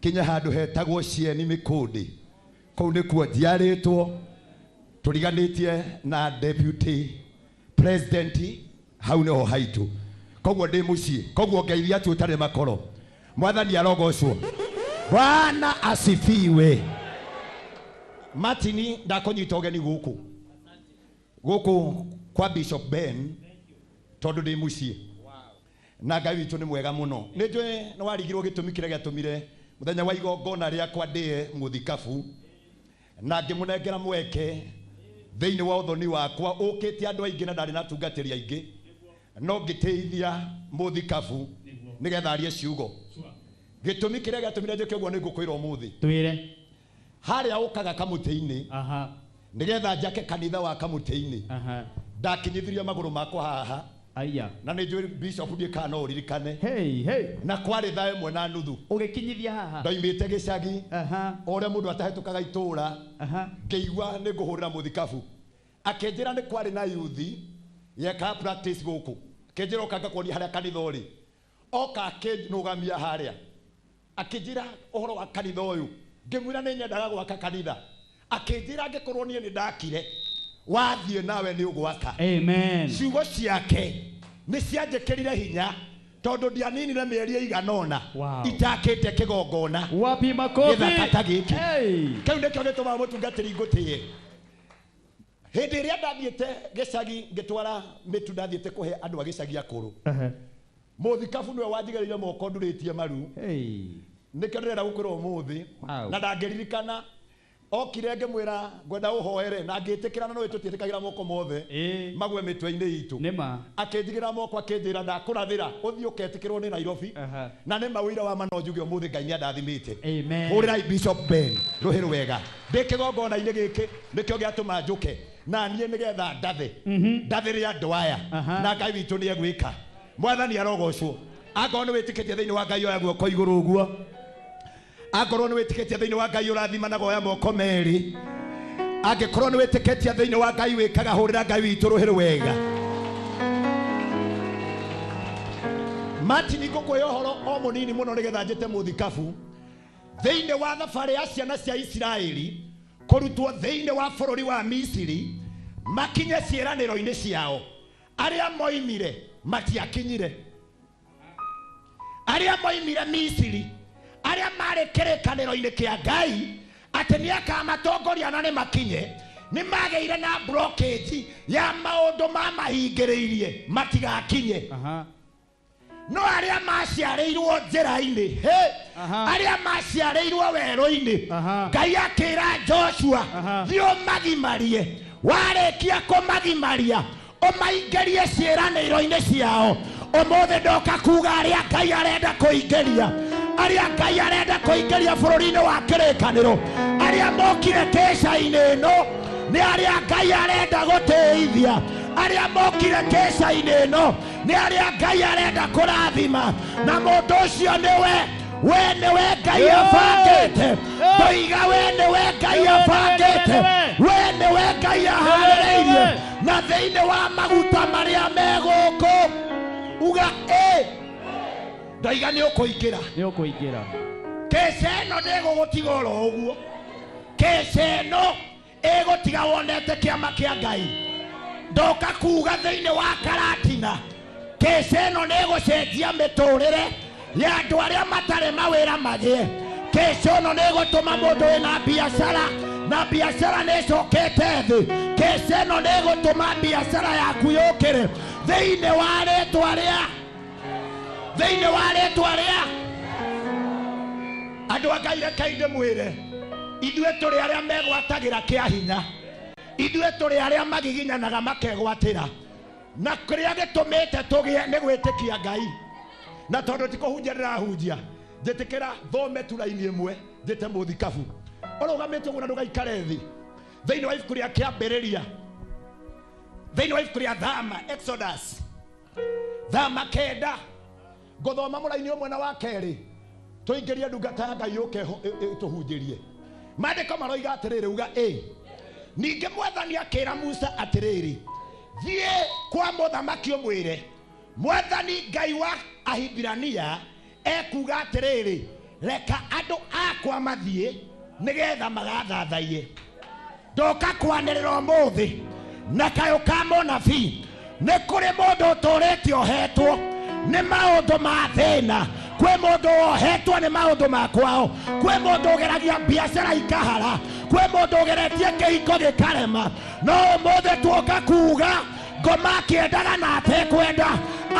Kinya handũ hetagwo Cieni Mĩkũndĩ. Kũu nĩkuo njiarĩtwo, tũriganĩtie na deputy president, hau nĩho haitũ. Koguo ndĩ mũciĩ, koguo ngeithia tu ũtarĩ makoro. Mwathani arogocwo. Bwana asifiwe. Martin, ndakũnyita ũgeni gũkũ. Gũkũ kwa Bishop Ben, tondũ ndĩ mũciĩ. Na Ngai witũ nĩ mwega mũno. Nĩ njũĩ nĩ warigirwo gĩtũmi kĩrĩa gĩatũmire mũthenya wa igongona rĩakwa ndĩe mũthikabu, na ngĩmũnengera mweke thĩinĩ wa ũthoni wakwa ũkĩte andũ aingĩ na ndarĩ na atungatĩri aingĩ, no ngĩtĩithia mũthikabu nĩgetha arie ciugo. Gĩtũmi kĩrĩa gĩatũmire njĩke ũguo nĩ ngũkwĩra ũmũthĩ. Twĩre. Harĩa ũkaga kamũtĩ-inĩ, nĩgetha njake kanitha wa kamũtĩ-inĩ, ndakinyithirie magũrũ makwa haha. Aya. Na nĩ njũĩ Bishop ndiĩ kana no ũririkane. Hey, hey. Na kwarĩ thaa ĩmwe na nuthu. Ũgĩkinyithia haha? Ndoimĩte gĩcagi. O ũrĩa mũndũ atahĩtũkaga itũũra. Ngĩigua nĩ ngũhũrĩra mũthikabu. Akĩnjĩra nĩ kwarĩ na yuthi yekaga practice gũkũ. Akĩnjĩra oka ngakuonia harĩa kanitha ũrĩ. Oka akĩnũgamia harĩa. Akĩnjĩra ũhoro wa kanitha ũyũ. Ngĩmwĩra nĩ nyendaga gwaka kanitha. Akĩnjĩra angĩkorwo niĩ nĩ ndakire, wathiĩ nawe nĩ ũgwaka. Amen. Ciugo ciake nĩ cianjĩkĩrire hinya tondũ ndianinire mĩeri ĩigana ũna itakĩte kĩgongona. Wapi makofi? Gĩthaka ta gĩkĩ. Hey. Kĩu nĩkĩo gĩtũmaga mũtungatĩri ngũtĩe. Hĩndĩ ĩrĩa ndathiĩte gĩcagi ngĩtwara mĩtu, ndathiĩte kũhe andũ a gĩcagi akũrũ. Mũthikabu nĩwe wanjigĩrĩire moko ndurĩtie maru. Hey. Nĩkĩo ndĩrenda gũkwĩra ũmũthĩ. Wow. Na ndangĩririkana. Okire ngĩmwĩra ngwenda ũhoere na ngĩtĩkĩra, na nĩũĩ tũtiĩtĩkagĩra moko mothe magwe mĩtwe-inĩ itũ. Nĩma. Akĩnjigĩra moko akĩnjĩra ndakũrathĩra ũthiĩ ũketĩkĩrwo nĩ Nairobi. Na nĩ mawĩra wa ma no njuge ũmũthĩ Ngai nĩandathimĩte. Amen. Hũrĩrai Bishop Ben rũhĩ rwega. Ndĩ kĩgongona-inĩ gĩkĩ nĩkĩo gĩatũma njũke na niĩ nĩgetha ndathe. Ndathĩre andũ aya. Na Ngai witũ nĩegwĩka. Mwathani arogocwo. Angorwo nĩ wĩtĩkĩtie thĩinĩ wa Ngai oya guoko igũrũ ũguo. Angorwo nĩ wĩtĩkĩtie thĩinĩ wa Ngai ũrathimanaga oya moko merĩ. Angĩkorwo nĩ wĩtĩkĩtie thĩinĩ wa Ngai wĩkaga, hũrĩra Ngai witũ rũhĩ rwega. Martin, ngũkwĩra ũhoro o mũnini mũno nĩgetha njĩte mũthikabu. Thĩinĩ wa thabarĩ ya ciana cia Isiraeli kũrutwo thĩinĩ wa bũrũri wa Misiri makinye ciĩranĩro-inĩ ciao, arĩa moimire matiakinyire. Arĩa moimire Misiri, arĩa marĩ kĩrĩkanĩro-inĩ kĩa Ngai atĩ nĩakamatongoria na nĩmakinye, nĩmagĩire na blockage ya maũndũ mamahingĩrĩirie matigakinye. No arĩa maciarĩirwo njĩra-inĩ, he, arĩa maciarĩirwo werũ-inĩ, Ngai akĩra Joshua, thiĩ ũmagimarie. Warĩkia kũmagimaria, ũmaingĩrie ciĩranĩro-inĩ ciao. Ũmũthĩ ndoka kuga arĩa Ngai arenda kũingĩria, arĩa Ngai arenda kũingĩria bũrũri-inĩ wa kĩrĩkanĩro, arĩa mokire kĩca-inĩ ĩno nĩ arĩa Ngai arenda gũtĩithia, arĩa mokire kĩca-inĩ ĩno nĩ arĩa Ngai arenda kũrathima, na mũndũ ũcio nĩwe, we nĩwe Ngai abangĩte. Ndoiga we nĩwe Ngai abangĩte, we nĩwe Ngai aharĩrĩirie, na thĩinĩ wa maguta marĩa me gũkũ uga ĩ. Ndoiga nĩ ũkũingĩra. Nĩ ũkũingĩra. Kĩca ĩno ndĩgũgũtiga oro ũguo. Kĩca ĩno ĩgũtiga wonete kĩama kĩa Ngai. Ndoka kuga thĩinĩ wa Karatina, kĩca ĩno nĩĩgũcenjia mĩtũrĩre ya andũ arĩa matarĩ mawĩra magĩe. Kĩca ĩno nĩĩgũtũma mũndũ wĩna biacara na biacara nĩĩcokete thĩ. Kĩca ĩno nĩĩgũtũma biacara yaku yũkĩre thĩinĩ wa rĩtwa rĩa, thĩinĩ wa rĩtwa rĩa andũ a Ngai. Rekei ndĩmwĩre, ithuĩ tũrĩ arĩa megwatagĩra kĩa hinya, ithuĩ tũrĩ arĩa magiginyanaga makegwatĩra, na kĩrĩa gĩtũmĩte tũgĩe nĩ gwĩtĩkia Ngai. Na tondũ ti kũhunjia ndĩrahunjia, njĩtĩkĩra thome tu raini ĩmwe njĩte mũthikabu. Ũrũgamĩte ũguo na ndũgaikare thĩ. Thĩinĩ wa ibuku rĩa Kĩambĩrĩria, thĩinĩ wa ibuku rĩa Thama, Exodus, Thama 9, ngũthoma mũraini ũmwe na wa kerĩ, tũingĩrie ndungata ya Ngai yũke ĩtũhunjĩrie. Maandĩko maroiga atĩrĩrĩ, uga ĩ. Ningĩ Mwathani akĩra Musa atĩrĩrĩ, thiĩ kwa mũthamaki ũmwĩre, Mwathani Ngai wa Ahibirania ekuga atĩrĩrĩ, reka andũ Akwa mathiĩ nĩgetha magathathaiye. Ndoka kwanĩrĩra ũmũthĩ na kayũ ka mũnabii, nĩ kũrĩ mũndũ ũtũrĩte ohetwo nĩ maũndũ ma thĩna, kwĩ mũndũ wohetwo nĩ maũndũ ma kwao, kwĩ mũndũ ũgeragia biacara ikahara, kwĩ mũndũ ũgeretie kĩhiko gĩkarema. No ũmũthĩ tuoka kuga ngoma akĩendaga na atekwenda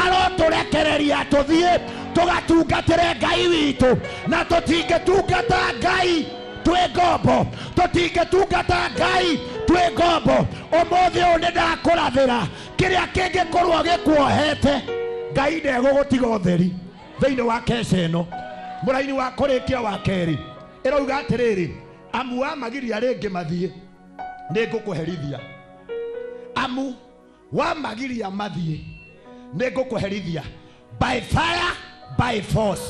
arotũrekereria tũthiĩ tũgatungatĩre Ngai witũ, na tũtingĩtungata Ngai twĩ ngombo, tũtingĩtungata Ngai twĩ ngombo. Ũmũthĩ ũyũ nĩ ndakũrathĩra kĩrĩa kĩngĩkorwo gĩkuohete, Ngai ndegũgũtiga ũtheri thĩinĩ wa keca ĩno. Mũraini wa kũrĩkia wa kerĩ ĩrauga atĩrĩrĩ, amu wamagiria rĩngĩ mathiĩ nĩ ngũkũherithia. Amu wamagiria mathiĩ nĩ ngũkũherithia. By fire, by force.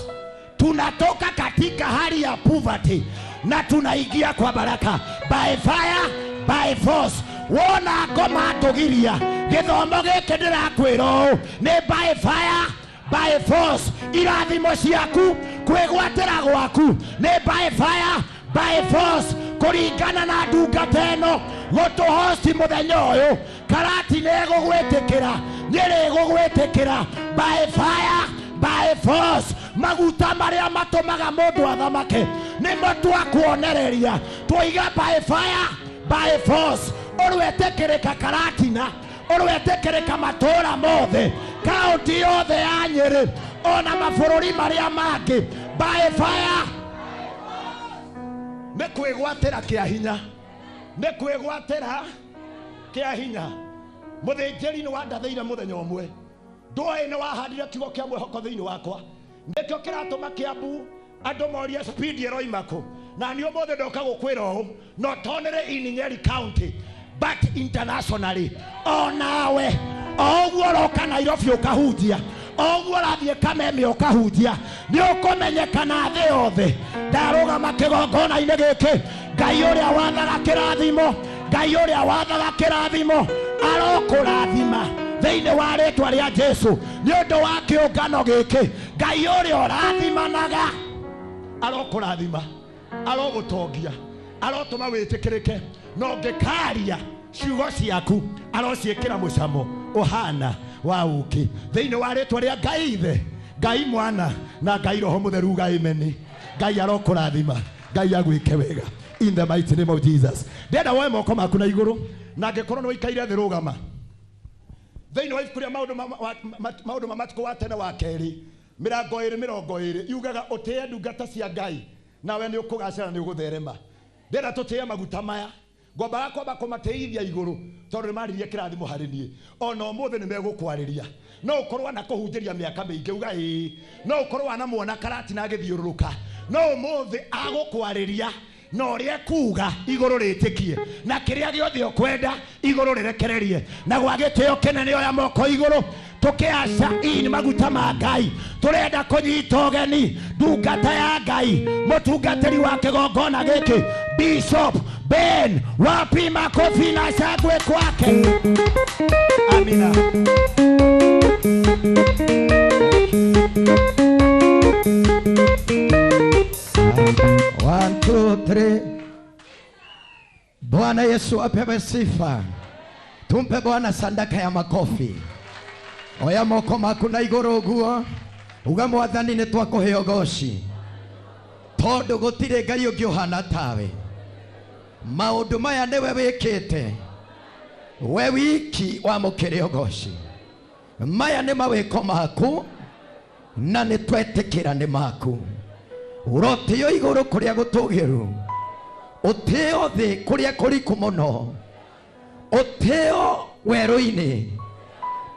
Tunatoka katika hali ya poverty na tunaingia kwa baraka. By fire, by force. Wona ngoma tũgiria gĩthomo gĩkĩ ndĩrakwĩra ũũ nĩ by fire, by force. Irathimo ciaku kwĩgwatĩra gwaku nĩ by fire, by force. Kũringana na ndungata ĩno gũtũhosti mũthenya ũyũ, karati nĩ ĩgũgwĩtĩkĩra, nyĩrĩ ĩgũgwĩtĩkĩra. By fire, by force. Maguta marĩa matũmaga mũndũ athamake nĩmo twakuonereria, twoiga by fire, by force. Ũrwetĩkĩrĩka Karatina, ũrwetĩkĩrĩka matũũra mothe, kaunti yothe ya Nyĩrĩ, ona mabũrũri marĩa mangĩ. By fire. Nĩ kwĩgwatĩra kĩa hinya, nĩ kwĩgwatĩra kĩa hinya. Mũthĩnjĩri nĩ wandathĩire mũthenya ũmwe, ndũĩ nĩ wahandire kiugo kĩa mwĩhoko thĩinĩ wakwa, nĩkĩo kĩratũma Kĩambu andũ morie speed ĩroima kũ. Na niĩ ũmũthĩ ndoka gũkwĩra ũũ, not only in Nyeri County but internationally. Onawe o ũguo ũroka Nairobi ũkahunjia, o ũguo ũrathiĩ Kameme ũkahunjia, nĩ ũkũmenyekana thĩ yothe. Ndarũgama kĩgongona-inĩ gĩkĩ, Ngai ũrĩa wathaga kĩrathimo, Ngai ũrĩa wathaga kĩrathimo arokũrathima thĩinĩ wa rĩtwa rĩa Jesu. Nĩ ũndũ wa kĩũngano gĩkĩ, Ngai ũrĩa ũrathimanaga arokũrathima, arogũtongia, arotũma wĩtĩkĩrĩke, na ũngĩkaria ciugo ciaku arociĩkĩra mũcamo ũhana wa ũkĩ thĩinĩ wa rĩtwa rĩa Ngai Ithe, Ngai Mwana na Ngai Roho Mũtheru. Uga amen. Ngai arokũrathima, Ngai agwĩke wega in the mighty name of Jesus. Ndĩrenda woe moko maku na igũrũ, na angĩkorwo nĩ ũikaire thĩ rũgama. Thĩinĩ wa ibuku rĩa maũndũ ma matukũ wa tene wa kerĩ 20:20 yugaga ũtĩe ndungata cia Ngai nawe nĩ ũkũgacĩra, nĩ ũgũtherema. Ndĩrenda tũtĩe maguta maya, ngombaga kwamba kũmatĩithia igũrũ tondũ nĩ maririe kĩrathimo harĩ niĩ. Ona ũmũthĩ nĩ megũkwarĩria. No ũkorwo wanakũhunjĩria mĩaka mĩingĩ, uga ĩĩ. No ũkorwo wanamuona Karatina agĩthiũrũrũka, no ũmũthĩ agũkwarĩria na ũrĩa ekuga igũrũ rĩtĩkie, na kĩrĩa gĩothe ũkwenda igũrũ rĩrekererie. Na gwa gĩtĩo kĩnene oya moko igũrũ, tũkĩaca in maguta ma Ngai. Tũrenda kũnyita ũgeni ndungata ya Ngai, mũtungatĩri wa kĩgongona gĩkĩ, Bishop Ben. Wapi makofi na shangwe kwake? Amina. One, two, three. Bwana Yesu apewe sifa. Tumpe Bwana sadaka ya makofi. Oya moko maku na igũrũ ũguo, uga Mwathani nĩ twakũhe ũgoci, tondũ gũtirĩ Ngai ũngĩ ũhana tawe. Maũndũ maya nĩwe wĩkĩte, we wiki wamũkĩre ũgoci. Maya nĩ mawĩko maku na nĩ twetĩkĩra nĩ maku. Ũrotĩo igũrũ kũrĩa gũtũgĩru, ũtĩo thĩ kũrĩa kũriku mũno, ũtĩo werũ-inĩ,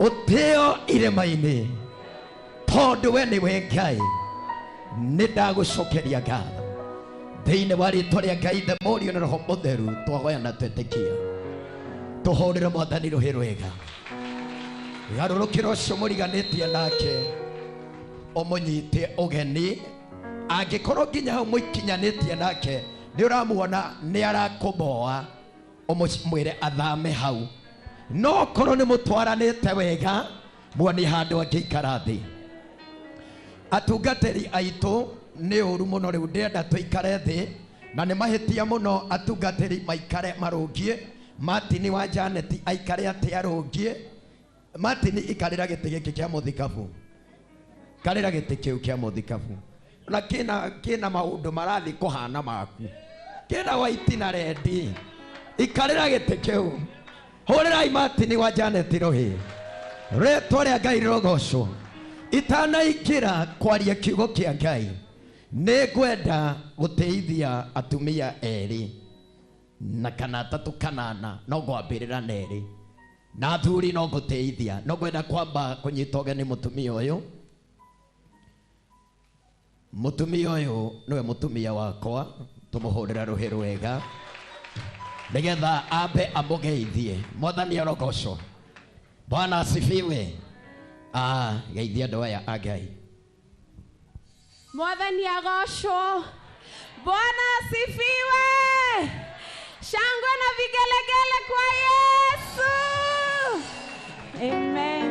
ũtĩo irĩma-inĩ, tondũ we nĩwe Ngai. Nĩ ndagũcokeria ngatho thĩinĩ wa rĩtwa rĩa Ngai Ithe, Mũriũ na Roho Mũtheru. Twahoya na twetĩkia. Tũhũrĩre Mwathani rũhĩ rwega. Garũrũkĩra ũcio mũriganĩtie nake, ũmũnyite ũgeni. Angĩkorwo nginya hau mũikinyanĩtie nake nĩ ũramuona nĩ arakũmoa, ũmwĩre athame hau. No korwo nĩ mũtwaranĩte wega, muonie handũ angĩikara thĩ. Atungatĩri aitũ Nĩ ũru mũno rĩu ndĩrenda tũikare thĩ na nĩ mahĩtia mũno atungatĩri maikare marũngiĩ. Martin wa Janet aikare atĩ arũngiĩ. Martin ikarĩra gĩtĩ gĩkĩ kĩa mũthikabu, karĩra gĩtĩ kĩu kĩa mũthikabu na kĩna maũndũ marathiĩ kũhana maku, kĩna white na red. Ikarĩra gĩtĩ kĩu. Hũrĩrai Martin wa Janet rũhĩ. Rĩtwa rĩa Ngai rĩrogocwo. Itanaingĩra kwaria kiugo kĩa Ngai, nĩ ngwenda gũteithia atumia erĩ na kana atatũ kana ana, no ngwambĩrĩra na erĩ na athuri no ngũteithia. No ngwenda kwamba kũnyita ũgeni mũtumia ũyũ. Mũtumia ũyũ nĩwe mũtumia wakwa, tũmũhũrĩre rũhĩ rwega nĩgetha ambe amũgeithie. Mwathani arogocwo. Bwana asifiwe. Geithia andũ aya a Ngai. Mwathani agocwo. Bwana asifiwe. Shangwe na vigelegele kwa Yesu. Amen.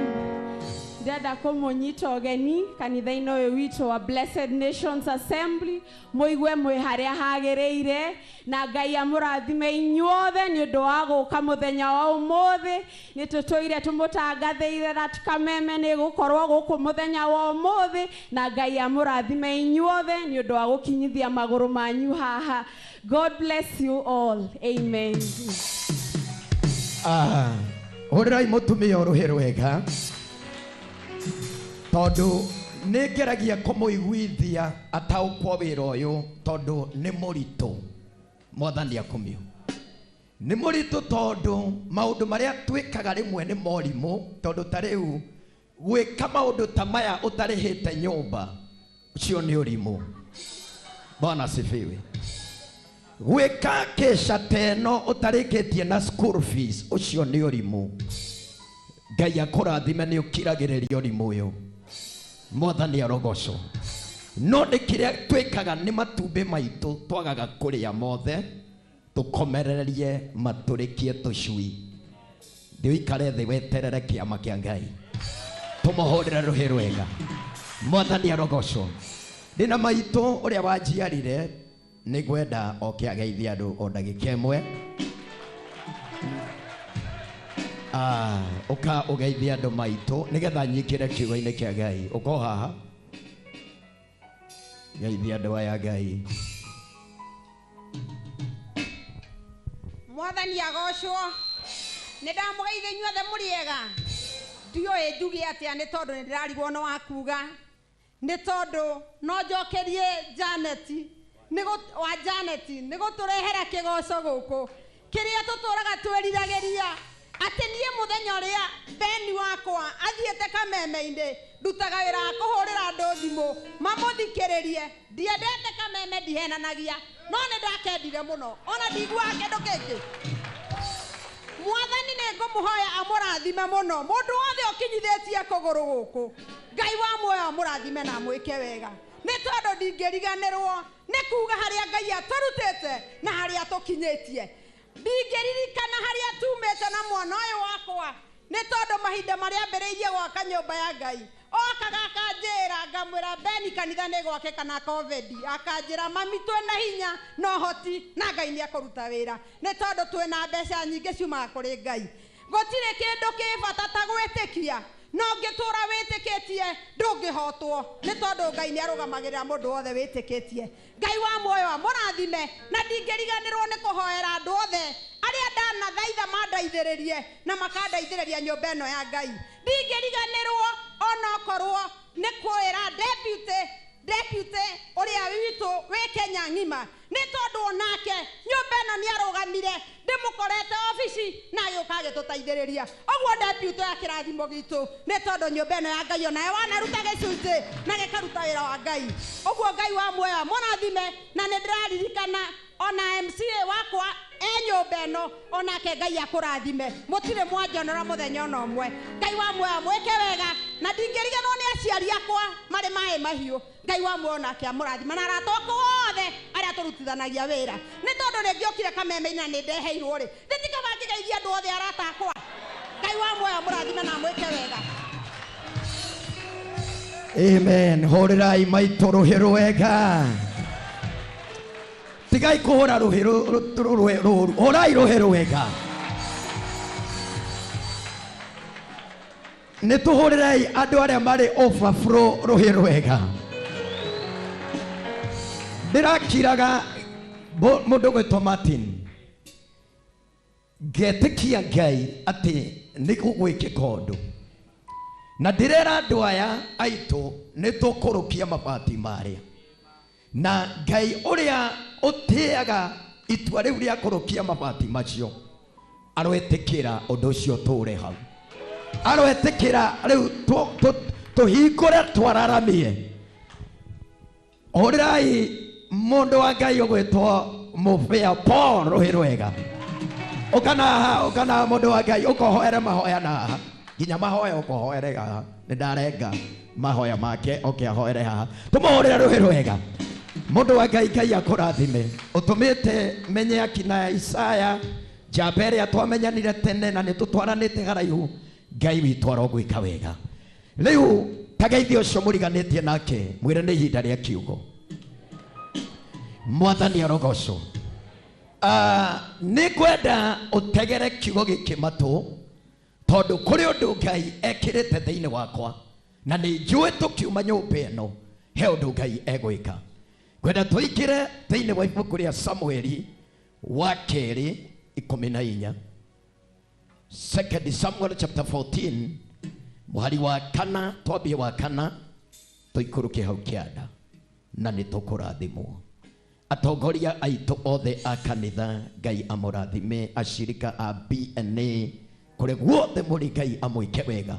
Ndĩrenda kũmũnyita ũgeni kanitha-inĩ ũyũ witũ wa Blessed Nations Assembly, mũigue mwĩ harĩa hagĩrĩire, na Ngai amũrathime inyuothe nĩ ũndũ wa gũka mũthenya wa ũmũthĩ. Nĩ tũtũire tũmũtangathĩire that Kameme nĩ gũkorwo gũkũ mũthenya wa ũmũthĩ, na Ngai amũrathime inyuothe nĩ ũndũ wa gũkinyithia magũrũ manyu haha. God bless you all. Amen. Hũrĩrai mũtumia ũrũhĩ rwega, tondũ nĩ ngeragia kũmũiguithia ataũkwo wĩra ũyũ, tondũ nĩ mũritũ. Mwathani akumio. Nĩ mũritũ tondũ maũndũ marĩa twĩkaga rĩmwe nĩ morimũ, tondũ ta rĩu gwĩka maũndũ ta maya ũtarĩhĩte nyũmba, ũcio nĩ ũrimũ. Bwana asifiwe. Gwĩka kĩca ta ĩno ũtarĩkĩtie na school fees, ũcio nĩ ũrimũ. Ngai akũrathime nĩ ũkiragĩrĩria ũrimũ ũyũ. Mwathani arogocwo. No nĩ kĩrĩa twĩkaga nĩ matumbĩ maitũ twagaga kũrĩa mothe, tũkomererie matũrĩkie tũcui. Ndĩũikare thĩ weterere kĩama kĩa Ngai. Tũmũhũrĩre rũhĩ rwega. Mwathani arogocwo. Ndĩna maitũ ũrĩa wanjiarire, nĩ ngwenda oke ageithie andũ o ndagĩka ĩmwe. Ũka ũgeithie andũ maitũ nĩgetha nyingĩre kiugo-inĩ kĩa Ngai. Ũka o haha. Geithia andũ aya Ngai. Mwathani agocwo. Nĩ ndamũgeithia inyuothe mũrĩ ega. Ndiũĩ njuge atĩa nĩ tondũ nĩ ndĩrarigwo nĩ wa kuga. Nĩ tondũ no njokerie Janet, wa Janet nĩ gũtũrehera kĩgoco gũkũ kĩrĩa tũtũraga twĩriragĩria, atĩ niĩ mũthenya ũrĩa Beni wakwa athiĩte Kameme-inĩ, ndutaga wĩra wa kũhũrĩra andũ thimũ mamũthikĩrĩrie. Ndiendete Kameme, ndihenanagia, no nĩ ndakendire mũno, ona ndiguaga kĩndũ kĩngĩ. Mwathani nĩ ngũmũhoya amũrathime mũno, mũndũ wothe ũkinyithĩtie kũgũrũ gũkũ. Ngai wa muoyo amũrathime na amwĩke wega, nĩ tondũ ndingĩriganĩrwo nĩ kuga harĩa Ngai atũrutĩte na harĩa tũkinyĩtie. Ndingĩririkana harĩa tumĩte na mwana ũyũ wakwa, nĩ tondũ mahinda marĩa ambĩrĩirie gwaka nyũmba ya Ngai, okaga akanjĩra, ngamwĩra Beni kanitha nĩ gwake kana COVID, akanjĩra mami twĩna hinya na ũhoti na Ngai nĩ ekũruta wĩra, nĩ tondũ twĩna mbeca nyingĩ ciumaga kũrĩ Ngai. Gũtirĩ kĩndũ kĩ bata ta gwĩtĩkia, no ũngĩtũra wĩtĩkĩtie ndũngĩhotwo, nĩ tondũ Ngai nĩ arũgamagĩrĩra mũndũ wothe wĩtĩkĩtie. Ngai wa muoyo amũrathime, na ndingĩriganĩrwo nĩ kũhoera andũ othe arĩa ndanathaitha mandaithĩrĩrie na makandaithĩrĩria nyũmba ĩno ya Ngai. Ndingĩriganĩrwo onokorwo nĩ kwĩra deputy ũrĩa witũ wĩ Kenya ng'ima, nĩ tondũ onake nyũmba ĩno nĩ arũgamire, ndĩmũkorete obici na agĩũka agĩtũteithĩrĩria. Ũguo deputy ya kĩrathimo gitũ, nĩ tondũ nyũmba ĩno ya Ngai onayo wanaruta gĩcunjĩ na gĩkaruta wĩra wa Ngai. Ũguo Ngai wa muoyo amũrathime, na nĩ ndĩraririkana ona MCA wakwa e nyũmba ĩno, onake Ngai akũrathime. Mũtirĩ mwanjonora mũthenya ona ũmwe. Ngai wa muoyo amwĩke wega, na ndingĩriganĩrwo nĩ aciari akwa marĩ maĩ mahiũ. Ngai wa muoyo onake amũrathime, na arata akwa othe arĩa tũrutithanagia wĩra, nĩ tondũ nĩ ngĩokire Kameme-inĩ na nĩ ndeheirwo rĩ, nĩ tikaba ngĩgeithia andũ othe arata akwa. Ngai wa muoyo amũrathime na amwĩke wega. Amen. Hũrĩrai maitũ rũhĩ rwega. Tigai kũhũra rũhĩ rũru, hũrai rũhĩ rwega. Nĩ tũhũrĩrei andũ arĩa marĩ overflow rũhĩ rwega. Ndĩrakiraga mũndũ gwĩtwo Martin, ngetĩkia Ngai atĩ nĩ gũgwĩkĩka ũndũ, na ndĩrera andũ aya aitũ nĩ tũkũrũkia mabati marĩa, na Ngai ũrĩa ũtĩaga itua rĩu rĩa kũrũkia mabati macio aroetĩkĩra ũndũ ũcio tũre hau, aroetĩkĩra rĩu tũhingũre twararamie. Hũrĩrai mũndũ wa Ngai ũgwĩtwo Mũbĩa Paul rũhĩ rwega. Ũkana ũkana mũndũ wa Ngai ũkohoere mahoya na haha, nginya mahoya ũkohoere haha, nĩ ndarenga mahoya make oke ahoere haha. Tũmũhũrĩre rũhĩ rwega. Mũndũ wa Ngai, Ngai akũrathime. Ũtũmĩte menye akina Isaya njamba ĩrĩa twamenyanire tene na nĩ tũtwaranĩte haraihu. Ngai witũ arogwĩka wega. Rĩu tageithio ũcio mũriganĩtie nake, mwĩre nĩ ihinda rĩa kiugo. Mwathani arogocwo. Nĩ ngwenda ũtegere kiugo gĩkĩ matũ, tondũ kũrĩ ũndũ Ngai ekĩrĩte thĩinĩ wakwa, na nĩ njũĩ tũkiuma nyũmba ĩno he ũndũ Ngai egwĩka. Ngwenda tũingĩre thĩinĩ wa ibuku rĩa Samueli wa kerĩ 14, 2 Samuel chapter 14 mũhari wa kana, twambie wa kana tũikũrũke hau kĩanda, na nĩ tũkũrathimwo. Atongoria aitũ othe a kanitha, Ngai amũrathime. Ashirika a BNA kũrĩa guothe mũrĩ, Ngai amwĩke wega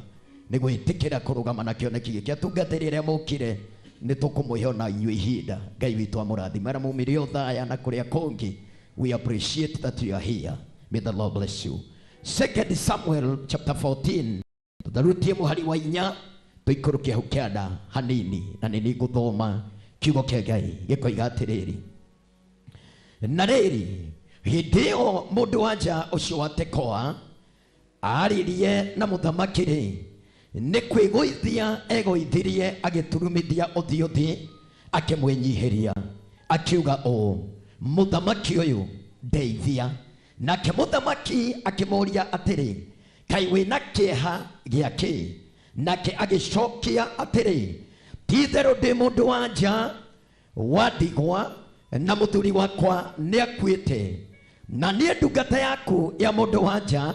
nĩ gwĩtĩkĩra kũrũgama na kĩoneki gĩkĩ. Atungatĩri arĩa mokire nĩ tũkũmũhe ona inyuĩ ihinda. Ngai witũ amũrathime. Arĩa maumire Othaya na kũrĩa kũngĩ, we appreciate that you are here. May the Lord bless you. 2 Samuel chapter 14 tũtharutie mũhari wa 4 tũikũrũke hau kĩanda hanini, na nĩ nĩngũthoma kiugo kĩa Ngai gĩkoiga atĩrĩrĩ. Na rĩrĩ, hĩndĩ ĩyo mũndũ wa nja ũcio wa Tekoa aaririe na mũthamaki rĩ, nĩ kwĩgũithia egũithirie agĩturumithia ũthiũ thĩ akĩmwĩnyihĩria akiuga ũũ, mũthamaki ũyũ ndeithia. Nake mũthamaki akĩmũũria atĩrĩ, kaĩ wĩna kĩeha gĩa kĩ? Nake agĩcokia atĩrĩ, ti-itherũ ndĩ mũndũ wa nja wa ndigwa, na mũthuri wakwa nĩakuĩte, na niĩ ndungata yaku ya mũndũ wa nja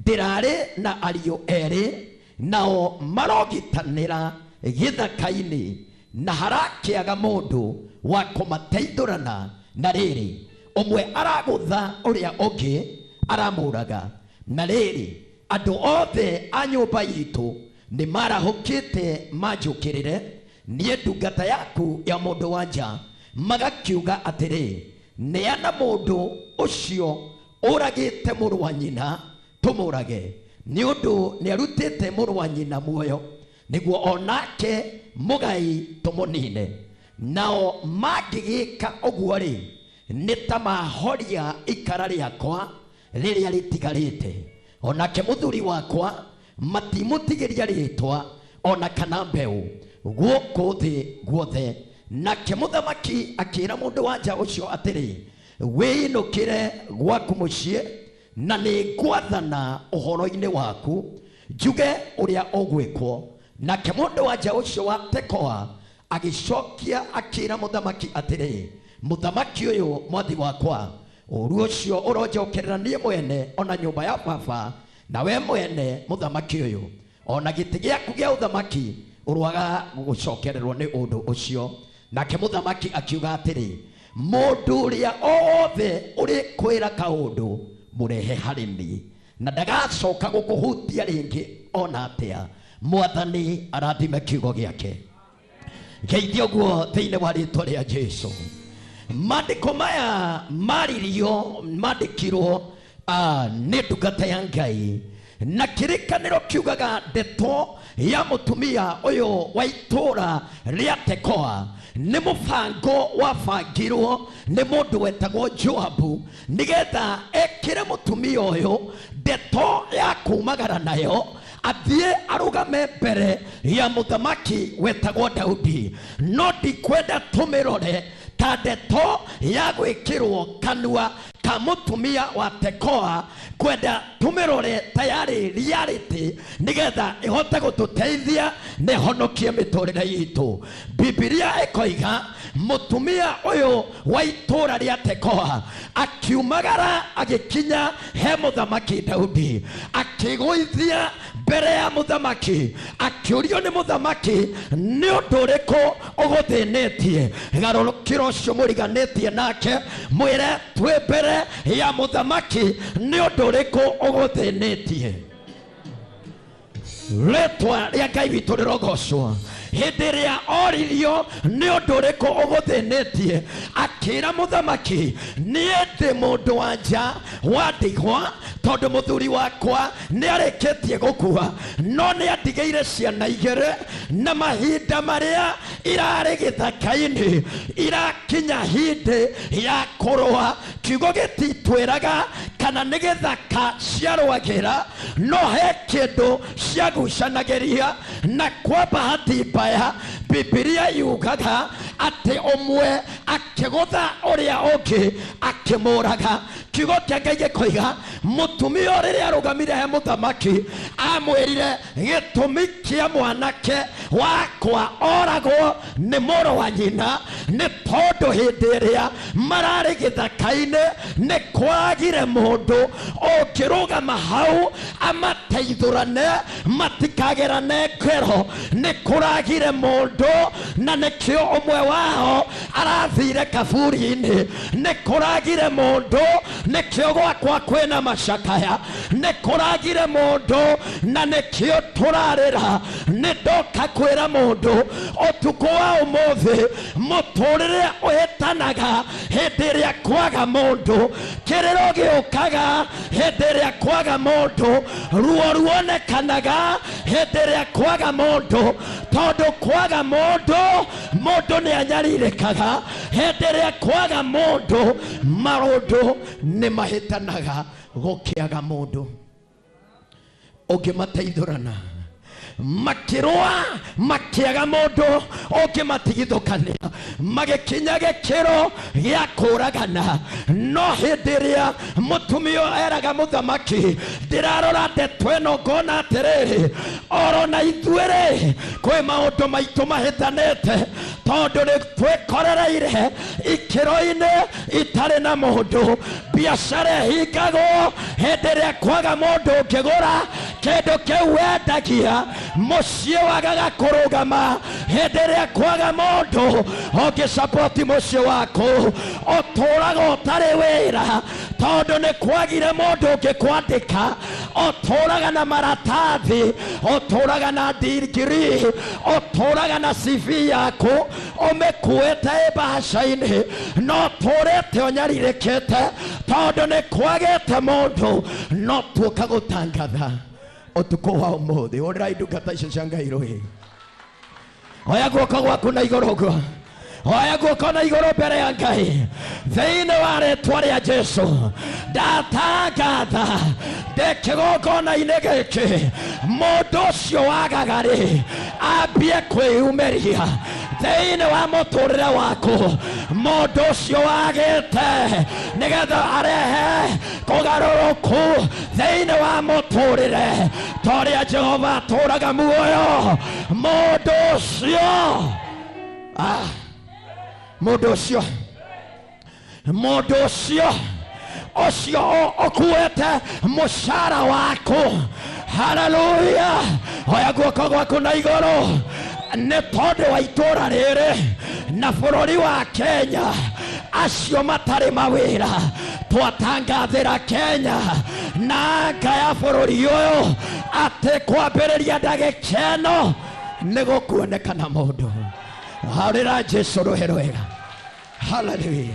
ndĩrarĩ na ariũ erĩ, nao marogitanĩra gĩthaka-inĩ, na harakĩaga mũndũ wa kũmateithũrana. Na rĩrĩ, ũmwe aragũtha ũrĩa ũngĩ aramũraga. Na rĩrĩ, andũ othe a nyũmba itũ nĩ marahũkĩte manjũkĩrĩre niĩ ndungata yaku ya mũndũ wa nja, magakiuga atĩrĩ, neana mũndũ ũcio ũragĩte mũrũ wa nyina tũmũrage, nĩ ũndũ nĩarutĩte mũrũ wa nyina muoyo, nĩguo onake mũgai tũmũnine. Nao mangĩgĩka ũguo rĩ, nĩ ta mahoria ikara rĩakwa rĩrĩa rĩtigarĩte, onake mũthuri wakwa matimũtigĩria rĩtwa ona kana mbeũ gũkũ thĩ guothe. Nake mũthamaki akĩra mũndũ wa nja ũcio atĩrĩ, wĩinũkĩre gwaku mũciĩ, na nĩ ngwathana ũhoro-inĩ waku njuge ũrĩa ũgwĩkwo. Nake mũndũ wa nja ũcio wa Tekoa agĩcokia akĩra mũthamaki atĩrĩ, mũthamaki ũyũ mwathi wakwa, ũũru ũcio ũronjokerera niĩ mwene ona nyũmba ya baba, na we mwene mũthamaki ũyũ, ona gĩtĩ gĩaku gĩa ũthamaki ũrwaga gũcokererwo nĩ ũndũ ũcio. Nake mũthamaki akiuga atĩrĩ, mũndũ ũrĩa othe ũrĩkwĩra kaũndũ mũrehe harĩ niĩ, na ndagacoka gũkũhutia rĩngĩ ona atĩa. Mwathani arathime kiugo gĩake. Ngeithio guo thĩinĩ wa rĩtwa rĩa Jesu. Maandĩko maya maririo mandĩkirwo nĩ ndungata ya Ngai, na kĩrĩkanĩro kiugaga ndeto ya mũtumia ũyũ wa itũũra rĩa Tekoa nĩ mũbango wabangirwo nĩ mũndũ wetagwo Joabu, nĩgetha ekĩre mũtumia ũyũ ndeto ya kumagara nayo Athiĩ arũgame mbere ya mũthamaki wetagwo Daudi. No ndikwenda tũmĩrore ta ndeto ya gwĩkĩrwo kanua ka mũtumia wa Tekoa, kwenda tũmĩrore ta yarĩ reality nĩgetha ĩhote gũtũteithia na ĩhonokie mĩtũrĩre itũ. Bibilia ĩkoiga mũtumia ũyũ wa itũũra rĩa Tekoa akiumagara agĩkinya he mũthamaki Daudi, akĩgũithia mbere ya mũthamaki, akĩũrio nĩ mũthamaki nĩ ũndũ ũrĩkũ ũgũthĩnĩtie. Garũrũkĩra ũcio mũriganĩtie nake mwĩre twĩ mbere ya mũthamaki nĩ ũndũ ũrĩkũ ũgũthĩnĩtie. Rĩtwa rĩa Ngai witũ rĩrogocwo. Hĩndĩ ĩrĩa oririo nĩ ũndũ ũrĩkũ ũgũthĩnĩtie, akĩra mũthamaki niĩ ndĩ mũndũ wa nja wa ndigwa, tondũ mũthuri wakwa nĩ arĩkĩtie gũkua, no nĩ andigĩire ciana igĩrĩ, na mahinda marĩa irarĩ gĩthaka-inĩ irakinya hĩndĩ ya kũrũa. Kiugo gĩtitwĩraga kana nĩ gĩthaka ciarũagĩra, no he kĩndũ ciagucanagĩria, na kwa bahati mbaya Bibilia yugaga atĩ ũmwe akĩgũtha ũrĩa ũngĩ akĩmũraga. Kiugo kĩa Ngai gĩkoiga mũtumia rĩrĩa arũgamire he mũthamaki amwĩrire gĩtũmi kĩa mwanake wakwa oragwo nĩ mũrũ wa nyina nĩ tondũ hĩndĩ ĩrĩa mararĩ gĩthaka-inĩ nĩ kwagire mũndũ ũngĩrũgama hau amateithũrane matikagerane ngero. Nĩ kũragire mũndũ na nĩkĩo ũmwe wao arathire kaburi-inĩ. Nĩ kũragire mũndũ nĩkĩo gwakwa kwĩna macakaya. Nĩ kũragire mũndũ na nĩkĩo tũrarĩra. Nĩ ndoka kwĩra mũndũ ũtukũ wa ũmũthĩ mũtũrĩre ũhĩtanaga hĩndĩ ĩrĩa kwaga mũndũ, kĩrĩro gĩũkaga hĩndĩ ĩrĩa kwaga mũndũ, ruo ruonekanaga hĩndĩ ĩrĩa kwaga mũndũ, tondũ kwaga mũndũ mũndũ nĩ anyarirĩkaga. Hĩndĩ ĩrĩa kwaga mũndũ maũndũ nĩ mahĩtanaga gũkĩaga mũndũ ũngĩmateithũrana. Makĩrũa makĩaga mũndũ ũngĩmatigithũkania, magĩkinya gĩkĩro gĩa kũragana. No hĩndĩ ĩrĩa mũtumia eraga mũthamaki ndĩrarora ndeto ĩno ngona atĩrĩrĩ, oro na ithuĩ-rĩ kwĩ maũndũ maitũ mahĩtanĩte, tondũ nĩ twĩkorereire ikĩro-inĩ itarĩ na mũndũ. Biacara ĩhingagwo hĩndĩ ĩrĩa kwaga mũndũ ũngĩgũra kĩndũ kĩu wendagia. Mũciĩ wagaga kũrũgama hĩndĩ ĩrĩa kwaga mũndũ ũngĩcapoti mũciĩ waku. Ũtũraga ũtarĩ wĩra tondũ nĩ kwagire mũndũ ũngĩkwandĩka. Ũtũraga na maratathi, ũtũraga na degree, ũtũraga na CV yaku ũmĩkuĩte ĩmbahaca-inĩ, no ũtũrĩte ũnyarirĩkĩte tondũ nĩ kwagĩte mũndũ. No tuoka gũtangatha ũtukũ wa ũmũthĩ, ũrĩrai ndungata icio cia Ngai rũĩ. Oya guoko gwaku na igũrũ ũguo, oya guoko na igũrũ mbere ya Ngai thĩinĩ wa rĩtwa rĩa Jesũ. Ndatangatha ndĩ kĩgongona-inĩ gĩkĩ mũndũ ũcio wagaga rĩ ambie kwĩyumĩria thĩinĩ wa mũtũrĩre waku. Mũndũ ũcio wagĩte nĩgetha arehe kũgarũrũku thĩinĩ wa mũtũrĩre, ta ũrĩa Jehova atũraga muoyo. Mũndũ ũcio mũndũ ũcio mũndũ ũcio ũcio ũkuĩte mũcara waku. Haleluya! Oya guoko gwaku na igũrũ nĩ tondũ wa itũũra rĩrĩ na bũrũri wa Kenya acio matarĩ mawĩra twatangathĩra Kenya na anga ya bũrũri ũyũ atĩ kwambĩrĩria ndagĩka ĩno nĩ gũkuonekana mũndũ. Harĩra Jesũ rũhe rwega. Haleluya!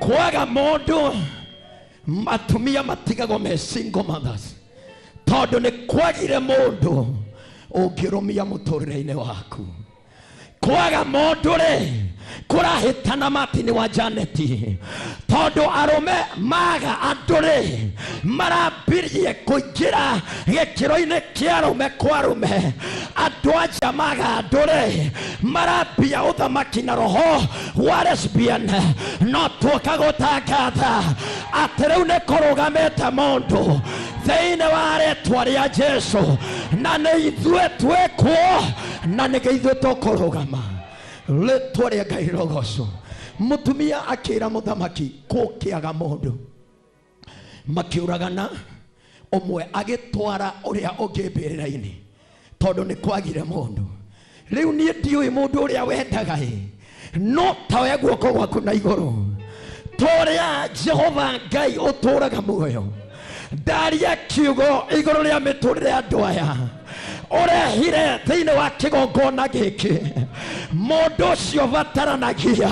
Kwaga mũndũ atumia matigagwo me single mothers tondũ nĩ kwagire mũndũ ũngĩrũmia mũtũrĩre-inĩ waku. Kwaga mũndũ rĩ Kũrahĩtana Martin wa Janeti tondũ arũme maga andũ rĩ marambirie kũingĩra gĩkĩro-inĩ kĩa arũme kwa arũme. Andũ anja maga andũ rĩ marambia ũthamaki na roho wa lesbian. No tuoka gũtangatha atĩ rĩu nĩ kũrũgamĩte mũndũ thĩinĩ wa rĩtwa rĩa Jesu, na nĩ ithuĩ twĩkuo na nĩ ithuĩ tũkũrũgama. Rĩtwa rĩa Ngai rĩrogocwo. Mũtumia akĩra mũthamaki kũkĩaga mũndũ, makĩũragana, ũmwe agĩtwara ũrĩa ũngĩ mbĩrĩra-inĩ tondũ nĩ kwagire mũndũ. Rĩu niĩ ndiũĩ mũndũ ũrĩa wendaga ĩ, no taoya guoko gwaku na igũrũ torĩa Jehova Ngai ũtũũraga muoyo. Ndaria kiugo igũrũ rĩa mĩtũrĩre ya andũ aya ũrehire thĩinĩ wa kĩgongona gĩkĩ. Mũndũ ũcio bataranagia,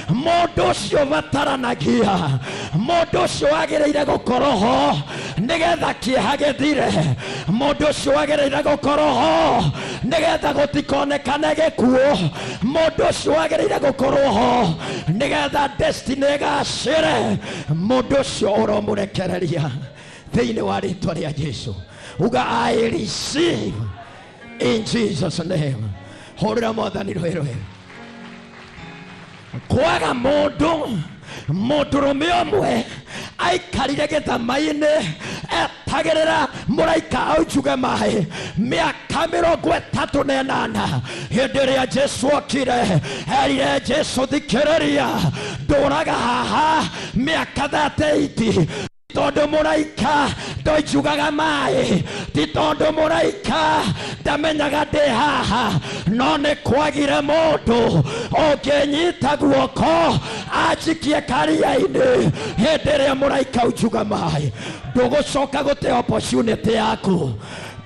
mũndũ ũcio bataranagia, mũndũ ũcio wagĩrĩire gũkorwo ho nĩgetha kĩeha gĩthire, mũndũ ũcio wagĩrĩire gũkorwo ho nĩgetha gũtikonekane gĩkuũ, mũndũ ũcio wagĩrĩire gũkorwo ho nĩgetha destiny ĩgacĩre, mũndũ ũcio ũromũrekereria thĩinĩ wa rĩtwa rĩa Jesu. Uga I receive in Jesus name. Hũrĩra Mwathani rũhĩ rũhĩ. Kwaga mũndũ, mũndũrũme ũmwe aikarire gĩthama-inĩ etagĩrĩra mũraika aunjuge maĩ mĩaka 38. Hĩndĩ ĩrĩa Jesu okire erire Jesu, thikĩrĩria, ndũraga haha mĩaka 38 tondũ mũraika ndoinjugaga maĩ, ti tondũ mũraika ndamenyaga ndĩ haha, no nĩ kwagire mũndũ ũngĩnyita guoko anjikie karia-inĩ hĩndĩ ĩrĩa mũraika unjuga maĩ. Ndũgũcoka gũte opportunity yaku.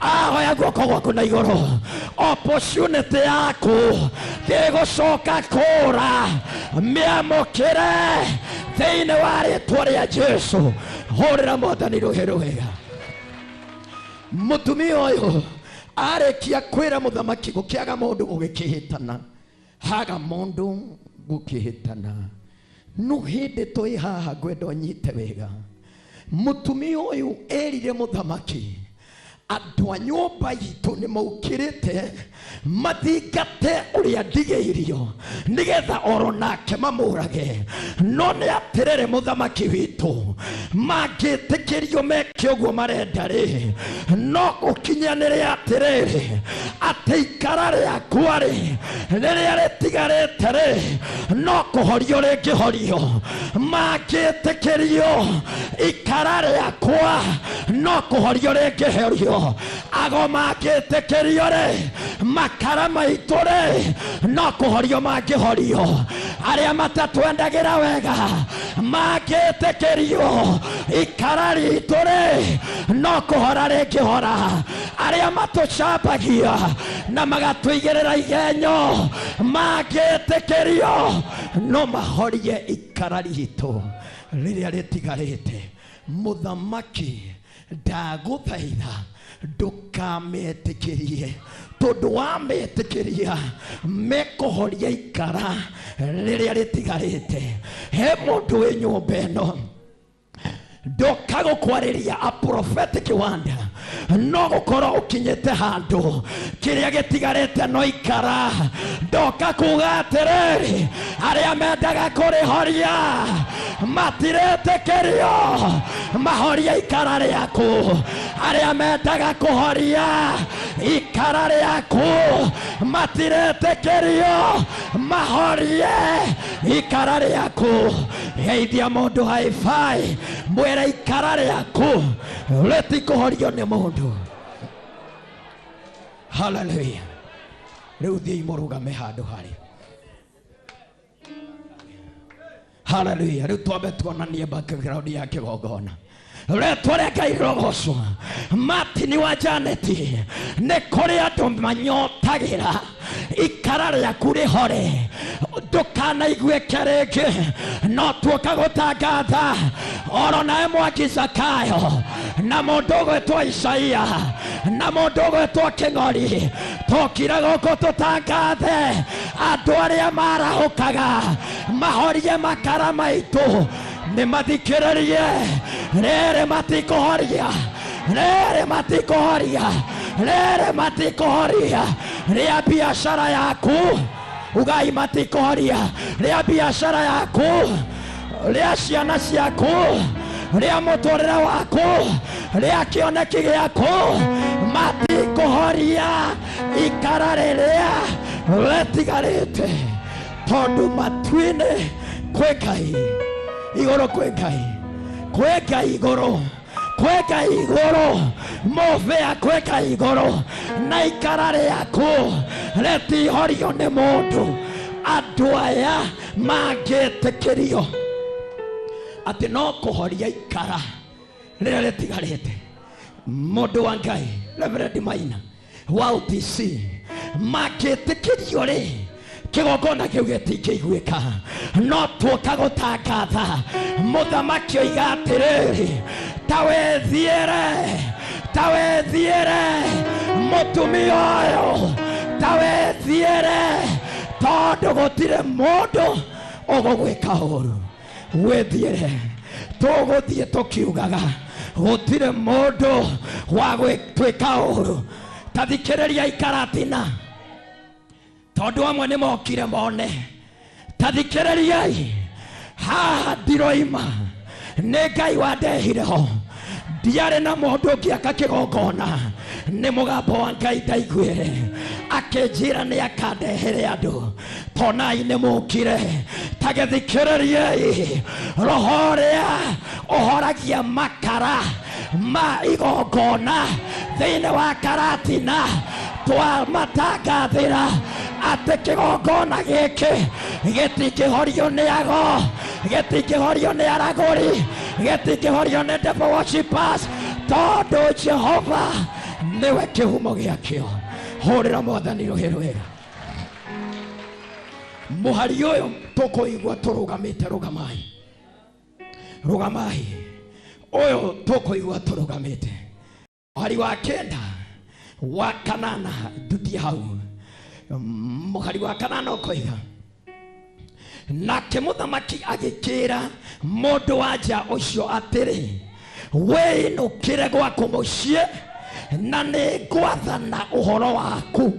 Ahoya guoko gwaku na igũrũ, opportunity yaku ndĩgũcoka kũra, mĩamũkĩre thĩinĩ wa rĩtwa rĩa Jesu. Hũrĩra Mwathani rũhĩ rwega. Mũtumia ũyũ arĩkia kwĩra mũthamaki gũkĩaga mũndũ gũgĩkĩhĩtana, haga mũndũ gũkĩhĩtana. No hĩndĩ twĩ haha ngwenda ũnyite wega. Mũtumia ũyũ erire mũthamaki andũ a nyũmba itũ nĩ maukĩrĩte mathingate ũrĩa ndigĩirio nĩgetha oro nake mamũrage. No nĩ atĩrĩrĩ mũthamaki witũ, mangĩtĩkĩrio meke ũguo marenda rĩ, no gũkinyanĩre atĩrĩrĩ atĩ ikara rĩakwa rĩ rĩrĩa rĩtigarĩte rĩ no kũhorio rĩngĩhorio. Mangĩtĩkĩrio ikara rĩakwa no kũhorio rĩngĩhorio. Ago mangĩtĩkĩrio rĩ makara maitũ rĩ no kũhorio mangĩhorio. Arĩa matatwendagĩra wega mangĩtĩkĩrio ikara ritũ rĩ no kũhora rĩngĩhora. Arĩa matũcambagia na magatũigĩrĩra igenyo mangĩtĩkĩrio no mahorie ikara ritũ rĩrĩa rĩtigarĩte. Mũthamaki ndagũthaitha ndũkametĩkĩrie, tondũ wametĩkĩria mekũhoria ikara rĩrĩa rĩtigarĩte. He mũndũ wĩ nyũmba ĩno ndoka gũkwarĩria a prophetic word, no gũkorwo ũkinyĩte handũ kĩrĩa gĩtigarĩte no ikara. Ndoka kuga atĩrĩrĩ, arĩa mendaga kũrĩhoria matiretĩkĩrio mahorie ikara rĩaku. Arĩa mendaga kũhoria ikara rĩaku matiretĩkĩrio mahorie ikara rĩaku. Geithia mũndũ haifai, mwĩre ikara rĩaku rĩtikũhorio nĩ mũndũ. Haleluya. Rĩu thiĩi mũrũgame handũ harĩa. Haleluya. Rĩu twambe tuonanie background ya kĩgongona. Rĩtwa rĩa Ngai rĩrogocwo. Martin wa Janeti, nĩ kũrĩ andũ manyotagĩra ikara rĩaku rĩhore, ndũkanaiguĩke rĩngĩ. No tuoka gũtangatha oro nawe mwaki Zakayo, Na mũndũ ũgwĩtwo Isaia na mũndũ ũgwĩtwo Kĩng'ori tũkire gũkũ tũtangathe andũ arĩa marahũkaga mahorie makara maitũ nĩ mathikĩrĩrie rĩrĩ matikũhoria rĩrĩ matikũhoria rĩrĩ matikũhoria rĩa biacara yaku ugai matikũhoria rĩa biacara yaku rĩa ciana ciaku rĩa mũtũrĩre waku rĩa kĩoneki gĩaku matikũhoria ikara rĩrĩa rĩtigarĩte tondũ matu-inĩ kwĩ Ngai igũrũ kwĩ Ngai kwĩ Ngai igũrũ kwĩ Ngai igũrũ mũbĩa kwĩ Ngai igũrũ na ikara rĩaku rĩtihorio nĩ mũndũ andũ aya mangĩtĩkĩrio atĩ no kũhoria ikara rĩrĩa rĩtigarĩte mũndũ wa Ngai Reverend Maina wa UTC mangĩtĩkĩrio rĩ kĩgongona kĩu gĩtingĩiguĩka no tuoka gũtangatha mũthamaki oiga atĩrĩrĩ ta wethiĩre mũtumia ũyũ ta wethiĩre tondũ gũtirĩ mũndũ ũgũgwĩka ũru wethiĩre tũgũthiĩ tũkiugaga gũtirĩ mũndũ wa gwĩtwĩka ũru ta thikĩrĩria ikaratina tondũ amwe nĩ mokire mone ta thikĩrĩriai haha ndiroima nĩ Ngai wandehire ho ndiarĩ na mũndũ ũngĩaka kĩgongona nĩ mũgambo wa Ngai ndaiguire akĩnjĩra nĩ akandehere andũ tonai nĩ mũkire ta gĩthikĩrĩriei roho ũrĩa ũhoragia makara ma igongona thĩinĩ wa Karatina twamatangathĩra atĩ kĩgongona gĩkĩ gĩtingĩhorio nĩ ago gĩtingĩhorio nĩ aragũri gĩtingĩhorio nĩ devil worshippers tondũ Jehova nĩwe kĩhumo gĩakĩo hũrĩra mwathani rũhĩ rwega mũhari ũyũ tũkũigua tũrũgamĩte rũgamai rũgamai ũyũ tũkũigua tũrũgamĩte mũhari wa kenda wa kanana ndutie hau mũhari wa kanana ũkoiga nake mũthamaki agĩkĩra mũndũ wa nja ũcio atĩrĩ wĩinũkĩre gwaku mũciĩ na nĩ ngwathana ũhoro waku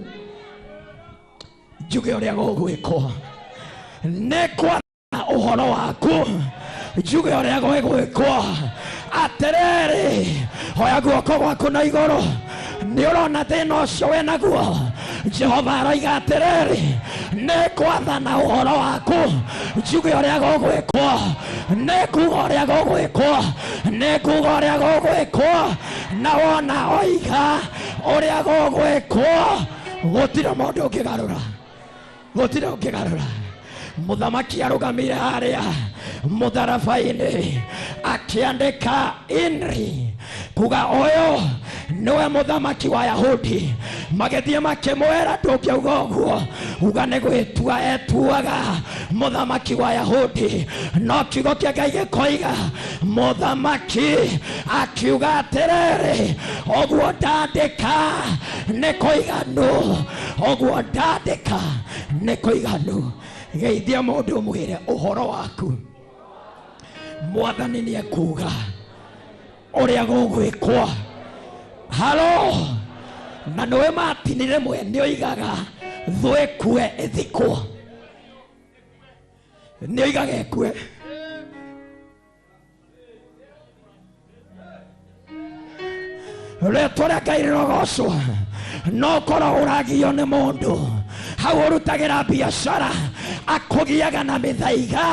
njuge ũrĩa gũgwĩkwo nĩ ngwathana ũhoro waku njuge ũrĩa gũgwĩkwo atĩrĩrĩ hoya guoko gwaku na igũrũ nĩ ũrona thĩna ũcio wĩnaguo Jehova aroiga atĩrĩrĩ nĩ ngwathana ũhoro waku njuge ũrĩa gũgwĩkwo nĩ nguga ũrĩa gũgwĩkwo nĩ nguga ũrĩa gũgwĩkwo na wona oiga ũrĩa gũgwĩkwo gũtirĩ mũndũ ũngĩgarũra gũtirĩ ũngĩgarũra mũthamaki arũgamire harĩa mũtharaba-inĩ akĩandĩka inri kuga ũyũ nĩwe mũthamaki wa Yahudi magĩthiĩ makĩmwĩra ndũngĩauga ũguo uga nĩ gwĩtua etuaga mũthamaki wa Yahudi no kiugo kĩa Ngai gĩkoiga mũthamaki akiuga atĩrĩrĩ ũguo ndandĩka nĩ kũiganu ũguo ndandĩka nĩ kũiganu geithia mũndũ ũmwĩre ũhoro waku mwathani nĩ ekuga ũrĩa gũgwĩkwo halo na nĩwe Martin rĩmwe nĩ oigaga thũ ĩkue ĩthikwo nĩ oigaga ĩkue rĩtwa rĩa Ngai rĩrogocwo no korwo ũragio nĩ mũndũ hau ũrutagĩra biacara akũgiaga na mĩthaiga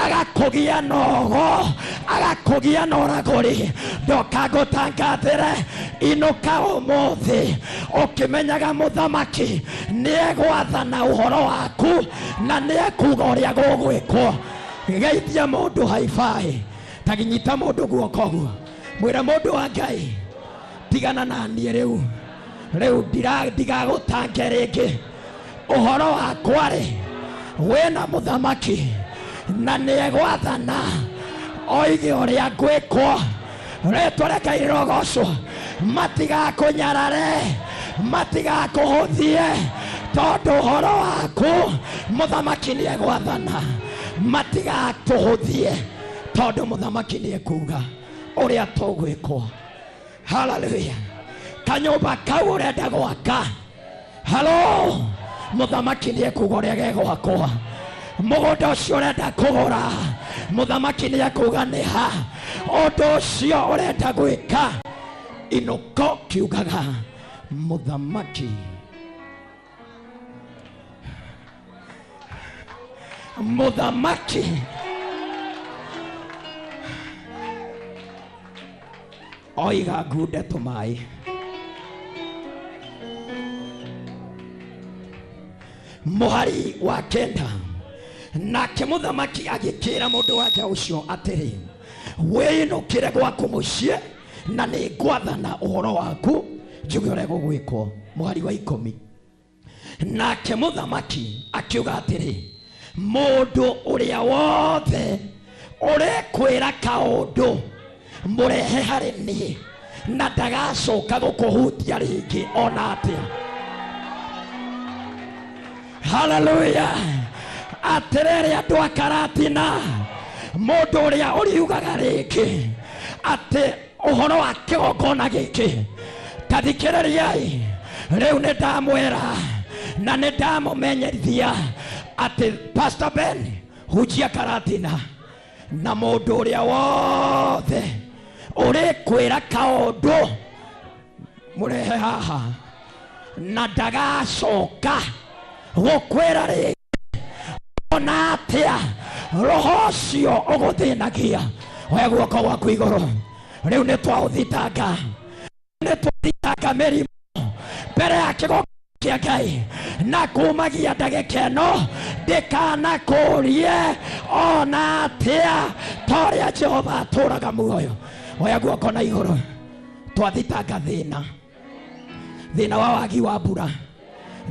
agakũgia na ũgo agakũgia na ũragũri ndoka ngũtangathĩre inũka ũmũthĩ ũkĩmenyaga mũthamaki nĩegwathana ũhoro waku na nĩekuga ũrĩa gũgwĩkwo geithia mũndũ haibaĩ ta kĩnyita mũndũ guoko ũguo mwĩre mũndũ wa Ngai tigana na niĩ rĩu rĩu ndigagũtange rĩngĩ ũhoro wakwa rĩ wĩna mũthamaki na nĩegwathana oige ũrĩa ngwĩkwo Rĩtwa rĩa Ngai rĩrogocwo. Matigakũnyarare, matigakũhũthie, tondũ ũhoro waku mũthamaki nĩegwathana. Matigakũhũthie tondũ mũthamaki nĩekuga ũrĩa tũgwĩkwo. Haleluya. Kanyũmba kau ũrenda gwaka, halo, mũthamaki nĩekuga ũrĩa gegwakwo. Mũgũnda ũcio ũrenda kũgũra, mũthamaki nĩekuga nĩ ha. Ũndũ ũcio ũrenda gwĩka, inũko kiugaga mũthamaki. Mũthamaki oiga ngunde tũmaĩ. Mũhari wa 9, nake mũthamaki agĩkĩra mũndũ wake ũcio atĩrĩ, wĩinũkĩre gwaku mũciĩ na nĩngwathana ũhoro waku njuge ũrĩa gũgwĩkwo. Mũhari wa 10, nake mũthamaki akiuga atĩrĩ, mũndũ ũrĩa wothe ũrekwĩra kaũndũ mũrehe harĩ niĩ na ndagacoka gũkũhutia rĩngĩ ona atĩa. Haleluya. Atĩrĩrĩ andũ a Karatina, mũndũ ũrĩa ũriugaga rĩngĩ atĩ ũhoro wa kĩgongona gĩkĩ, ta thikĩrĩriai, rĩu nĩ ndamwĩra na nĩ ndamũmenyithia atĩ Pastor Ben hunjia Karatina, na mũndũ ũrĩa wothe ũrĩkwĩra kaũndũ mũrehe haha na ndagacoka gũkwĩra rĩngĩ ona atĩa. Roho ũcio ũgũthĩnagia, oya guoko gwaku igũrũ. Rĩu nĩ twaũthitanga, nĩ twathitanga mĩrimũ mbere ya kĩgongona kĩa Ngai, na kumagia ndagĩka ĩno ndĩkanakũrie ona atĩa, ta ũrĩa Jehova atũũraga muoyo. Oya guoko na igũrũ. Twathitanga thĩna, thĩna wa wagi wa mbura,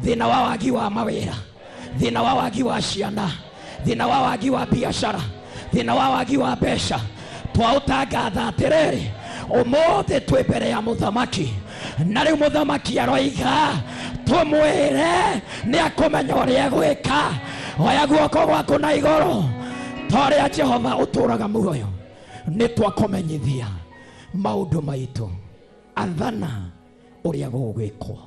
thĩna wa wagi wa mawĩra, thĩna wa wagi wa ciana, thĩna wa wagi wa biacara, thĩna wa wagi wa mbeca. Twaũtangatha atĩrĩrĩ, ũmũthĩ twĩ mbere ya mũthamaki, na rĩu mũthamaki aroiga tũmwĩre nĩ akũmenya ũrĩa egwĩka. Oya guoko gwaku na igũrũ, ta ũrĩa Jehova ũtũũraga muoyo, nĩ twakũmenyithia maũndũ maitũ. Athana ũrĩa gũgwĩkwo,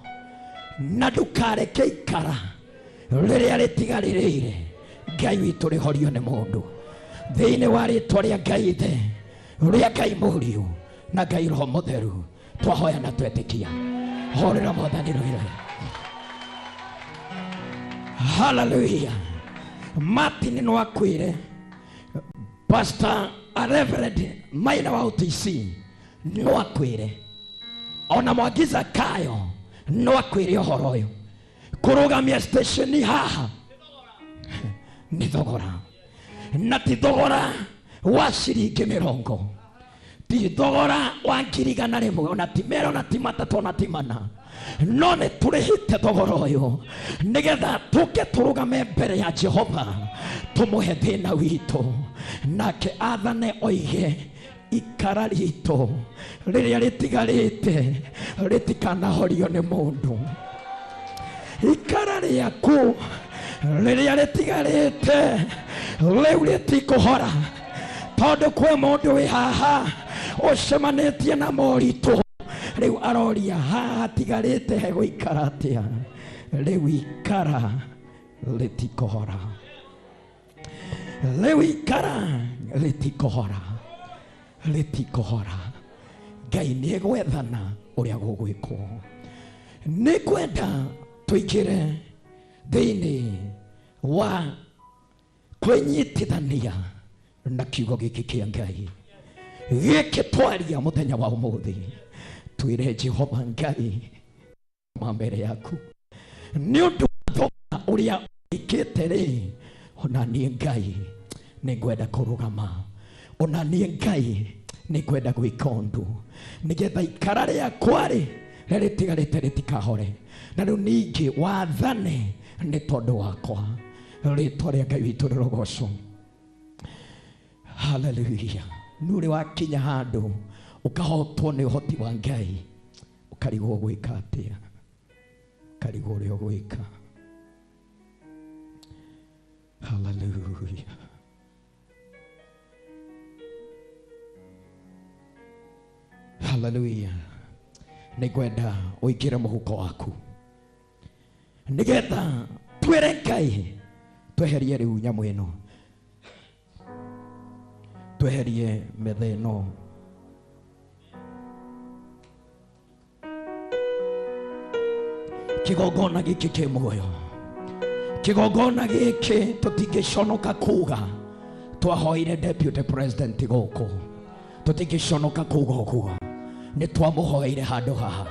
na ndũkareke ikara rĩrĩa rĩtigarĩrĩire Ngai witũ rĩhorio nĩ mũndũ. Thĩinĩ wa rĩtwa rĩa Ngai Ithe, rĩa Ngai Mũriũ na Ngai Roho Mũtheru, twahoya na twetĩkia. Horera Mwathani rwĩra. Haleluya. Martin no akwĩre, Pastor a Reverend Maina wa OTC no akwĩre, ona Mwangi Zakayo no akwĩre ũhoro ũyũ. Kũrũgamia station haha nĩ thogora, na ti thogora wa ciringi 20, ti thogora wa 100,000, ona ti 2, ona ti 3, ona ti 4, no nĩ tũrĩhĩte thogora ũyũ nĩgetha tũke tũrũgame mbere ya Jehova tũmũhe thĩna witũ, nake athane oige ikara ritũ rĩrĩa rĩtigarĩte rĩtikanahorio nĩ mũndũ. Ikara rĩaku rĩrĩa rĩtigarĩte rĩu rĩtikũhora, tondũ kwĩ mũndũ wĩ haha ũcemanĩtie na moritũ, rĩu aroria haha hatigarĩte hegũikara atĩa. Rĩu ikara rĩtikũhora, rĩu ikara rĩtikũhora, rĩtikũhora. Ngai nĩegwethana ũrĩa gũgwĩkwo. Nĩngwenda tũingĩre thĩinĩ wa kwĩnyitithania na kiugo gĩkĩ kĩa Ngai gĩkĩ twaria mũthenya wa ũmũthĩ. Twĩre Jehova Ngai ma mbere yaku nĩ ũndũ wa thogora ũrĩa wĩkĩte rĩ, ona niĩ Ngai nĩngwenda kũrũgama, ona niĩ Ngai nĩngwenda gwĩka ũndũ nĩgetha ikara rĩakwa rĩ rĩrĩa rĩtigarĩte rĩtikahore, na rĩu ningĩ wathane nĩ tondũ wakwa. Rĩtwa rĩa Ngai witũ rĩrogocwo. Haleluya. Nĩ ũrĩ wakinya handũ Ũkahotwo nĩ ũhoti wa Ngai, ũkarigwo gwĩka atĩa, ũkarigwo ũrĩa ũgwĩka. Haleluya. Haleluya. Nĩngwenda ũingĩre mũhuko waku nĩgetha twĩre Ngai tweherie rĩu nyamũ ĩno, tweherie metha ĩno. Kĩgongona gĩkĩ kĩ muoyo, kĩgongona gĩkĩ tũtingĩconoka kuga twahoire deputy president gũkũ, tũtingĩconoka kuga ũguo, nĩ twamũhoeire handũ haha.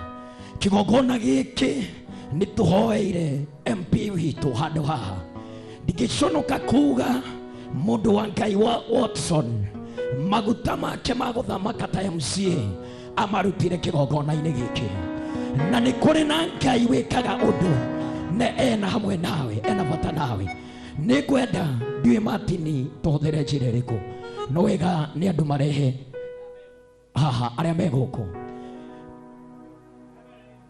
Kĩgongona gĩkĩ nĩ tũhoeire MP witũ handũ haha. Ndingĩconoka kuga mũndũ wa Ngai wa Watson maguta make ma gũthamaka ta MCA amarutire kĩgongona-inĩ gĩkĩ. Na nĩ kũrĩ na Ngai wĩkaga ũndũ na ena hamwe nawe, ena bata nawe. Nĩngwenda ndiũĩ Martini tũhũthĩre njĩra ĩrĩkũ, no wega nĩ andũ marehe haha arĩa me gũkũ.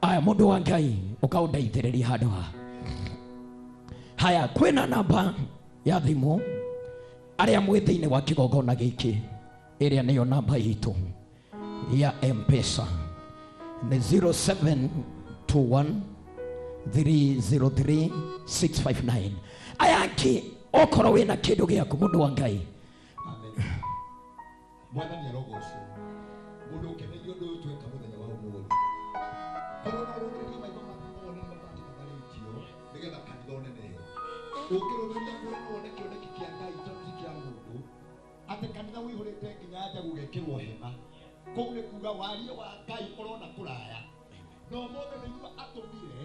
Aya, mũndũ wa Ngai ũkaũndeithĩrĩria handũ haha. Haya, kwĩna namba ya thimũ arĩa mwĩ thĩinĩ wa kĩgongona gĩkĩ, ĩrĩa nĩyo namba itũ ya M-Pesa nĩ 0721 303 659. Aya angĩ okorwo wĩna kĩndũ gĩaku mũndũ wa Ngai. Mwathani arogocwo. Mũndũ ũkeneire ũndũ ũyũ tweka mũthenya wa ũmũthĩ. Korwo no ũrũthĩrĩrie maitho maku wone nĩ mabati matharĩtio nĩgetha kanitha ũnenehe. Ũngĩrũthĩrĩria kuona no wone kĩoneki kĩa Ngai tondũ ti kĩa mũndũ, atĩ kanitha ũihũrĩte nginya nja gũgekĩrwo hema. Kũu nĩ kuga warie wa Ngai ũrona kũraya. Na ũmũthĩ nĩguo atũmire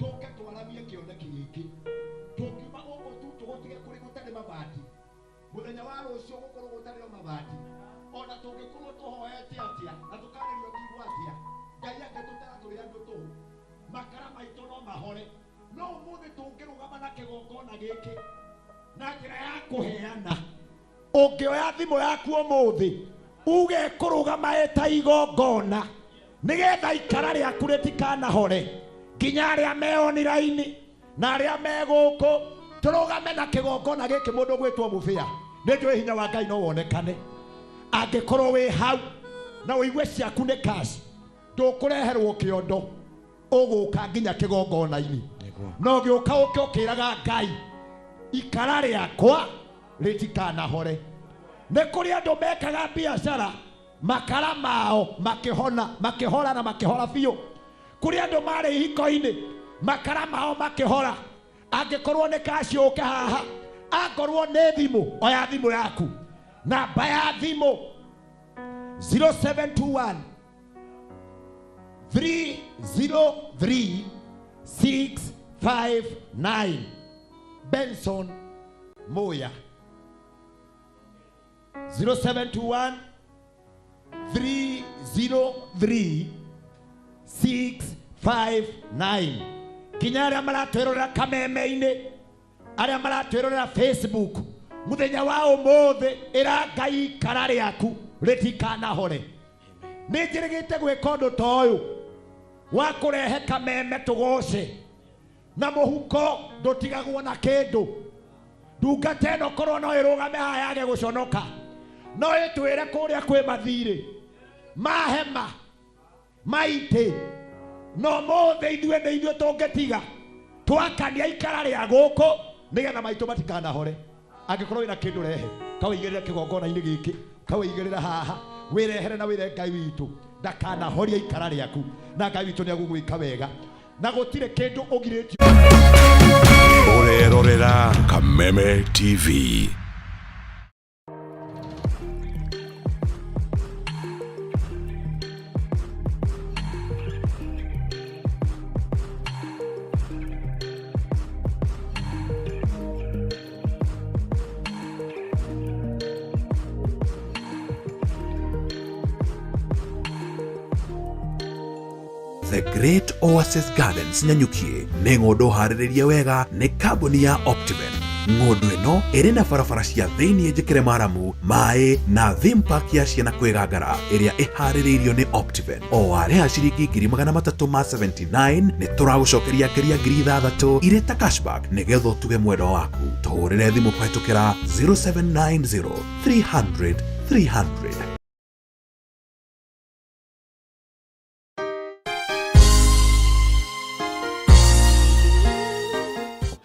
tũke twaramie kĩoneki gĩkĩ. Tũngiuma gũkũ tu tũgũtige kũrĩ gũtarĩ mabati. Mũthenya wa rũciũ gũkorwo gũtarĩ o mabati. Ona tũngĩkorwo tũhoete atĩa na tũkarĩrio kiugo atĩa, Ngai angĩtũtara tũrĩ andũ tũhũ, makara maitũ no mahore. No ũmũthĩ tũngĩrũgama na kĩgongona gĩkĩ na njĩra ya kũheana, ũngĩoya thimũ yaku ũmũthĩ uge kũrũgama ĩta igongona nĩgetha ikara rĩaku rĩtikanahore nginya arĩa me online na arĩa me gũkũ, tũrũgame na kĩgongona gĩkĩ. Mũndũ ũgwĩtwo mũbĩa, nĩ njũĩ hinya wa Ngai no wonekane angĩkorwo wĩ hau na ũigue ciaku nĩ cash, ndũkũreherwo kĩondo, ũgũka nginya kĩgongona-inĩ. No ũgĩũka ũke ũkĩraga Ngai ikara rĩakwa rĩtikanahore. Nĩ kũrĩ andũ mekaga biacara makara mao makĩhona, makĩhora na makĩhora biũ. Kũrĩ andũ marĩ ihiko-inĩ makara mao makĩhora. Angĩkorwo nĩ cash ũke haha, angorwo nĩ thimũ oya thimũ yaku. Namba ya thimũ 0721 303 659. Benson Moya. 0721 303 659. Nginya arĩa maratwĩrorera kameme-inĩ, arĩa maratwĩrorera Facebook, mũthenya wa ũmũthĩ ĩra Ngai ikara rĩaku rĩtikanahore. Nĩ njĩrĩgĩte gwĩka ũndũ ta ũyũ wa kũrehe kameme tũgoce, na mũhuko ndũtigagwo na kĩndũ. Ndungata ĩno korwo no ĩrũgame haha yage gũconoka, no ĩtwĩre kũrĩa kwĩ mathirĩ ma hema maitĩ, no ũmũthĩ ithuĩ nĩ ithuĩ tũngĩtiga twakania ikara rĩa gũkũ nĩgetha maitũ matikanahore. Angĩkorwo wĩna kĩndũ rehe, kawĩigĩrĩre kĩgongona-inĩ gĩkĩ, kawĩigĩrĩre haha, wĩrehere na wĩre Ngai witũ ndakanahorie ikara rĩaku, na Ngai witũ nĩegũgwĩka wega, na gũtirĩ kĩndũ ũgirĩtio. Ũrerorera Kameme TV. The Great Oasis Gardens Nanyuki nĩ ng'ũndũ harĩrĩrie wega nĩ kambuni ya Optiven. Ng'ũndũ ĩno ĩrĩ na barabara cia thĩinĩ njĩkĩre maramu, maĩ na theme park ya ciana kwĩgangara ĩrĩa ĩharĩrĩirio nĩ Optiven. O warĩha ciringi 379 nĩ tũragũcokeria ngeria 6,000 irĩ ta cashback nĩgetha ũtuge mwendwa waku. Tũhũrĩre thimũ kũhetũkĩra 0790 300 300.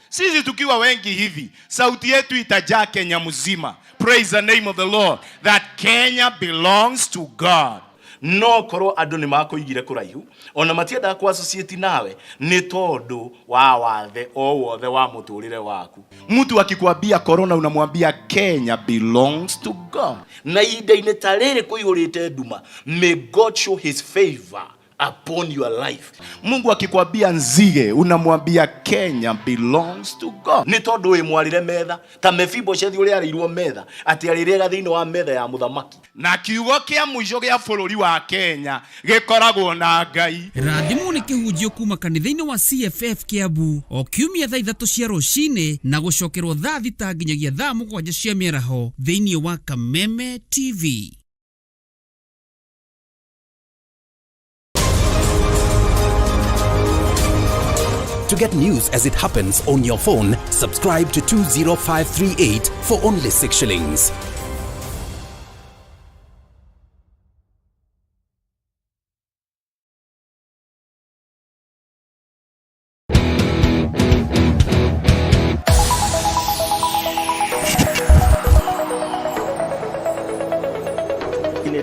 Sisi tukiwa wengi hivi, sauti yetu itajaa Kenya mzima. Praise the name of the Lord that Kenya belongs to God. No korwo andu ni makuigire kuraihu ona matiendaga ku associate nawe ni tondu wa wathe o wothe wa muturire waku. Mtu akikwambia corona unamwambia Kenya belongs to God. Na ihinda-inĩ ta rĩrĩ kũihũrĩte nduma, may God show his favor upon your life. Mungu akikwambia nzige unamwambia Kenya belongs to God. Ni tondu wi mwarire metha ta Mefiboshethi uria arĩirwo metha ati arĩrĩaga thĩinĩ wa metha ya mũthamaki. Na kiugo kĩa mũico gĩa bũrũri wa Kenya gĩkoragwo na Ngai. Rathimwo nĩ kĩhunjio kuma kanitha-inĩ wa CFF Kiambu o kiumia thaa 3 cia rũcinĩ na gũcokerwo thaa 6 nginyagia thaa 7 cia mĩaraho thĩinĩ wa Kameme TV. To get news as it happens on your phone, subscribe to 20538 for only 6 shillings.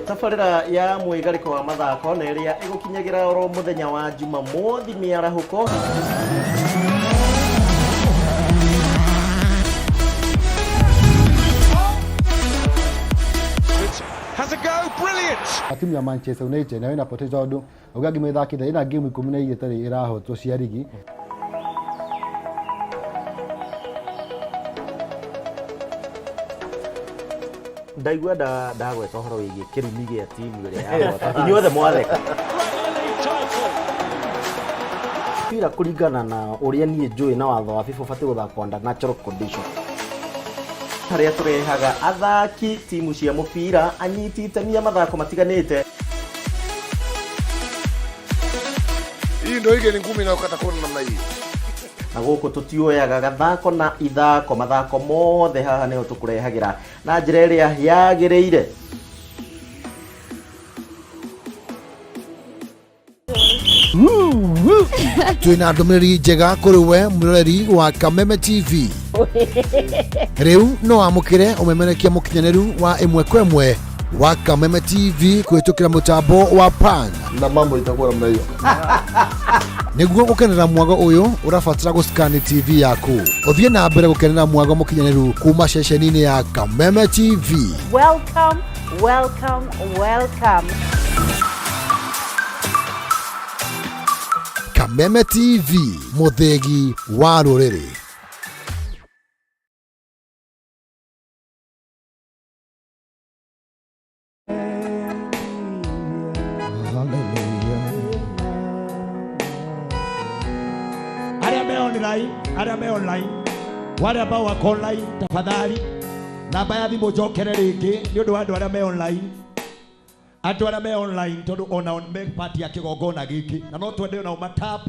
Tabarĩra ya mwĩgarĩko wa mathako na ĩrĩa ĩgũkinyagĩra oro mũthenya wa Jumamothi mĩarahũko. Has a go, brilliant. Timu ya Manchester United nayo inapoteza tondu uga ngimithakitha ina game 12 itarĩ ĩrahotwo cia rigi. Ndaigua ndagweta ũhoro wĩgiĩ kĩrumi gĩa timu ĩrĩa yahota inyuothe mwatheka. Mpira kũringana na ũrĩa niĩ njũĩ na watho wa FIFA ũbatiĩ gũthakwo under natural condition. Harĩa tũrehaga athaki timu cia mũbira anyiti itemi a mathako matiganĩte. Hii ndio ile ngumi inayokata kona namna hii. Na gũkũ tũtioyaga gathako na ithako mathako mothe haha nĩho tũkũrehagĩra na njĩra ĩrĩa yagĩrĩire. Twina ndũmĩrĩri njega kũrĩ we mwĩroreri wa Kameme TV. Rĩu no wamũkĩre ũmemerekia mũkinyanĩru wa ĩmwe kwa ĩmwe wa Kameme TV kũhĩtũkĩra mũtambo wa Pan. Na mambo itakuwa namna hiyo. Nĩguo gũkenera mwago ũyũ ũrabatara gũscan TV yaku. Ũthiĩ na mbere gũkenera mwago mũkinyanĩru kuma ceceni-inĩ ya Kameme TV. Welcome, welcome, welcome. Kameme TV, mũthĩgi wa rũrĩrĩ. Arĩa me online, arĩa me online, wale ambao wako online, tafadhali namba ya thimũ njokere rĩngĩ nĩ ũndũ wa andũ arĩa me online. Andũ arĩa me online tondũ ona me part ya kĩgongona gĩkĩ na no twende onao matap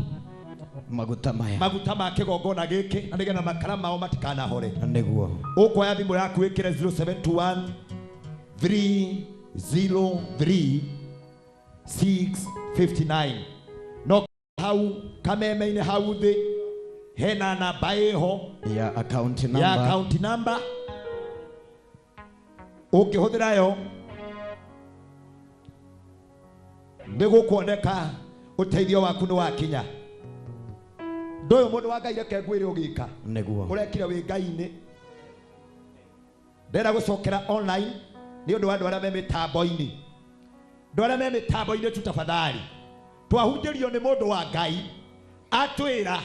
maguta maya, maguta ma kĩgongona gĩkĩ na nĩgetha makara mao matikanahore. Nĩguo ũkuoya thimũ yaku wĩkĩre 0721 303 659 no hau kameme-inĩ hau thĩ hena namba ĩho ya account number, ya account number ũngĩhũthĩra yo nĩgũkuoneka ũteithio waku nĩ wakinya. Ndũyũ mũndũ wa Ngai reke ngwĩre ũgĩka nĩguo ũrekire wĩ Ngai-inĩ. Ndĩrenda gũcokera online nĩ ũndũ wa andũ arĩa me mĩtambo-inĩ. Andũ arĩa me mĩtambo-inĩ tu tafadhali, twahunjĩrio nĩ mũndũ wa Ngai atwĩra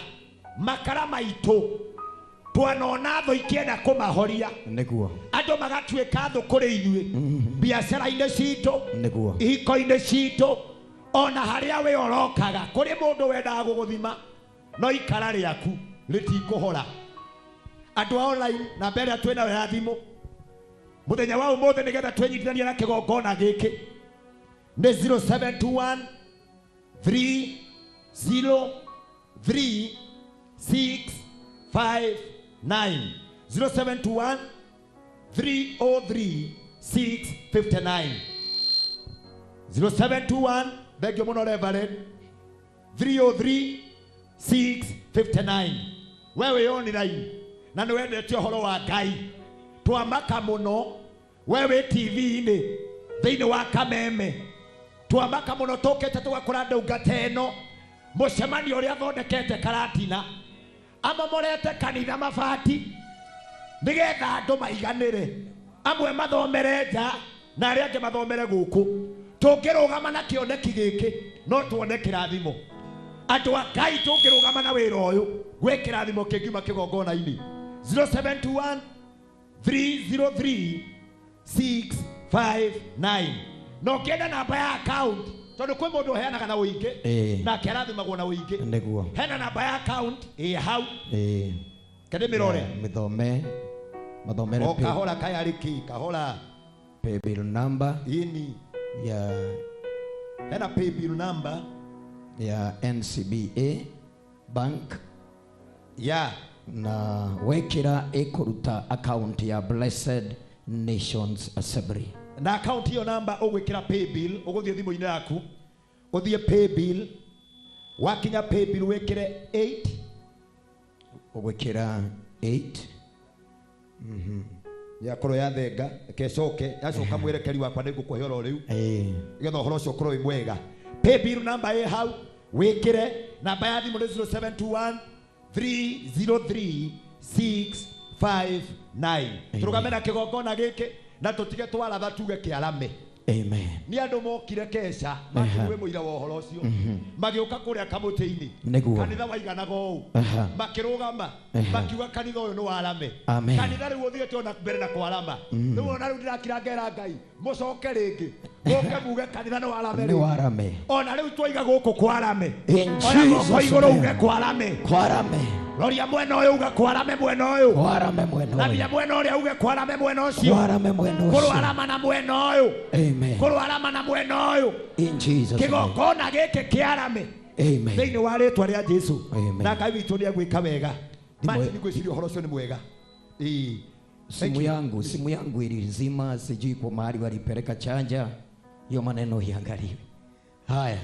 makara maitũ twanona thũ ikĩenda kũmahoria nĩguo andũ magatuĩka thũ kũrĩ ithuĩ biacara-inĩ citũ nĩguo ihiko-inĩ citũ ona harĩa we ũrokaga kũrĩ mũndũ wendaga gũgũthima no ikara rĩaku rĩtikũhora. Andũ a online namba ĩrĩa twĩnayo ya thimũ mũthenya wa ũmũthĩ nĩgetha twĩnyitithanie na kĩgongona gĩkĩ nĩ 0721 303 659 0721 303 659 0721 thengio mũno Reverend 303 659. We wĩ online na nĩ wendete ũhoro wa Ngai, twamaka mũno. We wĩ TV-inĩ thĩinĩ wa Kameme, twamaka mũno tũkĩte tũgakora ndungata ĩno mũcemanio ũrĩa athondekete Karatina, amomorete kanitha mabati nĩgetha andũ maiganĩre, amwe mathomere nja na arĩa angĩ mathomere gũkũ. Tũngĩrũgama na kĩoneki gĩkĩ no tuone kĩrathimo. Andũ a Ngai tũngĩrũgama na wĩra ũyũ gwĩ kĩrathimo kĩngiuma kĩgongona-inĩ. 0721 303 659. Na ũkĩenda namba ya account, tondũ kwĩ mũndũ ũheanaga na ũingĩ nake arathimagwo na ũingĩ. Nĩguo. Hena namba ya account ĩ hau. Kende mĩrore. Mĩthome mathomere. O kahora kayarĩ kĩ kahora. Paybill number ini ya hena paybill number ya NCBA Bank ya na wekira ĩkũruta account ya Blessed Nations Assembly. Na account hiyo namba ũgwĩkĩra paybill, ũgũthiĩ thimũ-inĩ yaku ũthiĩ paybill, wakinya paybill wĩkĩre 8 ũgwĩkĩra 8 yakorwo yathenga kecoke yacoka mwerekeri wakwa nĩngũkũhe oro rĩu nĩgetha ũhoro ũcio ũkorwo wĩ mwega. Paybill namba ĩ hau wĩkĩre namba ya thimũ nĩ 0721 303 659. Tũrũgame na kĩgongona gĩkĩ na tũtige twaratha tuge kĩarame. Amen. Nĩ andũ mokire keca makĩrue mũira wa ũhoro ũcio, magĩũka kũrĩa kamũtĩ-inĩ kanitha waiganaga ũũ, makĩrũgama makiuga kanitha ũyũ nĩ warame. Kanitha rĩu ũthiĩte ona mbere na kwarama. Rĩu ona rĩu ndĩrakira ngera Ngai mũcoke rĩngĩ mũke muge kanitha nĩ warame Nĩ warame. Ona rĩu twaiga gũkũ kwarame. In Oya moko Jesus' igũrũ name. uge kwarame. Kwarame. Roria mwena ũyũ uge kwarame mwena ũyũ. Kwarame mwena Na ũyũ. nginya mwena ũrĩa uge kwarame mwena ũcio. Kwarame mwena ũcio. Kũrwarama na mwena ũyũ. Amen. Kũrwarama na mwena ũyũ. In Jesus' name. Kĩgongona gĩkĩ kĩarame. Amen. Thĩinĩ wa rĩtwa rĩa Jesu. Amen. Na Ngai witũ nĩ egwĩka wega. Martin ngwĩciria ũhoro ũcio nĩ mwega. Ĩĩ. Simu yangu ilizima, sijui kwa mahali walipeleka chanja. Hiyo maneno iangaliwe. Haya.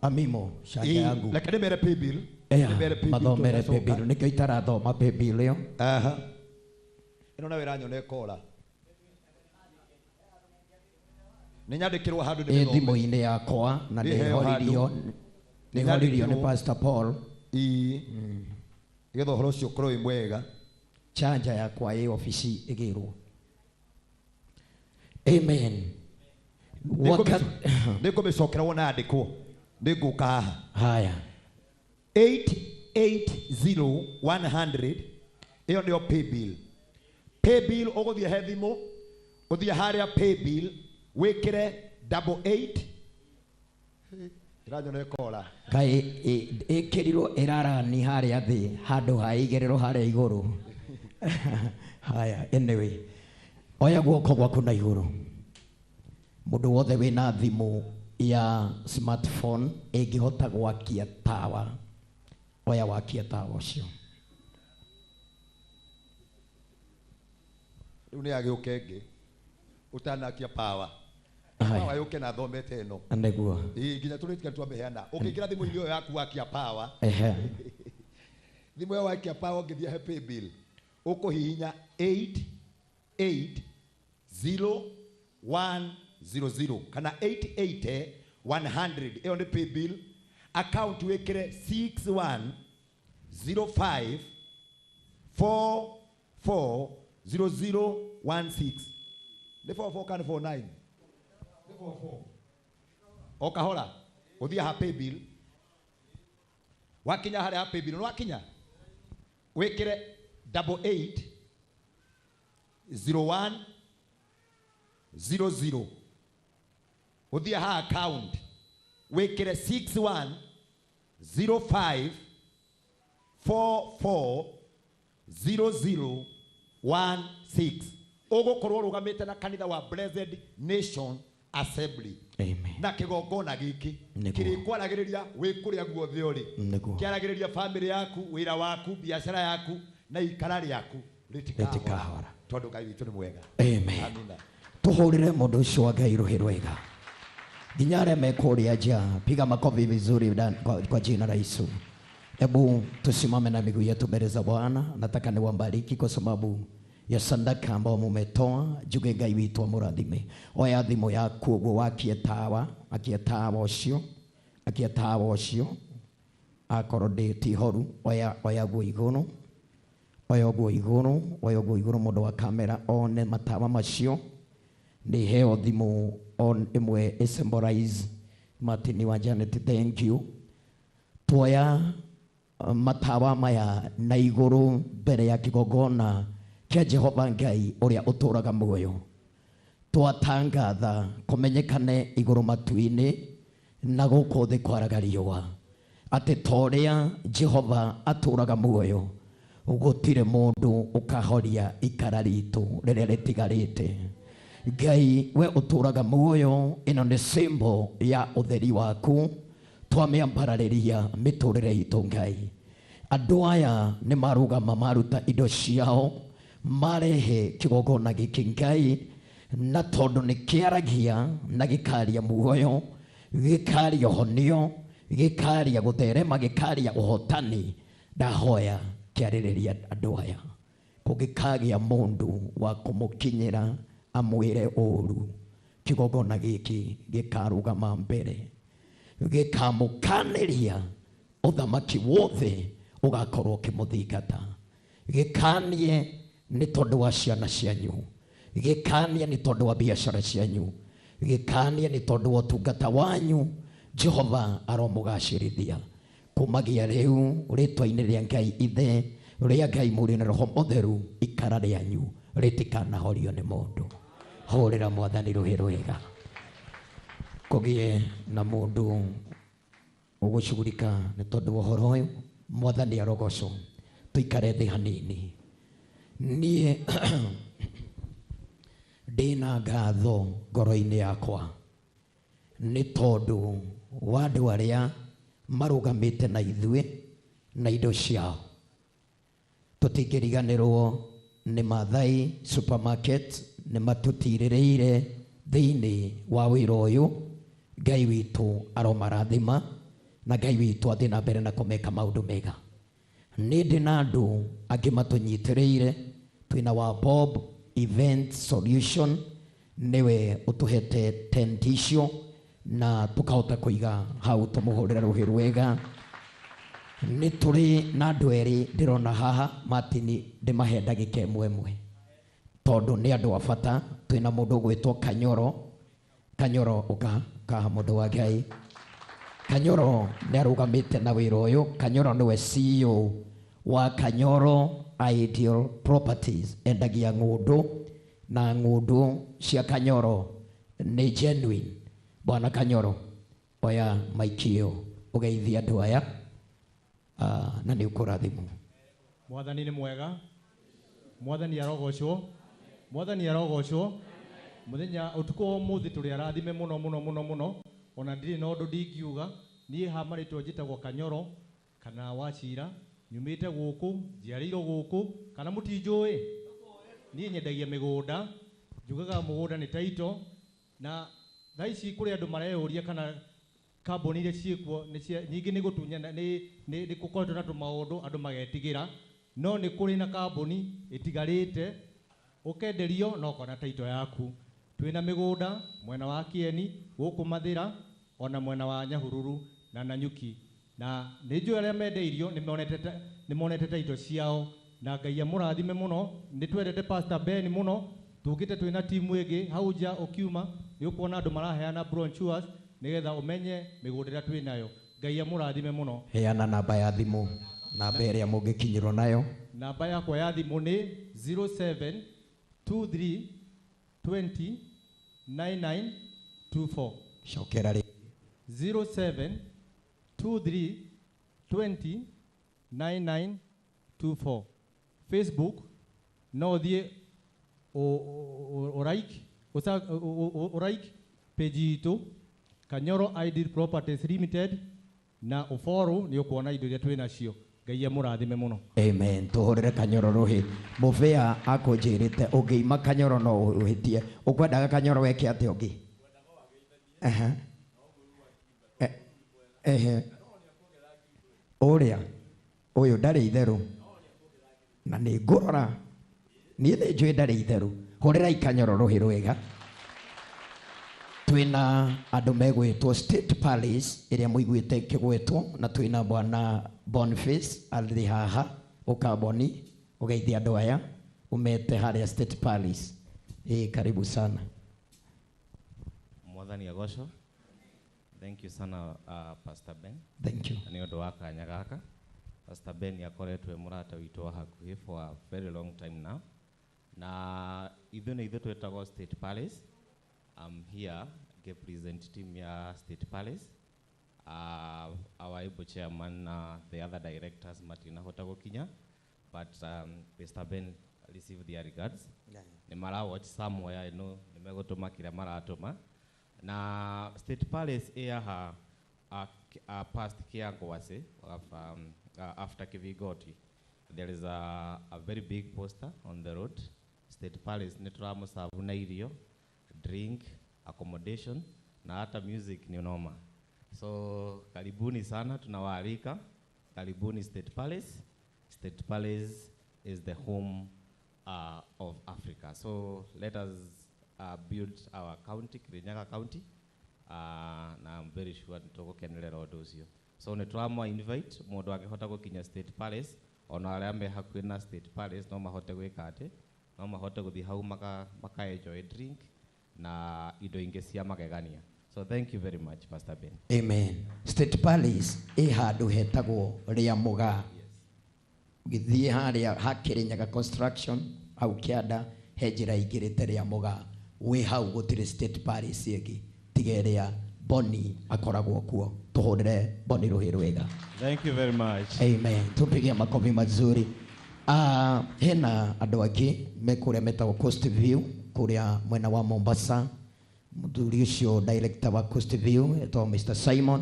Amimo chanja yangu. Reke ndĩmere paybill. Mathomere paybill nĩkĩo itarathoma paybill ĩyo. Aha. Ĩno nayo ĩranyona ĩkora. Nĩ nyandĩkĩrwo handũ Ĩ ndĩmĩthome. thimũ-inĩ yakwa na Nĩheo handũ. nĩhoririo nĩ Pastor Paul. Ĩĩ. Nĩgetha ũhoro ũcio ũkorwo wĩ mwega. Chanja yakwa ĩ obici ĩgĩrwo. Amen. Nĩngũmĩcokera wona yandĩkwo. Nĩngũka haha. Haya. 880100 ĩyo nĩyo paybill. Paybill ũgũthiĩ he thimũ, ũthiĩ harĩa paybill wĩkĩre 88 ĩranyona ĩkora. Kaĩ ĩkĩrirwo ĩrarani harĩa thĩ handũ ha igĩrĩrwo harĩa igũrũ. Haya, anyway. Oya guoko gwaku na igũrũ. Mũndũ wothe wĩna thimũ ya smartphone ĩngĩhota gwakia tawa, oya wakia tawa ũcio. Rĩu nĩ yagĩũka ĩngĩ ũtanakia power. Power yũke na thomete ĩno. Nĩguo. Ĩĩ, nginya tũrĩtiga twamĩheana. Ũngĩingĩra thimũ-inĩ ĩyo yaku wakia power. Thimũ ĩyo wakia power ũngĩthiĩ he paybill ũkũhihinya 880100 kana 88100 ĩyo nĩ paybill. Account wĩkĩre 6105 440016. Nĩ 44 kana 49? Nĩ 44. O kahora ũthiĩ ha paybill. Wakinya harĩa ha paybill nĩ wakinya wĩkĩre 88 01 00 ũthiĩ ha account wĩkĩre 61 05 44 00 16 ũgũkorwo ũrũgamĩte na kanitha wa Blessed Nation Assembly. Amen. Na kĩgongona gĩkĩ Nĩguo. kĩrĩkwaragĩrĩria wĩ kũrĩa guothe ũrĩ, Nĩguo. kĩaragĩrĩria famĩlĩ yaku, wĩra waku, biacara yaku na ikara rĩaku rĩtikahora, Rĩtikahora. tondũ Ngai witũ nĩ mwega. Amen. Amina. Tuhurire mundu ucio wa Ngai ruhi rwega nginya aria mekuria nja. Piga makofi vizuri kwa jina la Yesu. Hebu tusimame na miguu yetu mbele za Bwana. Nataka niwabariki kwa sababu ya sadaka ambao mumetoa. Njuge Ngai witũ amũrathime. Oya thimũ yaku ũguo wakie tawa, akie tawa ũcio, akie tawa ũcio. Akorwo ndĩ ti horu, oya, oya guo igũrũ, oya guo igũrũ, oya guo igũrũ. Mũndũ wa kamera one matawa macio. Nĩ heo thimũ on ĩmwe ĩ symbolize Martin wa Janet, thank you. Tuoya matawa maya na igũrũ mbere ya kĩgongona kĩa Jehova Ngai ũrĩa ũtũũraga muoyo. Twatangatha kũmenyekane igũrũ matu-inĩ na gũkũ thĩ kwaraga riũa atĩ ta ũrĩa Jehova atũũraga muoyo gũtirĩ mũndũ ũkahoria ikara ritũ rĩrĩa rĩtigarĩte. Ngai we ũtũũraga muoyo, ĩno nĩ symbol ya ũtheri waku, twamĩambararĩria mĩtũrĩre itũ Ngai. Andũ aya nĩ marũgama maruta indo ciao marehe kĩgongona gĩkĩ Ngai, na tondũ nĩ kĩaragia na gĩkaria muoyo, gĩkaria ũhonio, gĩkaria gũtherema, gĩkaria ũhotani, ndahoya kĩarĩrĩria andũ aya. Kũngĩkagĩa mũndũ wa kũmũkinyĩra amwĩre ũru, kĩgongona gĩkĩ gĩkarũgama mbere, gĩkamũkanĩria ũthamaki wothe ũgakorwo ũkĩmũthingata. Gĩkanie nĩ tondũ wa ciana cianyu, gĩkanie nĩ tondũ wa biacara cianyu, gĩkanie nĩ tondũ wa ũtungata wanyu. Jehova aromũgacĩrithia kumagia rĩu rĩtwa-inĩ rĩa Ngai Ithe, rĩa Ngai Mũriũ na Roho Mũtheru, ikara rĩanyu rĩtikanahorio nĩ mũndũ. Hũrĩra Mwathani rũhĩ rwega. Kũgĩe na mũndũ ũgũcugurika nĩ tondũ wa ũhoro ũyũ. Mwathani arogocwo. Tũikare thĩ hanini. Niĩ ndĩna ngatho ngoro-inĩ yakwa nĩ tondũ wa andũ arĩa marũgamĩte na ithuĩ na indo ciao. Tũtingĩriganĩrwo nĩ Maathai Supermarket, nĩ matũtirĩrĩire thĩinĩ wa wĩra ũyũ. Ngai witũ aromarathima na Ngai witũ athiĩ na mbere na kũmeka maũndũ mega. Nĩ ndĩ na andũ angĩ matũnyitĩrĩire, twĩna wa Bob Event Solution, nĩwe ũtũhete tent icio na tũkahota kũiga hau tũmũhũrĩre rũhĩ rwega. Nĩ tũrĩ na andũ erĩ ndĩrona haha, Martin ndĩmahe ndagĩka ĩmwe ĩmwe tondũ nĩ andũ a bata. Twĩna mũndũ ũgwĩtwo Kanyoro. Kanyoro ũka kaha mũndũ wa Ngai. Kanyoro nĩ arũgamĩte na wĩra ũyũ. Kanyoro nĩwe CEO wa Kanyoro Ideal Properties, endagia ng'ũndũ na ng'ũndũ cia Kanyoro nĩ genuine. Bwana Kanyoro, oya maikio ũgeithie andũ aya, na nĩ ũkũrathimwo. Mwathani nĩ mwega. Mwathani arogocwo. Mwathani arogocwo. Mũthenya ũtukũ wa ũmũthĩ tũrĩ arathime mũno mũno mũno mũno, ona ndirĩ na ũndũ ndingiuga. Niĩ ha marĩtwa njĩtagwo Kanyoro kana Wachira, nyumĩte gũkũ, njiarĩirwo gũkũ, kana mũtinjũĩ? Niĩ nyendagia mĩgũnda, njugaga mũgũnda nĩ title, na thaa ici kũrĩ andũ mareyũria kana kambuni iria ciĩkuo nĩ cia, nyingĩ nĩ gũtunyana, nĩ gũkoretwo na tũmaũndũ andũ magetigĩra, no nĩ kũrĩ na kambuni ĩtigarĩte ũkenderio na ũkona title yaku. Twĩna mĩgũnda mwena wa Kieni, gũkũ Mathĩra, ona mwena wa Nyahururu na Nanyuki, na nĩ njũĩ arĩa mendeirio nĩ monete title ciao, na Ngai amũrathime mũno. Nĩ twendete Pastor Ben mũno, tũkĩte twĩna timu ĩngĩ hau nja. Ũkiuma nĩ ũkuona andũ maraheana brochures nĩgetha ũmenye mĩgũnda ĩrĩa twĩnayo. Ngai amũrathime mũno. Heana namba ya thimũ, namba ĩrĩa mũngĩkinyĩrwo nayo. Namba yakwa ya thimũ nĩ 0723 20 9924. Cokera rĩngĩ. 0723 20 9924. Facebook no ũthiĩ ũ like ũ like page itũ Kanyoro Ideal Properties Limited na ũfollow, nĩ ũkuona indo iria twĩ nacio. Ngai amũrathime mũno. Amen. Tuhurire Kanyoro ruhi. Mubea akũnjĩrĩte ũngĩima Kanyoro no ũhĩtie. Ũkwendaga Kanyoro weke atĩa ũngĩ? Aha. Ehe. Ũrĩa ũyũ ndarĩ itherũ na nĩ ngũrora niĩ nĩ njũĩ ndarĩ itherũ. Hũrĩrai Kanyoro rũhĩ rwega. Twĩna andũ megwĩtwo State Palace ĩrĩa mũiguĩte ĩkĩgwetwo, na twĩna bwana Boniface arĩ haha. Ũka Boni ũgeithie andũ aya umete harĩa State Palace. Ĩ, karibu sana. Mwathani agocwo. Thank you sana, Pastor Ben. Thank you. Nĩ ũndũ wa kanya gaka. Pastor Ben nĩ akoretwo e mũrata witũ wa hakuhĩ for a very long time now. Na ithuĩ nĩ ithuĩ twĩtagwo State Palace. I'm here represent team ya State Palace. Our able chairman na the other directors matinahota gũkinya, but Mr. Ben received their regards. Nĩ mara watch somewhere, I know nĩ megũtũma kĩrĩa maratũma. Na State Palace ĩ haha past Kiangwase of, after Kivigoti. There is a very big poster on the road. State Palace nĩ tũramũcabu na irio, drink, accommodation na hata music ni noma. So karibuni sana, tunawaalika. Karibuni State Palace. State Palace is the home of Africa. So let us build our county, Kirinyaga County. Na I'm very sure nĩtũgũkenerera ũndũ ũcio. So nĩ tũramwa invite mũndũ angĩhota gũkinya State Palace, ona arĩa me hakuhĩ na State Palace no mahote gwĩka atĩ, no mahote gũthiĩ hau maka enjoy drink na indo ingĩ cia magegania. So thank you very much, Pastor Ben. Amen. State Palace ĩ handũ hetagwo rĩa mũgaa. Ũgĩthiĩ harĩa ha Kirinyaga Construction hau kĩanda he njĩra ingĩrĩte rĩa mũgaa. Wĩ hau gũtirĩ State Palace ĩngĩ tiga ĩrĩa Boni akoragwo kuo. Tũhũrĩre Boni rũhĩ rwega. Thank you very much. Amen. Tupige makofi mazuri. Hena andũ angĩ me kũrĩa metagwo Coast View kũrĩa mwena wa Mombasa. Mũthuri ũcio director wa Coast View etagwo Mr. Simon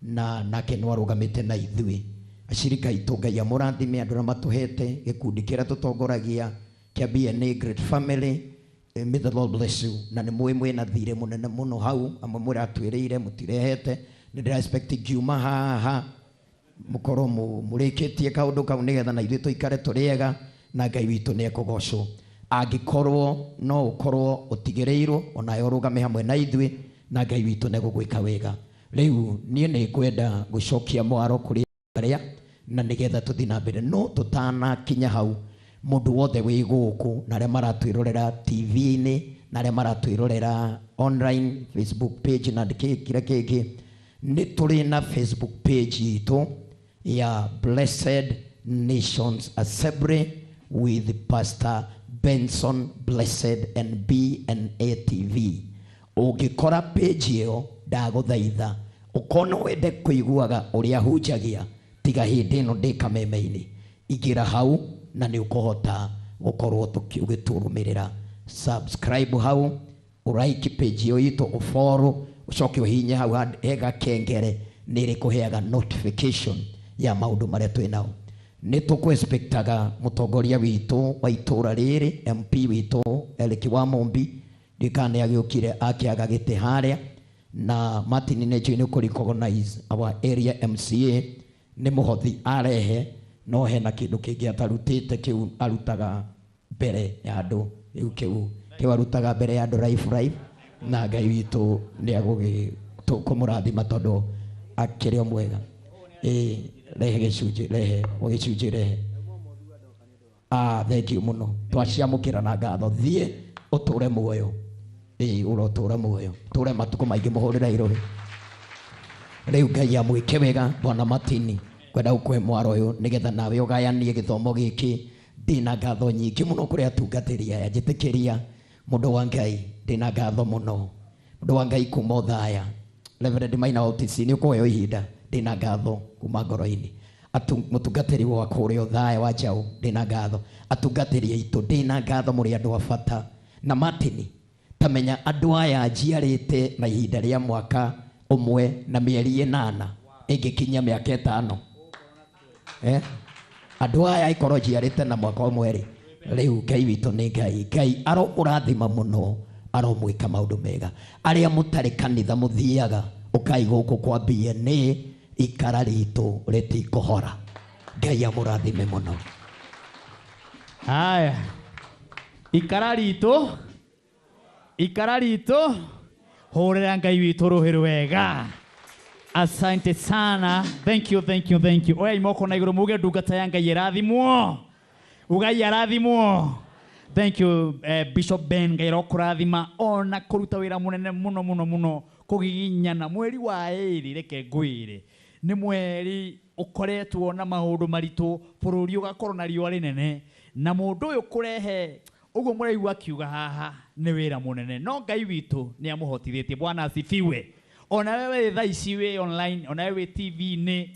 na nake nĩ arũgamĩte na ithuĩ. Ashirika aitũ Ngai amũrathime andũ arĩa matũhete gĩkundi kĩrĩa tũtongoragia kĩa BNA Great Family. May the Lord bless you. Na nĩ mũĩ mwĩna thirĩ mũnene mũno hau, amwe mũratwĩrĩire mũtirehete. Nĩ ndĩra expect ngiuma haha mũkorwo mũrĩkĩtie kaũndũ kau nĩgetha na ithuĩ tũikare tũrĩ ega na Ngai witũ nĩ ekũgocwo. Angĩkorwo no ũkorwo ũtigĩrĩirwo onawe ũrũgame hamwe na ithuĩ na Ngai witũ nĩ egũgwĩka wega. Rĩu niĩ nĩ ngwenda gũcokia mwaro kũrĩ arĩa na nĩgetha tũthiĩ na mbere, no tũtanakinya hau mũndũ wothe wĩ gũkũ na arĩa maratwĩrorera TV-inĩ na arĩa maratwĩrorera online Facebook page na kĩrĩa kĩngĩ, nĩ tũrĩ na Facebook page itũ ya Blessed Nations Assembly with Pastor Benson Blessed and BNA TV. Ũngĩkora page ĩyo ndagũthaitha ũkorwo no wende kũiguaga ũrĩa hunjagia tiga hĩndĩ ĩno ndĩ kameme-inĩ, ingĩra hau na nĩ ũkũhota gũkorwo ũgĩtũrũmĩrĩra. Subscribe hau, ũraiki page ĩyo itũ, ũfollow, ũcoke ũhihinye hau he gakengere nĩ ĩrĩkũheaga notification ya maũndũ marĩa twĩ nao. Nĩ tũkũ-expectaga mũtongoria witũ wa itũra rĩrĩ, MP witũ Eric Wamumbi, ndiũĩ kana nĩ agĩũkire akĩaga gĩtĩ harĩa, na Martin nĩ njũĩ nĩ ũkũ-recognize our area MCA nĩ mũhothi arehe, no hena kĩndũ kĩngĩ atarutĩte kĩu arutaga mbere ya andũ, rĩu kĩu arutaga mbere ya andũ live live, na Ngai witũ nĩ agũkũmũrathima tondũ akĩrĩ o mwega. Ĩ, rehe gĩcunjĩ, rehe o gĩcunjĩ, rehe. Thank you mũno. Twaciamũkĩra na ngatho. Thiĩ ũtũre muoyo. Ĩ, ũrotũra muoyo. Tũre matukũ maingĩ, mũhũrĩre irũrĩ. Rĩu Ngai amwĩke wega Bwana Martini. Kwenda gũkũhe mwaro ũyũ nĩgetha nawe ũgayanie gĩthomo gĩkĩ. Ndĩna ngatho nyingĩ mũno kũrĩ atungatĩri aya. Njĩtĩkĩria mũndũ wa Ngai, ndĩna ngatho mũno. Mũndũ wa Ngai kuma Othaya. Reverend Maina wa OTC, nĩ ũkũheo ihinda. Ndĩna ngatho kuma ngoro-inĩ. Mũtungatĩri wakwa ũrĩa ũthaya wa njaũ, ndĩna ngatho. Atungatĩri aitũ, ndĩna ngatho, mũrĩ andũ a bata. Na Martin, tamenya andũ aya njiarĩte na ihinda rĩa mwaka ũmwe na mĩeri 8 ĩngĩkinyia mĩaka 5. Andũ aya ikorwo njiarĩte na mwaka ũmwe rĩ, rĩu Ngai witũ nĩ Ngai. Ngai aromũrathima mũno, aromwĩka maũndũ mega. Arĩa mũtarĩ kanitha mũthiaga, ũkai gũkũ kwa BNA, ikara ritũ rĩtikũhora. Ngai amũrathime mũno. Haya, ikara ritũ, ikara ritũ, hũrĩra Ngai witũ rũhĩ rwega. Asante sana. Thank you, thank you, thank you. Oya moko na igũrũ muge ndungata ya Ngai ĩrathimwo. Ugai arathimwo. Thank you, Bishop Ben. Ngai arokũrathima ona kũruta wĩra mũnene mũno mũno mũno kũgiginyana mweri wa 2. Reke ngwĩre nĩ mweri ũkoretwo na maũndũ maritũ, bũrũri ũgakorwo na riũa rĩnene, na mũndũ ũyũ kũrehe ũguo mũraigua akiuga haha nĩ wĩra mũnene, no Ngai witũ nĩ amũhotithĩtie. Bwana asifiwe. Ona wewe thaa ici wĩ online, ona wewe wĩ TV-inĩ,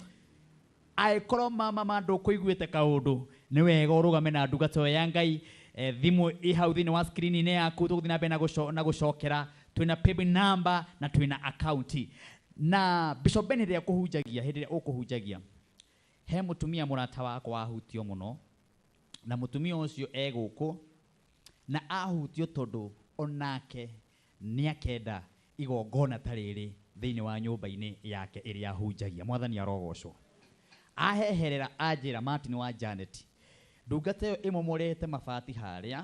angĩkorwo mama ma ndũkũiguĩte kaũndũ, nĩ wega ũrũgame na ndungata ĩyo ya Ngai. Thimũ ĩ hau thĩinĩ wa screen-inĩ yaku, tũgũthiĩ na mbere na gũcokera. Twĩna paybill number na twĩna account. Na Bishop Ben hĩndĩ ĩrĩa kũhunjagia, hĩndĩ ĩrĩa ũkũhunjagia, he mũtumia mũrata wakwa wahutio mũno, na mũtumia ũcio e gũkũ, na ahutio tondũ onake nĩakenda igongona ta rĩrĩ thĩinĩ wa nyũmba-inĩ yake ĩrĩa ahunjagia. Mwathani arogocwo. Aheherera anjĩra Martin wa Janet, ndungata ĩyo ĩmomorete mabati harĩa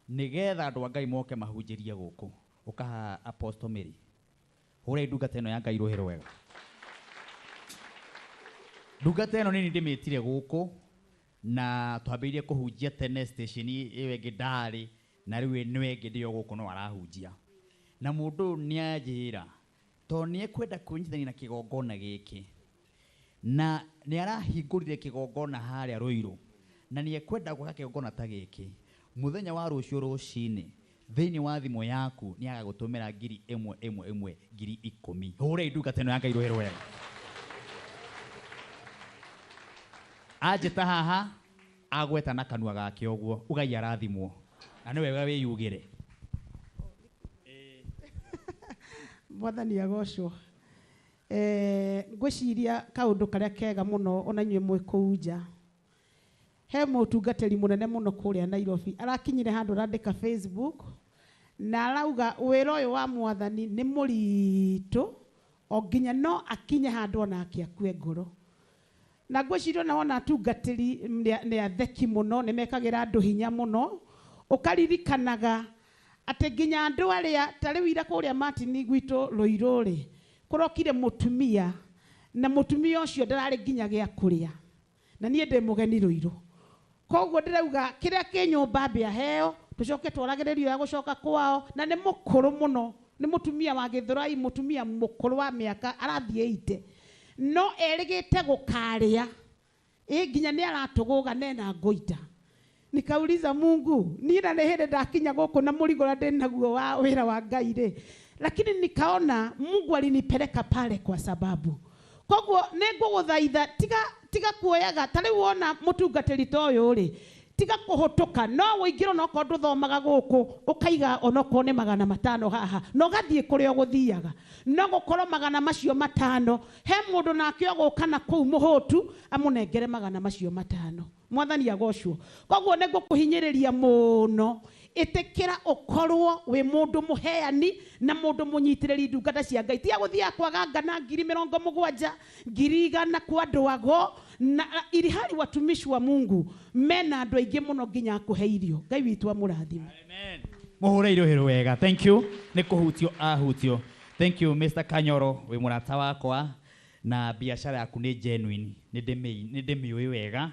nĩgetha andũ a Ngai moke mahunjĩrie gũkũ. Ũkaha Apostle Mary, hũrai ndungata ĩno ya Ngai rũhĩ rwega. Ndungata ĩno nini ndĩmĩtire gũkũ, na twambĩrĩirie kũhunjia tene station ĩyo ĩngĩ ndarĩ, na rĩu ĩno ĩngĩ ndĩyo gũkũ no arahunjia. Na mũndũ ũyũ nĩanjĩra tondũ nĩekwenda kwĩnyitithania na kĩgongona gĩkĩ, na nĩarahingũrire kĩgongona harĩa Ruiru, na nĩekwenda gwaka kĩgongona ta gĩkĩ. Mũthenya wa rũciũ rũcinĩ thĩinĩ wa thimũ yaku nĩagagũtũmĩra ngiri ĩmwe ĩmwe ĩmwe 10,000. Hũrai ndungata ĩno ya Ngai rũhĩ rwega. Anjĩta haha agweta na kanua gake ũguo, ugai arathimwo, na nĩ wega wĩyugĩre. Mwathani agocwo. Ngwĩciria kaũndũ karĩa kega mũno ona inyuĩ mwĩ kũu nja, he mũtungatĩri mũnene mũno kũrĩa Nairobi arakinyire handũ arandĩka Facebook na arauga wĩra ũyũ wa mwathani nĩ mũritũ o nginya no akinye handũ onake akue ngoro. Na ngwĩciria ona wona atungatĩri nĩ atheki mũno, nĩ mekagĩra andũ hinya mũno, ũkaririkanaga atĩ nginya andũ arĩa ta rĩu ira kũrĩa Martin gwitũ Ruiru rĩ, kũrokire mũtumia, na mũtumia ũcio ndararĩ nginya gĩa kũrĩa, na niĩ ndĩ mũgeni Ruiru. Koguo ndĩrauga kĩrĩa kĩ nyũmba ambe aheo, tũcoke twaragĩrĩrio ya gũcoka kwao, na nĩ mũkũrũ mũno, nĩ mũtumia wa Gĩthũrai, mũtumia mũkũrũ wa mĩaka arathiĩ ite, no erĩgĩte gũkarĩa, ĩ nginya nĩ aratũgũga nena ngũita. Nikauliza Mungu, niĩ na nĩ hĩndĩ ndakinya gũkũ na mũrigo ũrĩa ndĩ naguo wa wĩra wa Ngai rĩ, lakini nikaona Mungu alinipeleka pale kwa sababu. Koguo nĩ ngũgũthaitha, tiga kuoyaga ta rĩu wona mũtungatĩri ta ũyũ rĩ, tiga kũhũtũka, no ũingĩre onokorwo ndũthomaga gũkũ, ũkaiga onokorwo nĩ 500 haha, na ũgathiĩ kũrĩa ũgũthiaga, no gũkorwo 500 he mũndũ nake ũgũka na kũu mũhũtu amũnengere 500. Mwathani agocwo. Koguo nĩ ngũkũhinyĩrĩria mũno, ĩtĩkĩra ũkorwo wĩ mũndũ mũheani na mũndũ mũnyitĩrĩri ndungata cia Ngai. Tiga gũthiaga kwaganga na 70,000, 100,000 kwa andũ ago, na ili hali watumishi wa Mungu mena andũ aingĩ mũno nginya akũhe irio. Ngai witũ amũrathime. Amen. Mũhũre irio wega. Thank you. Nĩ kũhutio ahutio. Thank you Mr. Kanyoro, wĩ mũrata wakwa na biashara yaku nĩ genuine, nĩ ndĩmĩũĩ wega.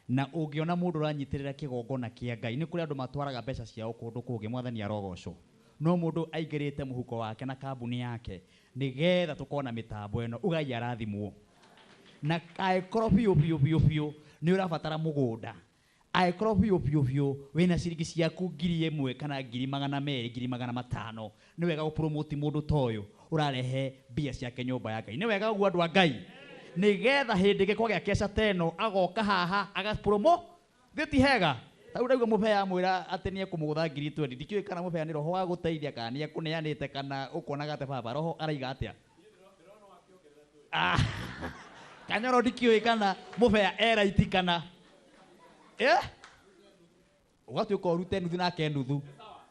Na ũngĩona mũndũ ũranyitĩrĩra kĩgongona kĩa Ngai, nĩ kũrĩ andũ matwaraga mbeca ciao kũndũ kũngĩ, mwathani arogocwo. No mũndũ aingĩrĩte mũhuko wake na kambuni yake nĩgetha tũkorwo na mĩtambo ĩno, ugai arathimwo. Na angĩkorwo biũ biũ biũ biũ nĩ ũrabatara mũgũnda, angĩkorwo biũ biũ biũ wĩna ciringi ciaku 1,000 kana 200,000, 500,000, nĩ wega gũpromote mũndũ ta ũyũ ũrarehe mbia ciake nyũmba ya Ngai. Nĩ wega ũguo andũ a Ngai. Nigetha hĩndĩ ĩngĩ kwagĩa keca teno agoka haha agapromo. Thĩ hega. Tau ndaigua mũbea amwĩra atĩ nĩ ekũmũgũtha ngiri 20. Ndikĩũĩ kana mũbea nĩ roho wa gũteithia kana nĩ ekũneanĩte kana ũkuonaga atĩ baba roho araiga atĩa. Ah. Kanyoro ndikĩũĩ kana mũbea eraiti kana. Eh? Ũgatuĩka ũrute nuthu nake nuthu.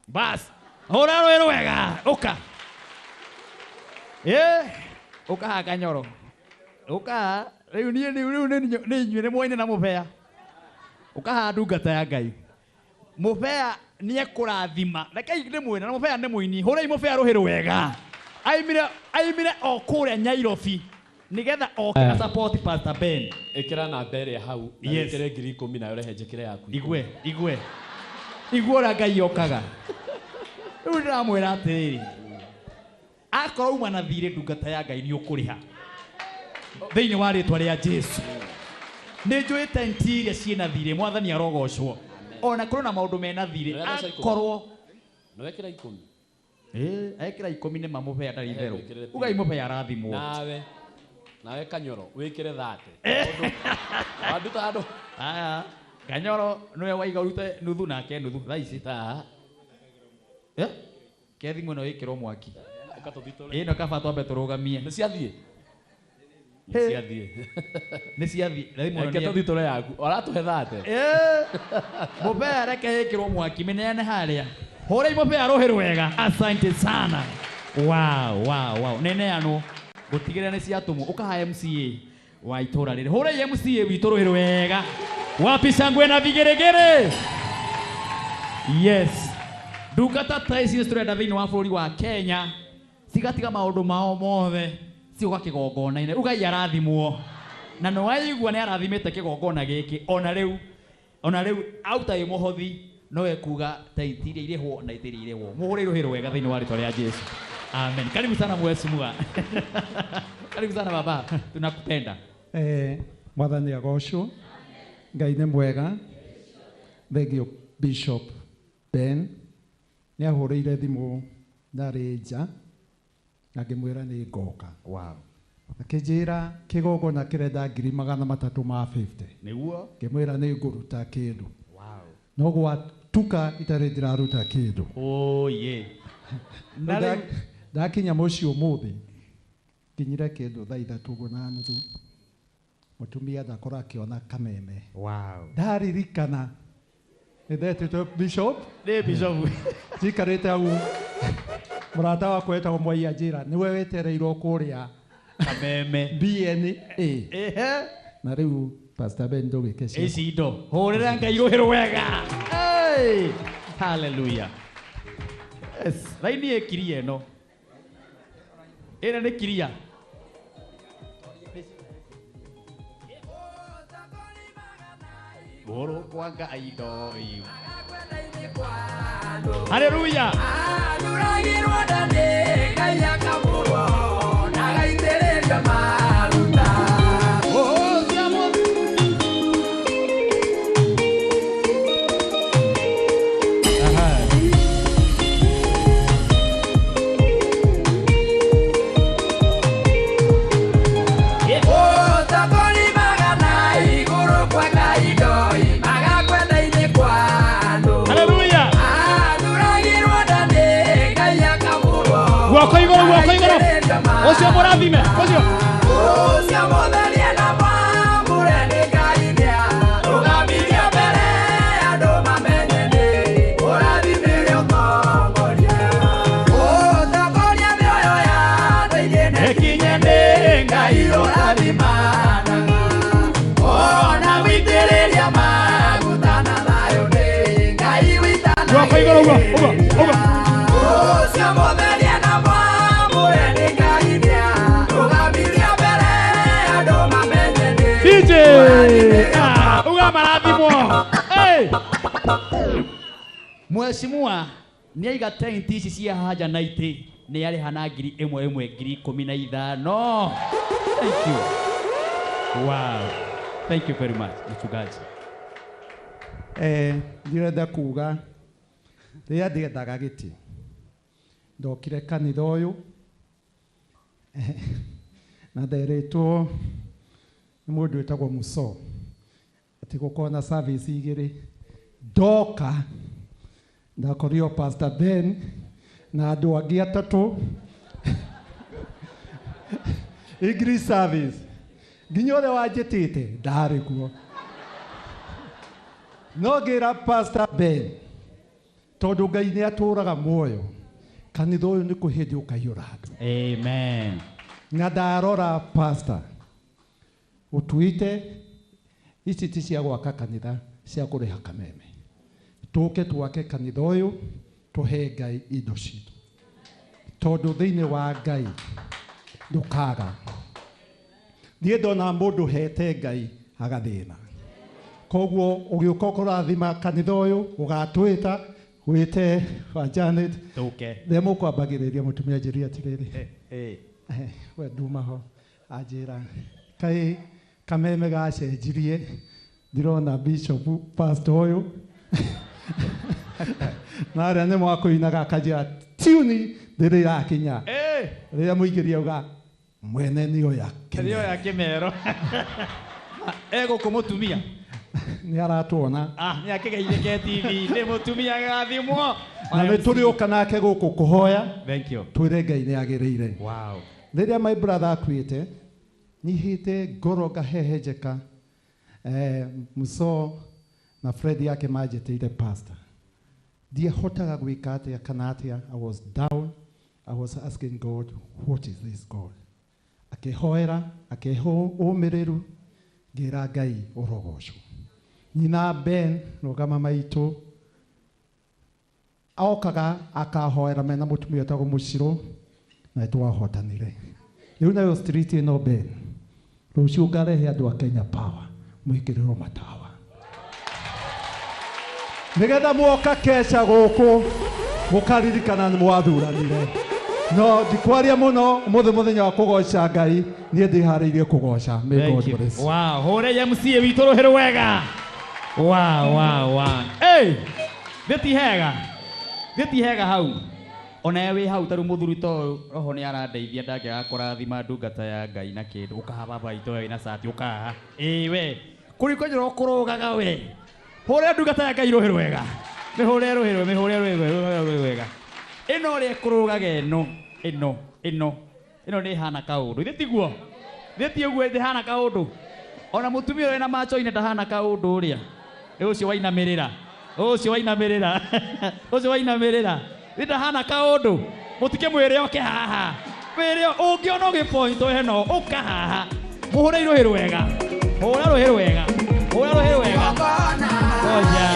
Bas. Hũra rwĩrũ wega. Ũka. Eh? Ũka haha Kanyoro. Ũka haha. Rĩu niĩ rĩu nĩ inyuĩ nĩ mwaine na mũbea. Ũka haha ndungata ya Ngai. Mũbea nĩ ekũrathima. Rekei ndĩmwĩre na mũbea nĩ mũini. Hũrai mũbea rũhĩ wega. Aimire o kũrĩa Nyairobi. Nigetha oke na support Pastor Ben. Ĩkĩra namba ĩrĩa hau na Yes. wĩkĩre ngiri ikũmi nayo rehe njĩkĩre yaku. Igwe, igwe. Igwe ũrĩa Ngai okaga. Rĩu ndĩramwĩra atĩrĩrĩ. Akorwo uma na thirĩ ndungata ya Ngai nĩ ũkũrĩha. Thĩinĩ wa rĩtwa rĩa Jesu. Nĩ njũĩ tenti iria ciĩna thirĩ mwathani arogocwo. Ona kũrĩ na maũndũ mena thirĩ. Akorwo Nĩ wekĩra 10. Ekĩra 10 nĩ mamũbea ndarĩ itherũ. Ugai mũbea arathimwo. Nawe Kanyoro wĩkĩre 30. Wanduta handũ. Aya. Kanyoro nĩwe waiga ũrute nuthu nake nuthu thaa ici. Eh? Ke thimũ ĩno ĩkĩrwo mwaki. Ĩno kaba twambe tũrũgamie. Nĩ ciathiĩ. Nĩ ciathiĩ. Nĩ ciathiĩ. Reke tũthitũre yaku. Ũratũhe 30. Mũbea reke ĩkĩrwo mwaki mĩneane harĩa. Hũrai mũbea rũhĩ rwega. Asante sana. Wow, wow, wow. Neneanwo. Gũtigĩrĩra nĩ ciatũmwo. Ũkaha MCA wa itũra rĩrĩ. Hũrai MCA witũ rũhĩ rwega. Wapi shangwe na vigeregere. Yes. Ndungata ta ici nĩ tũrenda thĩinĩ wa bũrũri wa Kenya. Cigatiga maũndũ mao mothe. Ciũka kĩgongona-inĩ. Ugai arathimwo. Na nĩ waigua nĩ arathimĩte kĩgongona gĩkĩ. Ona rĩu auta ĩ mũhothi no ekuga ta itirĩ irĩhwo na itirĩ irĩhwo. Mũhũre rũhĩ rwega thĩinĩ wa rĩtwa rĩa Jesu. Amen. Karibu sana mheshimiwa. Karibu sana baba. Tunakupenda. Mwathani agocwo. Ngai nĩ mwega. Thank you Bishop Ben. Nĩ ahũrĩire thimũ ndarĩ nja na ngĩmwĩra nĩ ngoka. Wow. Akĩnjĩra kĩgongona kĩrenda ngiri 350. Nĩguo. Ngĩmwĩra nĩ ngũruta kĩndũ. Wow. No gwatuka itarĩ ndĩraruta kĩndũ. Oh yeah. Na ndakinya mũciĩ ũmũthĩ nginyire kĩndũ thaa 3:30. Mũtumia ndakora akĩona kameme. Wow. Ndaririkana nĩndetĩtwo Bishop. Nĩ Bishop. Njikarĩte hau mũrata wakwa wetagwo Mwai anjĩra nĩwe wetereirwo kũrĩa kameme BNA. Na rĩu Pastor Ben ndũgĩke ciakwa. Ici indo. Hũrĩra Ngai rũhĩ rwega. Hey! Hallelujah. Yes. Raini ĩkiria ĩno. Ĩno nĩ kiria. Gũrũ kwa Ngai ndoi. Hallelujah. Guoko igũrũ, guoko igũrũ. Ũcio mũrathime, ũcio. Ũcio mũtherie na mwamũre nĩ Ngai nĩarũgamirie mbere andũ mamenye nĩ ũrathimire ũtongoria. Ũtongoria mĩoyo ya andũ aingĩ nĩkinye nĩ Ngai ũrathimanaga. Ona witĩrĩria maguta na thayũ nĩ Ngai witanagia. Guoko igũrũ, ũguo, ũguo, ũguo. Ũcio mũtherie na mwamũre nĩ Ngai nĩarũgamirie mbere andũ mamenye nĩ DJ. Uga marathimwo. Hey! Mheshimiwa nĩ aiga tenti ici cia haja na itĩ nĩ arĩha na ngiri ĩmwe ĩmwe ngiri 15. Thank you. Wow. Thank you very much, mchungaji. Ndĩrenda kuga rĩrĩa ndiendaga gĩtĩ ndokire kanitha ũyũ na nderĩtwo Nĩ mũndũ wĩtagwo Muso atĩ gũkorwo na service igĩrĩ. Ndoka ndakorio Pastor Ben na andũ angĩ atatũ English service nginya ũrĩa wanjĩtĩte ndarĩ kuo. No ngĩra Pastor Ben tondũ Ngai nĩ atũraga muoyo, kanitha ũyũ nĩ kũhĩndĩ ũkaiyũra andũ. Amen. Na ndarora pastor ũtuĩte ici ti cia gwaka kanitha, cia kũrĩha kameme. Tũke twake kanitha ũyũ tũhe Ngai indo citũ, tondũ thĩinĩ wa Ngai ndũkaga. Niĩ ndona mũndũ hete Ngai agathĩna. Koguo ũgĩũka kũrathima kanitha ũyũ ũgatwĩta wĩte wa Janet tũke rĩrĩa mũkwambagĩrĩria mũtumia njĩrie atĩrĩrĩ, we nduma ho anjĩra kaĩ kameme gacenjirie, ndĩrona bishop pastor ũyũ na arĩa nĩ mwakũinaga akanjĩra tuni ndĩrĩ ĩrakinya. Rĩrĩa mũingĩria auga mwene nĩoya nĩoya kĩmero. Egũkũ mũtumia nĩ aratuona. Nĩ akĩgeithĩke TV nĩ mũtumia agathimwo. Na nĩ tũrĩũka nake gũkũ kũhoya. Thank you. Twĩre Ngai nĩ agĩrĩire. Wow. Rĩrĩa my brother akuĩte nyihĩte ngoro ngahehenjeka. Muso na Fred yake manjĩtĩire pastor. Ndiahotaga gwĩka atĩa kana atĩa. I was down. I was asking God, what is this God? Akĩhoera, akĩhe ũmĩrĩru, ngĩra Ngai ũrogocwo. Nyina Ben rũgama maitũ okaga akahoera mena mũtumia wĩtagwo Mũcirũ na nĩtwahotanire. Rĩu nayo street ĩno Ben, rũciũ ngarehe andũ a Kenya Power mwĩkĩrĩrwo matawa nĩgetha mwoka keca gũkũ mũkaririkana nĩ mwathuranire. No ndikwaria mũno ũmũthĩ mũthenya wa kũgoca Ngai, niĩ ndĩharĩirie kũgoca. May God bless. Wow, hũrĩria MCA witũ rũhĩ rwega. Wow, wow, wow. Hey, thĩ hega. Thĩ hega hau. Ona we wĩ hau tarĩu mũthuri ta ũyũ roho nĩ arandeithia ndangĩaga kũrathima ndungata ya Ngai na kĩndũ. Ũkaha baba witũ wĩna cati ũkaha. Ĩĩ we. Kũrĩ kũnjĩra ũkũrũgaga we. Hũrĩra ndungata ya Ngai rũhĩ rwega. Mĩhũrĩre rũhĩ rwega, mĩhũrĩre rũhĩ rwega. Ĩno ũrĩa ĩkũrũgaga ĩno, ĩno, ĩno. Ĩno nĩ ĩhana kaũndũ. Ithe tiguo? Ithe ti ũguo ĩhana kaũndũ. Ona mũtumia ũrĩa wĩna macho-inĩ ndahana kaũndũ ũrĩa. Ũcio wainamĩrĩra. Ũcio wainamĩrĩra. Ũcio wainamĩrĩra. Ithe ndahana kaũndũ. Mũtikĩmwĩre oke haha. Mwĩre ũngĩona ũgĩpoint ĩno ũka haha. Mũhũre rũhĩ rwega. Hũra rũhĩ rwega. Hũra rũhĩ rwega. Ngoja.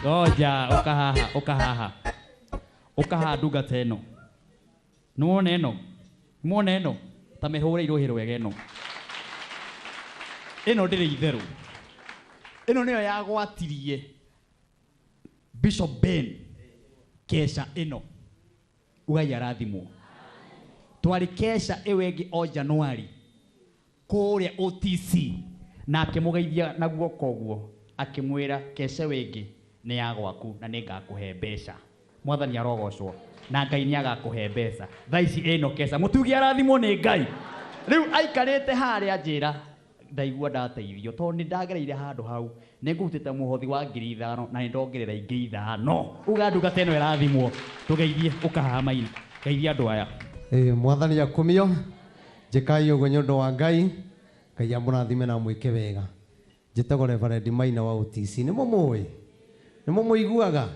Ngoja ũka haha, ũka haha. Ũka haha ndungata ĩno. Nĩwona ĩno? Nĩwona ĩno? Ta mĩhũre rũhĩ rwega ĩno. Ĩno ndĩrĩ itherũ. Ĩno nĩyo yagwatirie Bishop Ben keca ĩno. Ugai arathimwo. Twarĩ keca ĩyo ĩngĩ o Januari kũrĩa OTC na akĩmũgeithia na guoko ũguo akĩmwĩra keca ĩyo ĩngĩ nĩ ya gwaku na nĩngakũhe mbeca. Mwathani arogocwo na Ngai nĩagakũhe mbeca. Thaa ici ĩno keca mũtugi arathimwo nĩ Ngai. Rĩu aikarĩte harĩa njĩra ndaigua ndateithio tondũ nĩ ndagereire handũ hau nĩ ngũrutĩte mũhothi wa 5,000 na nĩ ndongerera ingĩ 5. Uga ndungata ĩno ĩrathimwo. Tũgeithie ũkahaha maina. Geithia andũ aya. Mwathani akumio. Njĩkai ũguo nĩ ũndũ wa Ngai. Ngai amũrathime na amwĩke wega. Njĩtagwo Reverend Maina wa OTC. Nĩ mũmũĩ? Nĩ mũmũiguaga?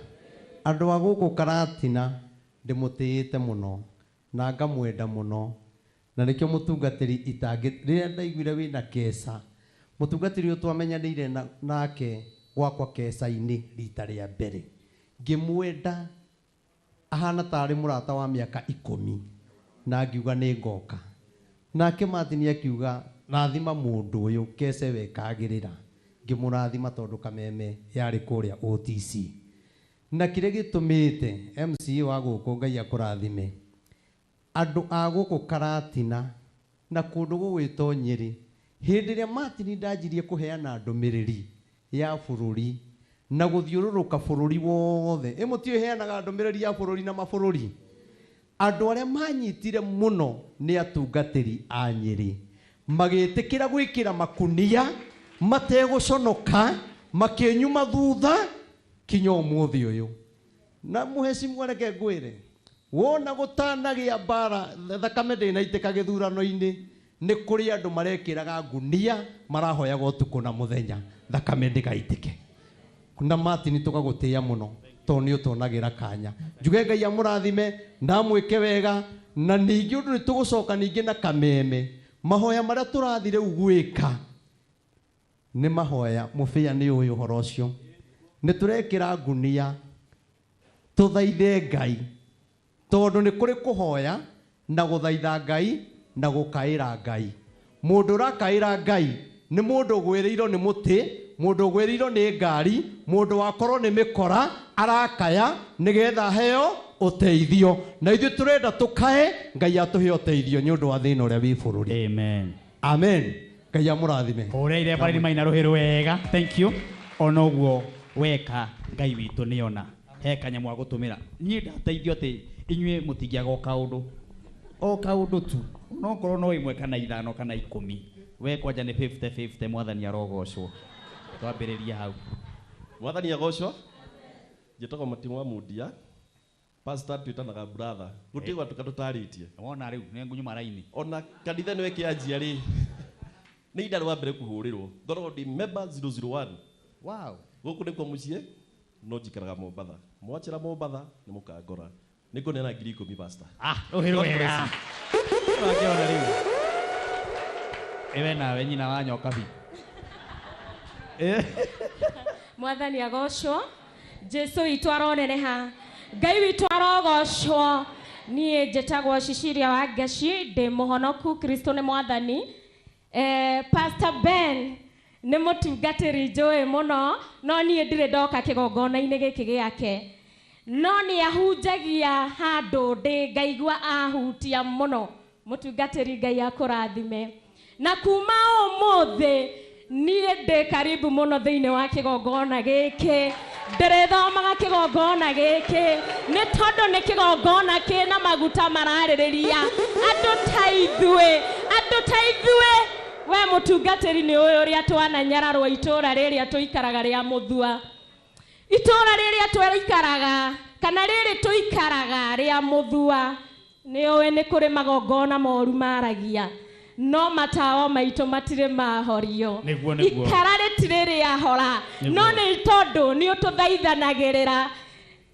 Andũ a gũkũ Karatina ndĩmũtĩĩte mũno na ngamwenda mũno na nĩkĩo mũtungatĩri itangĩ rĩrĩa ndaiguire wĩna keca mũtungatĩri ũyũ twamenyanĩire nake gwakwa keca-inĩ rita rĩa mbere ngĩmwenda ahana tarĩ mũrata wa mĩaka 10 na ngiuga nĩ ngoka nake Martin akiuga rathima mũndũ ũyũ kece wekagĩrĩra ngĩmũrathima tondũ kameme yarĩ kũrĩa OTC na kĩrĩa gĩtũmĩte MCA wa gũkũ Ngai akũrathime andũ a gũkũ Karatina na kũndũ gũgwĩtwo Nyĩrĩ hĩndĩ ĩrĩa Martin ndanjirie kũheana ndũmĩrĩri ya bũrũri na gũthiũrũrũka bũrũri wothe ĩ mũtiũĩ heanaga ndũmĩrĩri ya bũrũri na mabũrũri andũ arĩa manyitire mũno nĩ atungatĩri a Nyĩrĩ Magĩtĩkĩra gwĩkĩra makunia mategũconoka makĩnyuma thutha kinya ũmũthĩ ũyũ. Na mũhecimu reke ngwĩre, wona gũtanagĩa mbara thakame ndĩnaitĩka gĩthurano-inĩ, nĩ kũrĩ andũ marekĩraga ngunia marahoyaga ũtukũ na mũthenya thakame ndĩgaitĩke. Na Martin tũgagũtĩĩa mũno tondũ nĩ ũtuonagĩra kanya. Njuge Ngai amũrathime na amwĩke wega, na ningĩ ũndũ nĩ tũgũcoka ningĩ na kameme. Mahoya marĩa tũrathiĩ rĩu gwĩka nĩ mahoya mũbĩa nĩ ũyũ ũhoro ũcio. Nĩ tũrekĩra ngunia tũthaithe Ngai, tondũ nĩ kũrĩ kũhoya na gũthaitha Ngai na gũkaĩra Ngai. Mũndũ ũrakaĩra Ngai nĩ mũndũ ũgwĩrĩirwo nĩ mũtĩ, mũndũ ũgwĩrĩirwo nĩ ngari, mũndũ wakorwo nĩ mĩkora arakaya nĩgetha aheo ũteithio. Na ithuĩ tũrenda tũkae Ngai atũhe ũteithio nĩ ũndũ wa thĩna ũrĩa wĩ bũrũri. Amen. Amen. Ngai amũrathime. Hũrĩire bariri maina rũhĩ rwega. Thank you. Ona ũguo weka Ngai witũ nĩona he kanyamũ agũtũmĩra. Niĩ ndateithio atĩ inyuĩ mũtingĩaga o kaũndũ, o kaũndũ tu, onokorwo no ĩmwe kana 5 kana 10, we kwanja nĩ 50-50. Mwathani arogocwo. Twambĩrĩrie hau. Mwathani agocwo. Njĩtagwo Matimu wa Mundia. Pastor twĩtanaga brother. Gũtirĩ gwatuka tũtarĩtie. Wona rĩu nĩ ngunyuma raini. Ona kanitha nĩwe kĩanjia rĩ, nĩ inda rwa mbere kũhũrĩrwo. Ngoragwo ndĩ member 001. Wow. Gũkũ nĩkuo mũciĩ, no njikaraga Mombatha. Mwachĩra Mombatha nĩ mũkangora. Nĩ ngũneana 10,000 pastor. Ah, rũhĩ rwega. Wakĩona rĩu. Ĩwe nawe nyina wa nyoka bi. Mwathani agocwo. Jesu witũ aroneneha. Ngai witũ arogocwo. Niĩ njĩtagwo Cecilia wa Ngeci, ndĩ mũhonoku, Kristo nĩ mwathani. Pastor Ben nĩ mũtungatĩri njũĩ mũno, no niĩ ndirĩ ndoka kĩgongona-inĩ gĩkĩ gĩake. No nĩ ahunjagia handũ ndĩ ngaigua ahutia mũno. Mũtungatĩri Ngai akũrathime. Na kuma ũmũthĩ niĩ ndĩ karibu mũno thĩinĩ wa kĩgongona gĩkĩ. Ndĩrĩthomaga kĩgongona gĩkĩ nĩ tondũ nĩ kĩgongona kĩna maguta mararĩrĩria andũ ta ithuĩ, andũ ta ithuĩ. We mũtungatĩri nĩ ũyũ ũrĩa twananyararwo itũũra rĩrĩa tũikaraga rĩa Mũthua. Itũũra rĩrĩa tũikaraga kana rĩrĩ tũikaraga rĩa Mũthua, nĩ ũĩ nĩ kũrĩ magongona moru maragia, no matawa maitũ matirĩ mahorio. Nĩguo, nĩguo. Ikara rĩtirĩ rĩahora. Nĩguo. No nĩ tondũ nĩ ũtũthaithanagĩrĩra,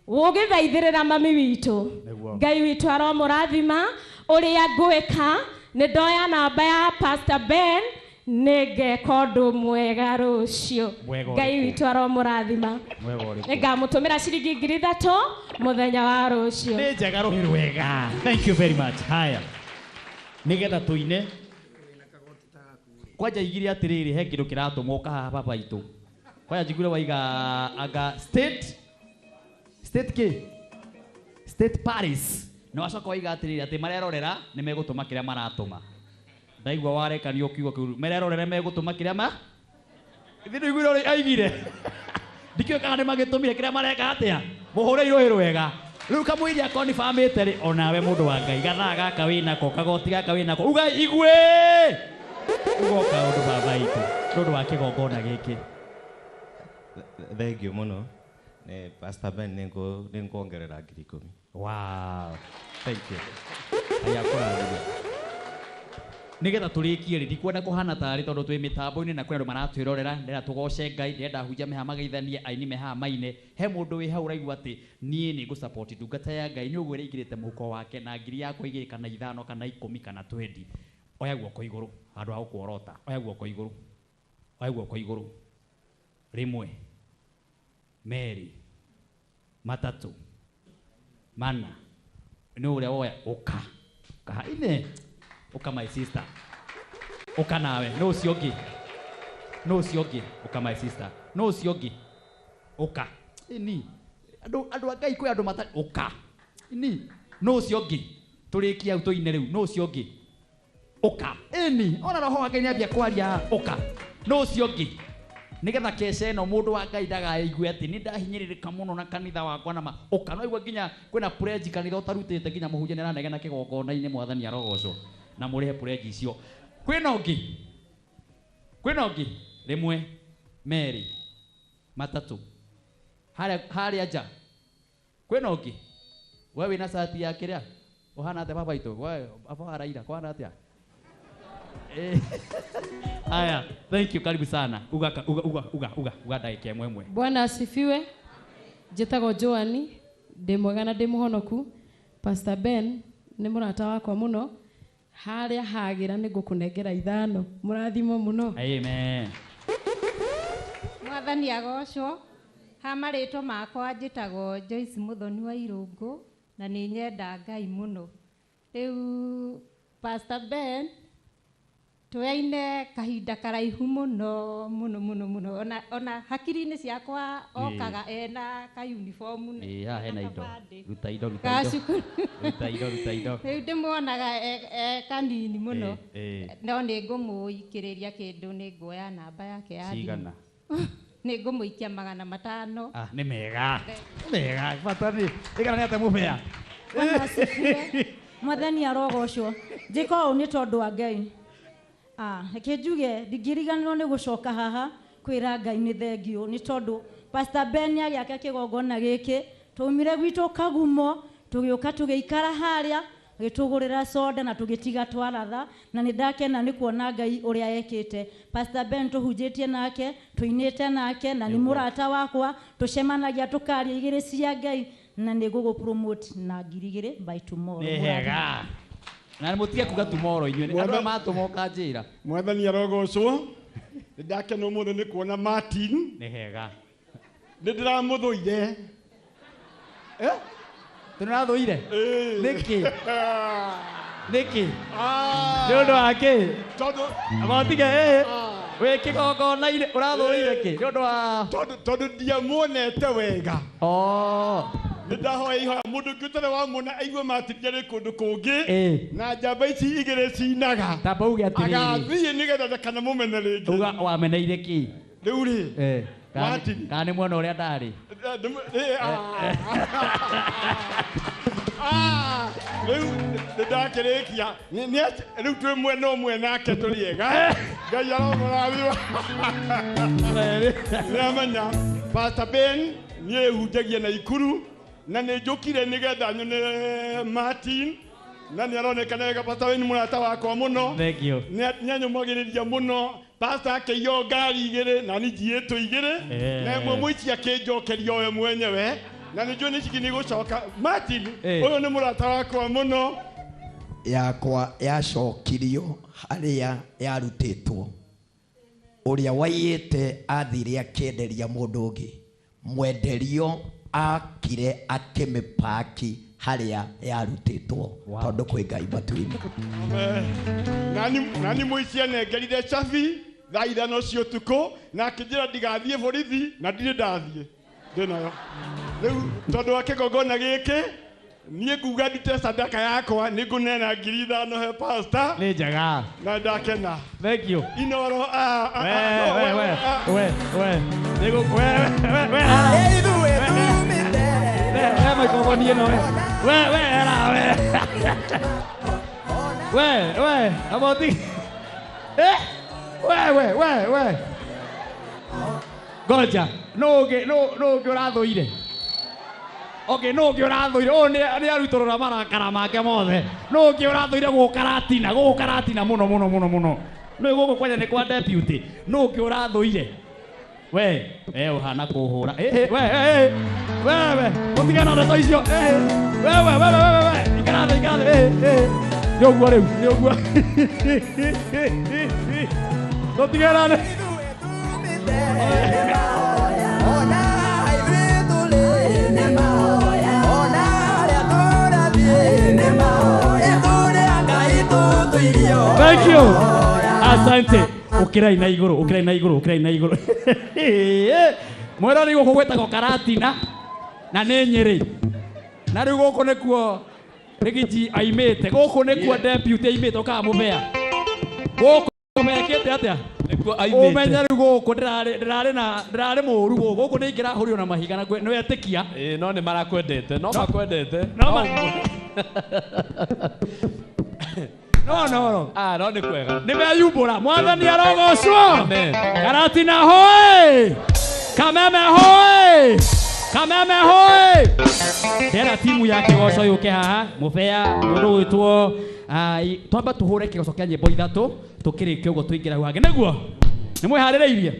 ũgĩthaithĩrĩra mami witũ. Nĩguo. Ngai witũ aromũrathima. Ũrĩa ngwĩka nĩ ndoya namba ya Pastor Ben, nĩ ngeka ũndũ mwega rũciũ. Mwega Ngai ũrĩkũ? witũ aromũrathima. Mwega ũrĩkũ? Nĩ ngamũtũmĩra ciringi 3,000 mũthenya wa rũciũ. Nĩ njega rũhĩ rwega. Thank you very much. Haya, nĩgetha tũine kwanja igire atĩrĩrĩ, he kĩndũ kĩratũmwo kahaha baba itũ. Kwanja njiguire waiga anga state, state kĩ? State Paris. Na wacoka waiga atĩrĩrĩ atĩ marerorera nĩ megũtũma kĩrĩa maratũma. Ndaigua warekanio kiugo kĩu, marerorera megũtũma kĩrĩa ma? Ithuĩ nĩiguire ũrĩa aigire. Ndikĩũĩ kana nĩ magĩtũmire kĩrĩa mareka atĩa. Mũhũre irũhĩ rwega. Rĩu kamũiria akorwo nĩ bamĩte rĩ, onawe mũndũ wa Ngai, gathaa gaka wĩnako, kagoti gaka wĩnako, uga igue! Ugoka ũndũ baba itũ, nĩ ũndũ wa kĩgongona gĩkĩ. Thank you mũno. Nĩ Pastor Ben nĩ nguongerera 10,000. Wow. Thank you. Aya kũrathime. Nĩgetha tũrĩkie rĩ, ndikwenda kũhana tarĩ tondũ twĩ mĩtambo-inĩ na kwĩna andũ maratwĩrorera, ndĩrenda tũgoce Ngai, ndĩrenda ahunjia meha mageithanie, aini meha maine. He mũndũ wĩ hau ũraigua atĩ niĩ nĩ ngũsupport ndungata ya Ngai, nĩ ũguo ĩrĩa ĩingĩrĩte mũhuko wake na ngiri yakwa 2 kana 5 kana 10 kana 20. Oya guoko igũrũ handũ ha gũkworota. Oya guoko igũrũ. Oya guoko igũrũ. 1, 2, 3, 4. Nĩ ũrĩa woya ũka. Ũka ine. Ũka my sister. Ũka nawe. Nĩ ũcio ũngĩ. Nĩ ũcio ũngĩ. Ũka my sister. Nĩ ũcio ũngĩ. Ũka. Ini. Andũ a Ngai kwĩ andũ matarĩ. Ũka. Ini. Nĩ ũcio ũngĩ. Tũrĩkie hau tũine rĩu. Nĩ ũcio ũngĩ. Ũka. Ini. Ona roho wa Ngai nĩambia kwaria. Ũka. Nĩ ũcio ũngĩ. Nĩgetha keca ĩno mũndũ wa Ngai ndakaigue atĩ nĩ ndahinyĩrĩrĩka mũno na kanitha wakwa na ma. Ũka. No igua nginya kwĩna pledge kanitha ũtarutĩte nginya mũhunjia nĩaranegena kĩgongona-inĩ, Mwathani arogocwo. Na mũrĩhe pledge icio. Kwĩna ũngĩ? Kwĩna ũngĩ? Rĩmwe, merĩ, matatũ. Harĩa nja. Kwĩna ũngĩ? We wĩna cati ya kĩrĩa? Ũhana atĩa baba itũ? We baba wa Raila, kũhana atĩa? Aya, thank you, karibu sana. Uga uga uga uga uga uga ndagĩka ĩmwe ĩmwe. Bwana asifiwe. Njĩtagwo Joani, ndĩ mwega na ndĩ mũhonoku. Pastor Ben nĩ mũrata wakwa mũno. Harĩa hagĩra nĩ ngũkũnengera 5. Mũrathimwo mũno. Amen. Mwathani agocwo. Ha marĩtwa makwa njĩtagwo Joyce Muthoni wa Irũngũ na nĩ nyenda Ngai mũno. Rĩu Pastor Ben tũyaine kahinda karaihu mũno mũno mũno mũno ona hakiri-inĩ ciakwa okaga ena ka uniform. Ĩĩ, haha hena indo. Ruta indo, ruta indo. Ruta indo, ruta indo. Rĩu ndĩmuonaga e kanini mũno. No nĩ ngũmũikĩrĩria kĩndũ, nĩ nguoya namba yake ya thimũ. Cigana? Nĩ ngũmũikia 500. Ah, nĩ mega. Mega, bata nĩ ĩgana nĩ atĩa mũbea. Bwana asifiwe. Mwathani arogocwo. Njĩka ũũ nĩ tondũ wa Ngai. Reke njuge ndingĩriganĩrwo nĩ gũcoka haha kwĩra Ngai nĩ thengiũ nĩ tondũ Pastor Ben agĩaka kĩgongona gĩkĩ twaumire gwitũ Kagumo tũgĩũka tũgĩikara harĩa agĩtũgũrĩra soda na tũgĩtiga twaratha na nĩ ndakena nĩ kuona Ngai ũrĩa ekĩte. Pastor Ben tũhunjĩtie nake, tũinĩte nake na nĩ mũrata wakwa, tũcemanagia tũkaria igĩrĩ cia Ngai na nĩ ngũgũ promote na 2,000 by tomorrow. Nĩ hega. Na mũtige kuga tomorrow inyuĩ. Andũ aya matũma ũkanjĩra. Mwathani arogocwo. Nĩ ndakena ũmũthĩ nĩ kuona Martin. Nĩ hega. Nĩ ndĩramũthũire. Tũrathũire? Nĩkĩ? Nĩkĩ? Nĩ ũndũ wa kĩ? Tondũ Motige wĩ kĩgongona-inĩ ũrathũire kĩ? Nĩ ũndũ wa tondũ ndiamuonete wega. Nĩ ndahoya ihoya mũndũ ũngĩ ũtarĩ wamuona aigue Martin arĩ kũndũ kũngĩ na njamba ici igĩrĩ cinaga. Tamba uge atĩrĩrĩ. Agathiĩ nĩgetha ndakanamũmene rĩngĩ. Uga wameneire kĩ? Rĩu rĩ. Martin. Kana nĩ mwena ũrĩa ndarĩ? Rĩu nĩ ndakĩrĩkia. Rĩu twĩ mwena ũmwe nake tũrĩ ega. Ngai aromũrathima. Nĩamenya Pastor Ben niĩ hunjagia na Ikuru na nĩ njũkire nĩgetha nyone Martin na nĩ aronekana wega. Pastor Ben mũrata wakwa mũno. Thank you. Nĩ anyũmagĩrĩria mũno. Pastor akĩiywo ngari igĩrĩ na niĩ njiĩtwo igĩrĩ na ĩmwe mũici akĩnjokeria we mwenyewe na nĩ njũĩ nĩ ciki nĩ gũcoka. Martin ũyũ nĩ mũrata wakwa mũno. Yakwa yacokirio harĩa yarutĩtwo. Ũrĩa waiyĩte athire akĩenderia mũndũ ũngĩ. Mwenderio akire akĩmĩpaki harĩa yarutĩtwo tondũ kwĩ Ngai matu-inĩ. Nani mũici anengerire cabi thaa 5 cia ũtukũ na akĩnjĩra ndigathiĩ borithi na ndirĩ ndathiĩ ndĩnayo. Rĩu tondũ wa kĩgongona gĩkĩ niĩ nguga ndute sadaka yakwa nĩ ngũneana 5,000 he pastor. Nĩ njega. Na ndakena. Thank you. Inoro we we we we we we we microphone ĩno we we we era we we we amoti we we we we ngoja no ũngĩ no ũngĩ ũrathũire. Okay, no ũngĩ ũrathũire ũyũ nĩ arutũrũra marakara make mothe. No ũngĩ ũrathũire gũkaratina gũkaratina mũno mũno mũno mũno. Nĩ gũkũ kwanja nĩ kwa deputy. No ũngĩ ũrathũire. We, ũhana kũhũra. We, we, we, ũtigana ndeto icio. We, we, we, we, we, ikara thĩ, ikara thĩ. Nĩ ũguo rĩu, nĩ ũguo. Tũtigana nĩ. Thank you. Asante. Ũkĩrai na igũrũ, ũkĩrai na igũrũ, ũkĩrai na igũrũ. Mwĩrori gũkũ gwĩtagwo Karatina na nĩ Nyĩrĩ. Na rĩu gũkũ nĩkuo Rigiji aimĩte, gũkũ nĩkuo deputy aimĩte ũkaga mũbea. Gũkũ mekĩte atĩa? Nĩkuo aimĩte. Ũmenye rĩu gũkũ ndĩrarĩ na ndĩrarĩ mũru gũkũ. Gũkũ nĩ ingĩrahũrirwo na mahiga na nĩ wetĩkia. Ĩĩ, no nĩ marakwendete, no makwendete. No ma No no no. Ah, no nĩ kwega. Nĩ meyumbũra. Mwathani arogocwo. Amen. Karatina hoe. Kameme hoe. Kameme hoe. Ndera timu ya kĩgoco yũke haha. Mũbea mũndũ gwĩtwo twamba tũhũre kĩgoco kĩa nyĩmbo ithatũ tũkĩrĩkia ũguo tũingĩre hau hangĩ nĩguo nĩ mwĩharĩrĩirie.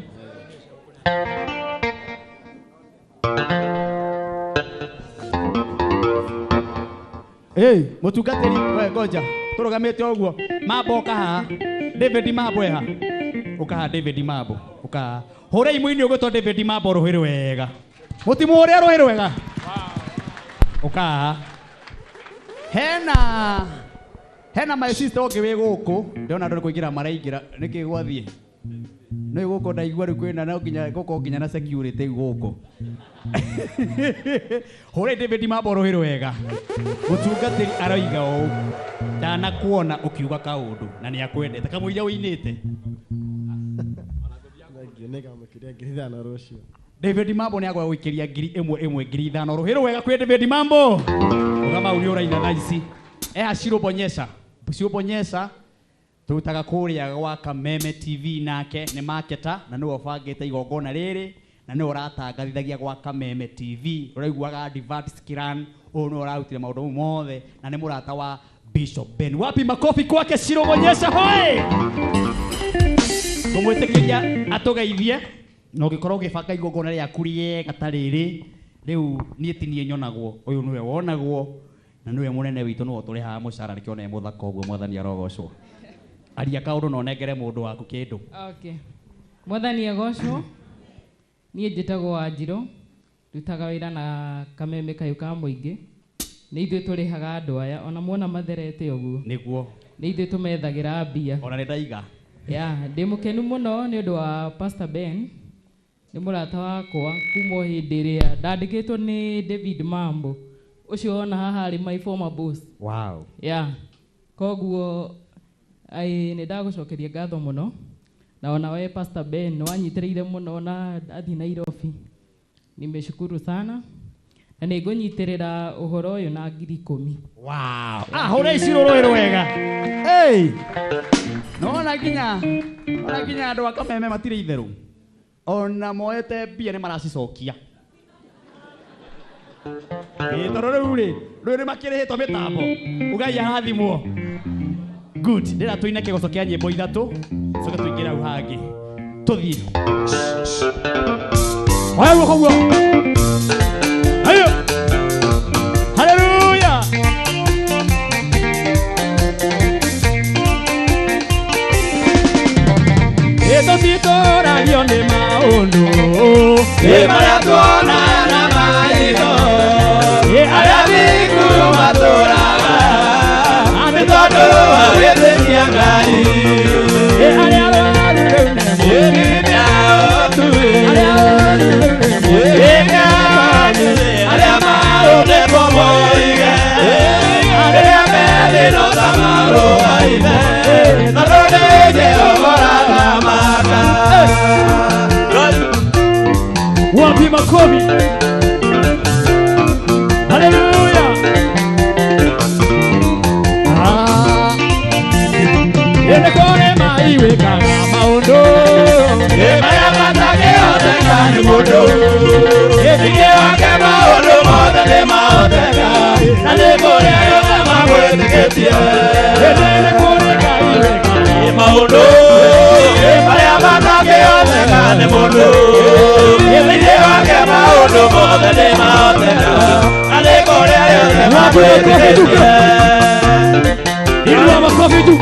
Hey, mũtungatĩri we ngoja tũrũgamĩte ũguo Mambo ũka haha David Mambo eha ũka haha David Mambo ũka haha hũrei mũini ũgwĩtwo David Mambo rũhĩ rwega mũtimũhũrĩre rũhĩ rwega ũka haha hena my sister ũngĩ wĩ gũkũ ndĩrona andũ nĩ kũingĩra maraingĩra nĩkĩ gwathiĩ nĩ gũkũ ndaigua rĩu kwĩna no nginya gũkorwo nginya na security gũkũ hũrei David Mambo rũhĩ rwega mũtungatĩri aroiga ũũ ndanakuona ũkiuga kaũndũ na nĩ akwendete kamũira ũinĩte. Nĩngamũkĩria 5,000 rũciũ. David Mambo nĩ agwa gũikĩria 1,000 ĩmwe 5,000 rũhĩ rwega kwĩ David Mambo ũgama ũrĩa ũraina thaa ici eha Shiro Bonyesa tũrutaga kũrĩa gwa Kameme TV nake nĩ marketer na nĩwe ũbangĩte igongona rĩrĩ na nĩwe ũratangathithagia gwa Kameme TV ũraiguaga adverts kiran ũyũ nĩwe ũrarutire maũndũ mau mothe na nĩ mũrata wa Bishop Ben. Wapi makofi kwake Shiro Bonyesa hoe ngũmwĩtĩkĩria atũgeithie na ũngĩkorwo ũgĩbanga igongona rĩaku rĩega ta rĩrĩ rĩu niĩ ti niĩ nyonagwo ũyũ nĩwe wonagwo na nĩwe mũnene witũ nĩwe ũtũrĩhaga mũcara nĩkĩo nĩ mũthaka ũguo mwathani arogocwo. Aria kaũndũ na ũnengere mũndũ waku kĩndũ. Okay. Mwathani agocwo. Niĩ njĩtagwo Wanjirũ ndutaga wĩra na Kameme kayũ ka mũingĩ. Nĩ ithuĩ tũrĩhaga andũ aya ona muona matherete ũguo. Nĩguo. Nĩ ithuĩ tũmethagĩra mbia. Ona nĩ ndaiga. Yeah, ndĩ mũkenu mũno nĩ ũndũ wa Pastor Ben. Nĩ mũrata wakwa kuma o hĩndĩ ĩrĩa ndandĩkĩtwo nĩ David Mambo ũcio wona haha arĩ my former boss. Wow. Yeah. Koguo ai nĩ ndagũcokeria ngatho mũno na ona we Pastor Ben nĩ wanyitĩrĩire mũno na ndathiĩ Nairobi. Nimeshukuru sana na nĩ ngũnyitĩrĩra ũhoro ũyũ na 10,000. Wow. Ah, hũra ici rũrũĩ rwega. Hey. No nginya andũ a Kameme matirĩ itherũ ona moete mbia nĩ maracicokia. Ĩ tondũ rĩu rĩ rĩu nĩ makĩrĩhĩtwo mĩtambo ugai arathimwo. Good. Ndĩra tũine kĩgoco kĩa nyĩmbo ithatũ coke tũingĩre hau hangĩ tũthiĩ. Oya guoko guo. Hayo. Hallelujah. Tũtitũragio nĩ maũndũ nĩ marĩa tuona na maitho arĩa thingu matũraga nĩ tondũ wa gwĩtĩkia Ngai arĩa arwaru rĩu nĩ ao tu arĩa maũndĩtwo moige arĩa methĩno ta marũaine tondũ nĩ Jehova ũrathamaka. Wapi makofi. Hallelujah. Ah. Ene kore mai wekaga maũndũ nĩ marĩa matangĩhoteka nĩ mũndũ thĩinĩ wake maũndũ mothe nĩ mahoteka na nĩ kũrĩ arĩa mamwĩtĩkĩtie ene kũrĩ Ngai wekaga maũndũ marĩa matangĩhoteka nĩ mũndũ thĩinĩ wake maũndũ mothe nĩ mahoteka na nĩ kũrĩ arĩa mamwĩtĩkĩtie. Inua makofi juu.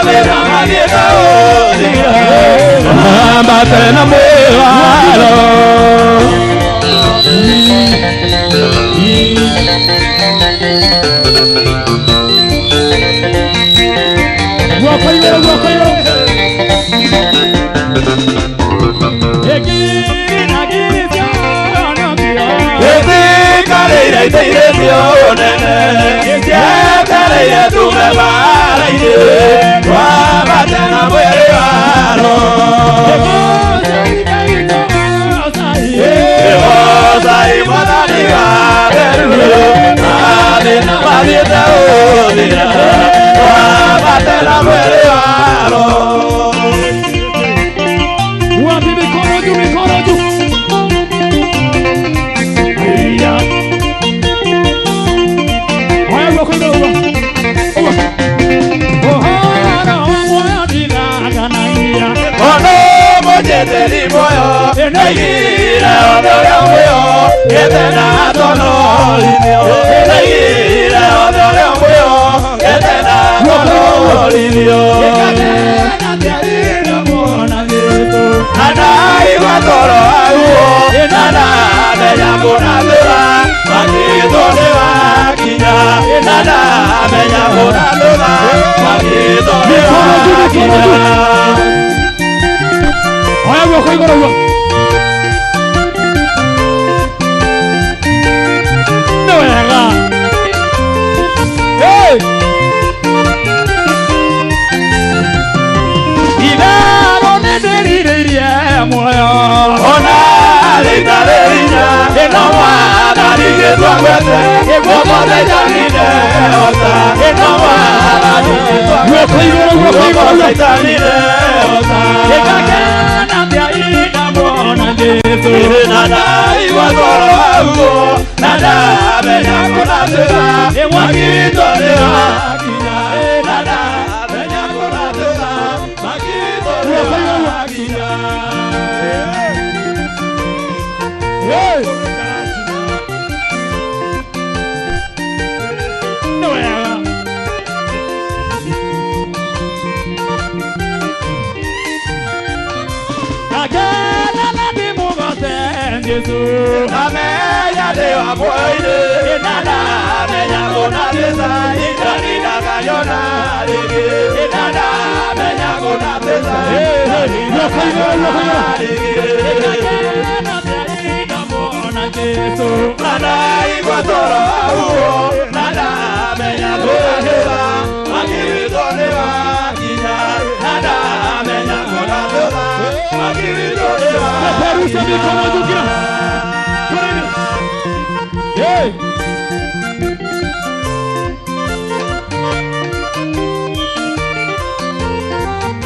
mathĩna mathiĩte ũthira Ambate na mwĩwaro Guoko igũrũ, guoko igũrũ. Ĩtikarĩire iteithĩtio nene Cietereire tume mbara-inĩ Twambate na mwĩrĩ waro Ĩgocai Mwathani watheru Mathĩna mathiĩte ũthira Twambate na mwĩrĩ waro Wapi mikono juu, mikono juu. Haya. Haya, guoko igũrũ, guoko. Ũhoro wa muoyo ndiraganagia. Ono mũnjĩtĩri muoyo Ndaigire othe ũrĩa muoyo Gĩte na tonorithio Ndaigire othe ũrĩa muoyo Gĩte na tonorithio Na ndaigua toro waguo Na ndamenya kũrathũra Mwakitwo nĩ wakinya Na ndamenya kũrathũra Mwakitwo nĩ wakinya Haya, guoko igũrũ, guoko. Nĩ wega. Hey! Itherũ nĩndĩrirĩirie muoyo. Ona rĩtarĩ hinya No Mwathani gĩtua gwete Guoko Shaitani ndehota No Mwathani gĩtua Guoko igũrũ, guoko Guoko igũrũ. Shaitani ndehota Ngakena atĩa indamuona Jesũ. Na ndaigua toro waguo Na ndamenya kũrathũra Mwakitwo nĩ wakinya Na ndamenya kũrathũra Mwakitwo nĩ wakinya Hey! Nĩ wega. Ngakena na ndĩmũgooce Jesũ. Ndamenya ndĩ wa muoyo-inĩ Na ndamenya kũnathĩca Ithani ndakanyona rĩngĩ Na ndamenya kũnathĩca Ithani Guoko igũrũ, guoko igũrũ. rĩngĩ Ngakena atĩa indamuona Jesũ. Na ndaigua toro waguo Na ndamenya kũrathũra Mwaki witũ nĩ wakinya Na ndamenya kũrathũra Mwaki witũ nĩ Peperusha mikono juu kila. Twende. Hey!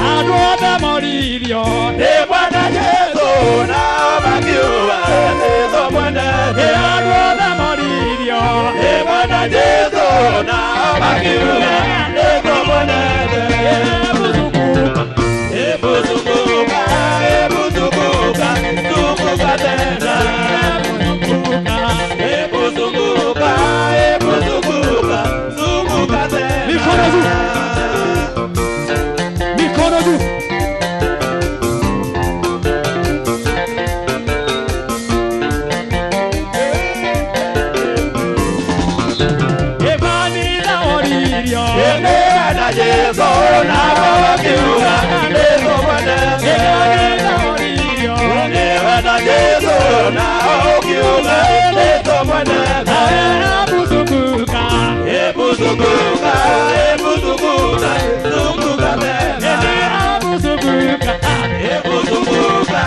Andũ othe moririo Nĩ Bwana Jesũ nao makiuga nĩtũmwendete Andũ othe moririo Nĩ Bwana Jesũ nao makiuga nĩtũmwendete Ebuzunguka, ebuzunguka, zunguka tena Ebuzunguka, ebuzunguka, zunguka tena Mikono juu. Mikono juu. Evanila oririo Nĩ Jesũ nao makiuga nĩtũmwendete Evanila oririo Nĩ Jesũ nao makiuga nĩtũmwendete Ebuzunguka Ebuzunguka, ebuzunguka, zunguka tena Ebuzunguka Ebuzunguka,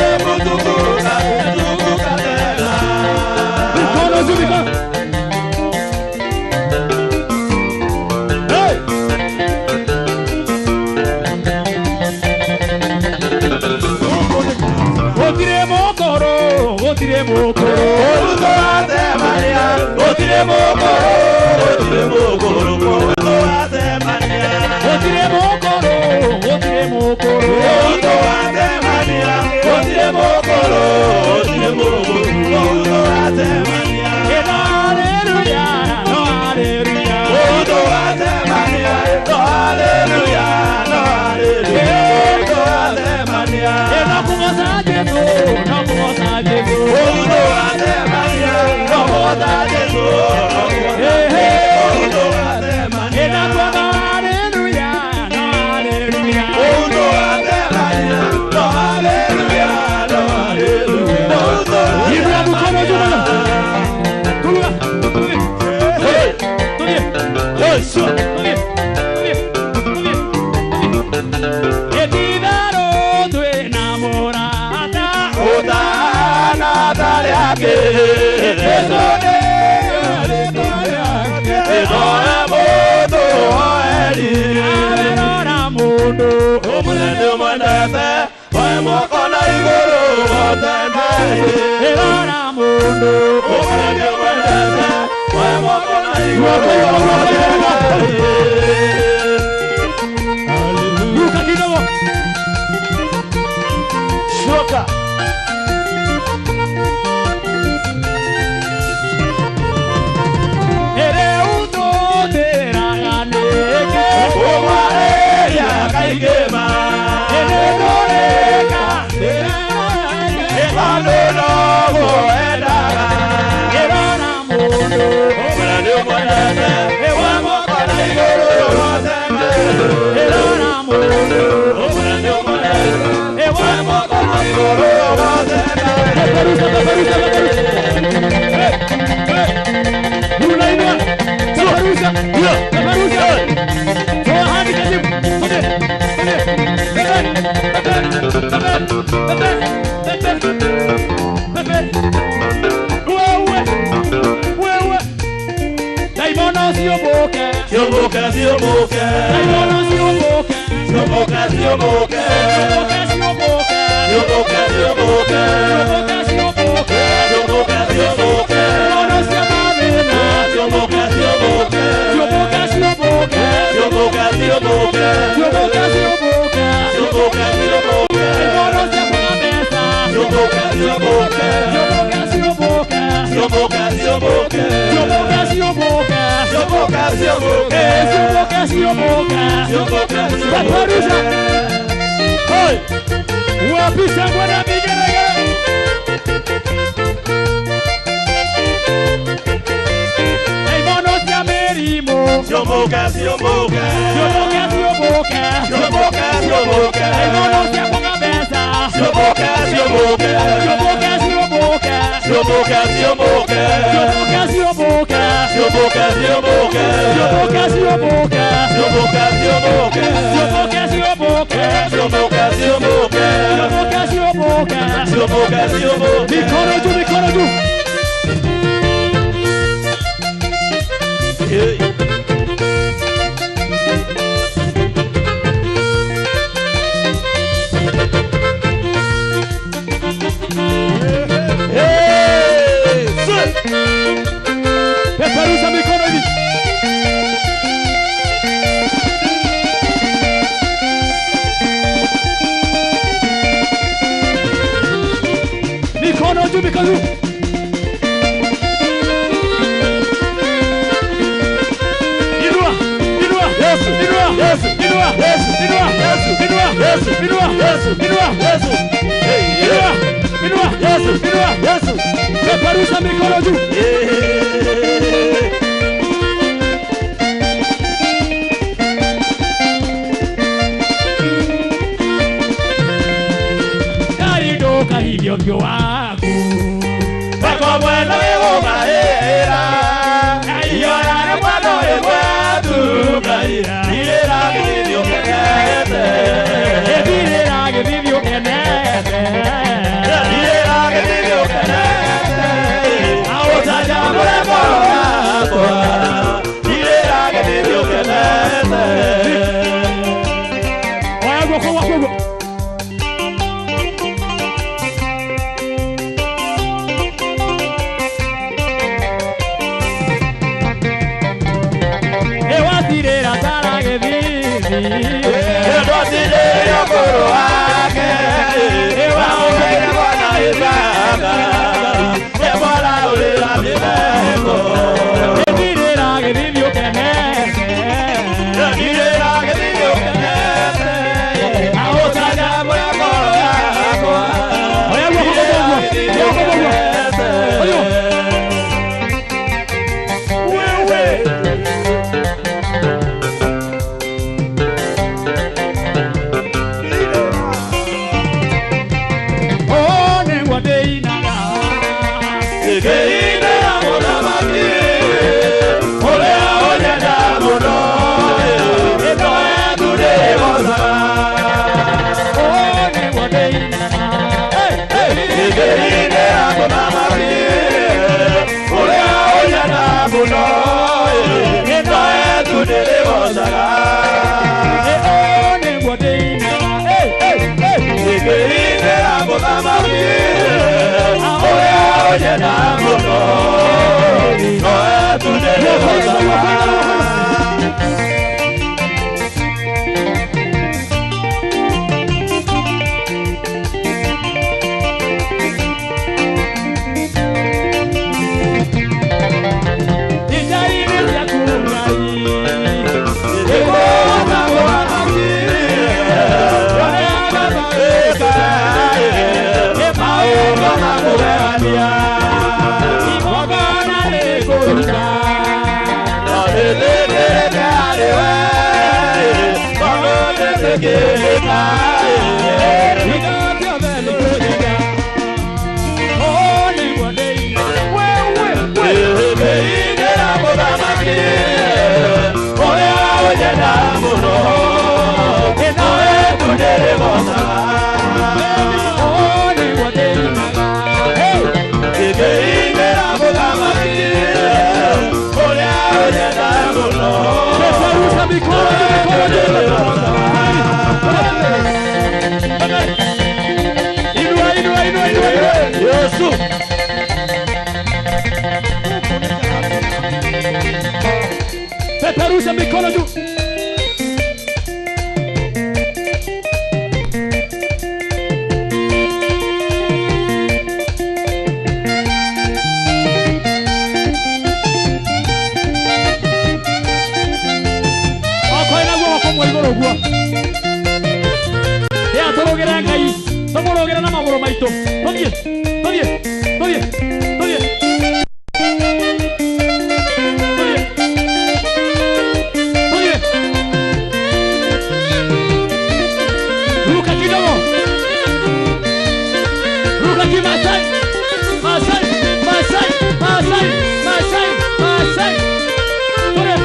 ebuzunguka, zunguka tena Mikono juu, mikono. Hey! Gũtirĩ mũkũrũ, gũtirĩ mũkũrũ. Mũrutwo wa Themania, gũtirĩ mũkũrũ, gũtirĩ mũkũrũ, mũrutwo wa Jesu Ora mundu oeri Ora mundu Omune mwendete Oe moko na iguru otende Ora mundu Omune mwendete Oe moko na iguru otende. Ruka kidogo. Shoka. Mikono juu. Peperusha mikono hivi. Mikono juu, mikono juu. Inua, inua, Yesu, inua, Yesu, inua, Yesu, inua, Yesu, inua, Yesu, inua, Yesu, inua, Yesu. Inua, inua, Yesu, inua, Yesu. Peperusha mikono juu. Hivyo waku Bako mwena wego maera Iyo yare mweno egwetu Irera githithio kenete Irera githithio kenete Irera githithio kenete Aũcanjamũre ngoro yakwa Irera githithio kenete. Oya guoko gwaku ũguo. ũnyenda mũno nowe tu ndĩrĩgocaga. Yesu. Peperusha mikono juu. Ya tũrũgĩre Ngai, tũmũrũgĩre na magũrũ maitũ. Tũthiĩ, tũthiĩ, tũthiĩ, tũthiĩ. Tũthiĩ. Ruka kidogo. Ruka kimasai. Masai, Masai, Masai, Masai, Masai. Tũthiĩ.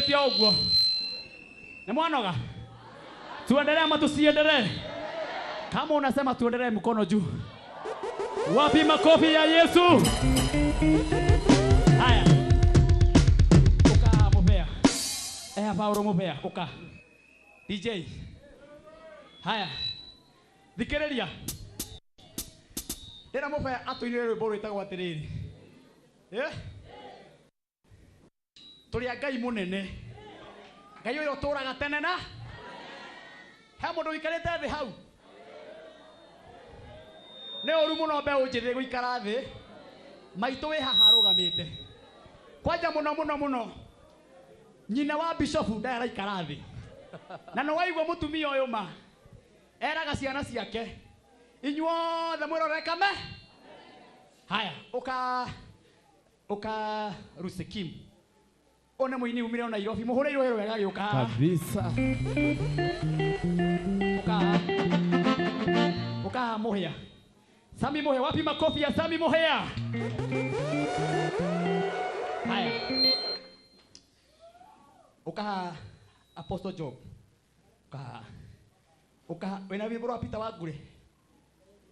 Mũrũgamĩte o ũguo. Nĩ mwanoga? Tuendelee ama tusiendelee? Kama unasema tuendelee, mkono juu. Wapi makofi ya Yesu? Haya. Uka mupea. Eh, Paulo mupea, uka. DJ. Haya. Thikĩrĩria. Ndĩra mupea atũinĩre rwĩmbo rwĩtagwo atĩrĩrĩ. Eh? Tũrĩ a Ngai mũnene. Ngai ũyũ ũtũũraga tene na he mũndũ ũikarĩte thĩ hau. Nĩ ũru mũno mbeũ njĩthĩ gũikara thĩ. Maitũ wĩ haha arũgamĩte. Kwanja mũno mũno mũno. Nyina wa bishofu ndarĩ araikara thĩ. Na nĩ waigua mũtumia ũyũ ma. Eraga ciana ciake. Inyuothe mwĩrore kame. Haya, uka Rusekim. One mũini umire o Nairobi, mũhũre irũhĩ wega gĩũka haha. Kabisa. Uka haha Mũhĩa. Sami Mũhĩa, wapi makofi ya Sami Mũhĩa? Haya. Uka haha Apostle Job. Uka haha. Uka haha wĩna rwĩmbo rwa Peter Wangure.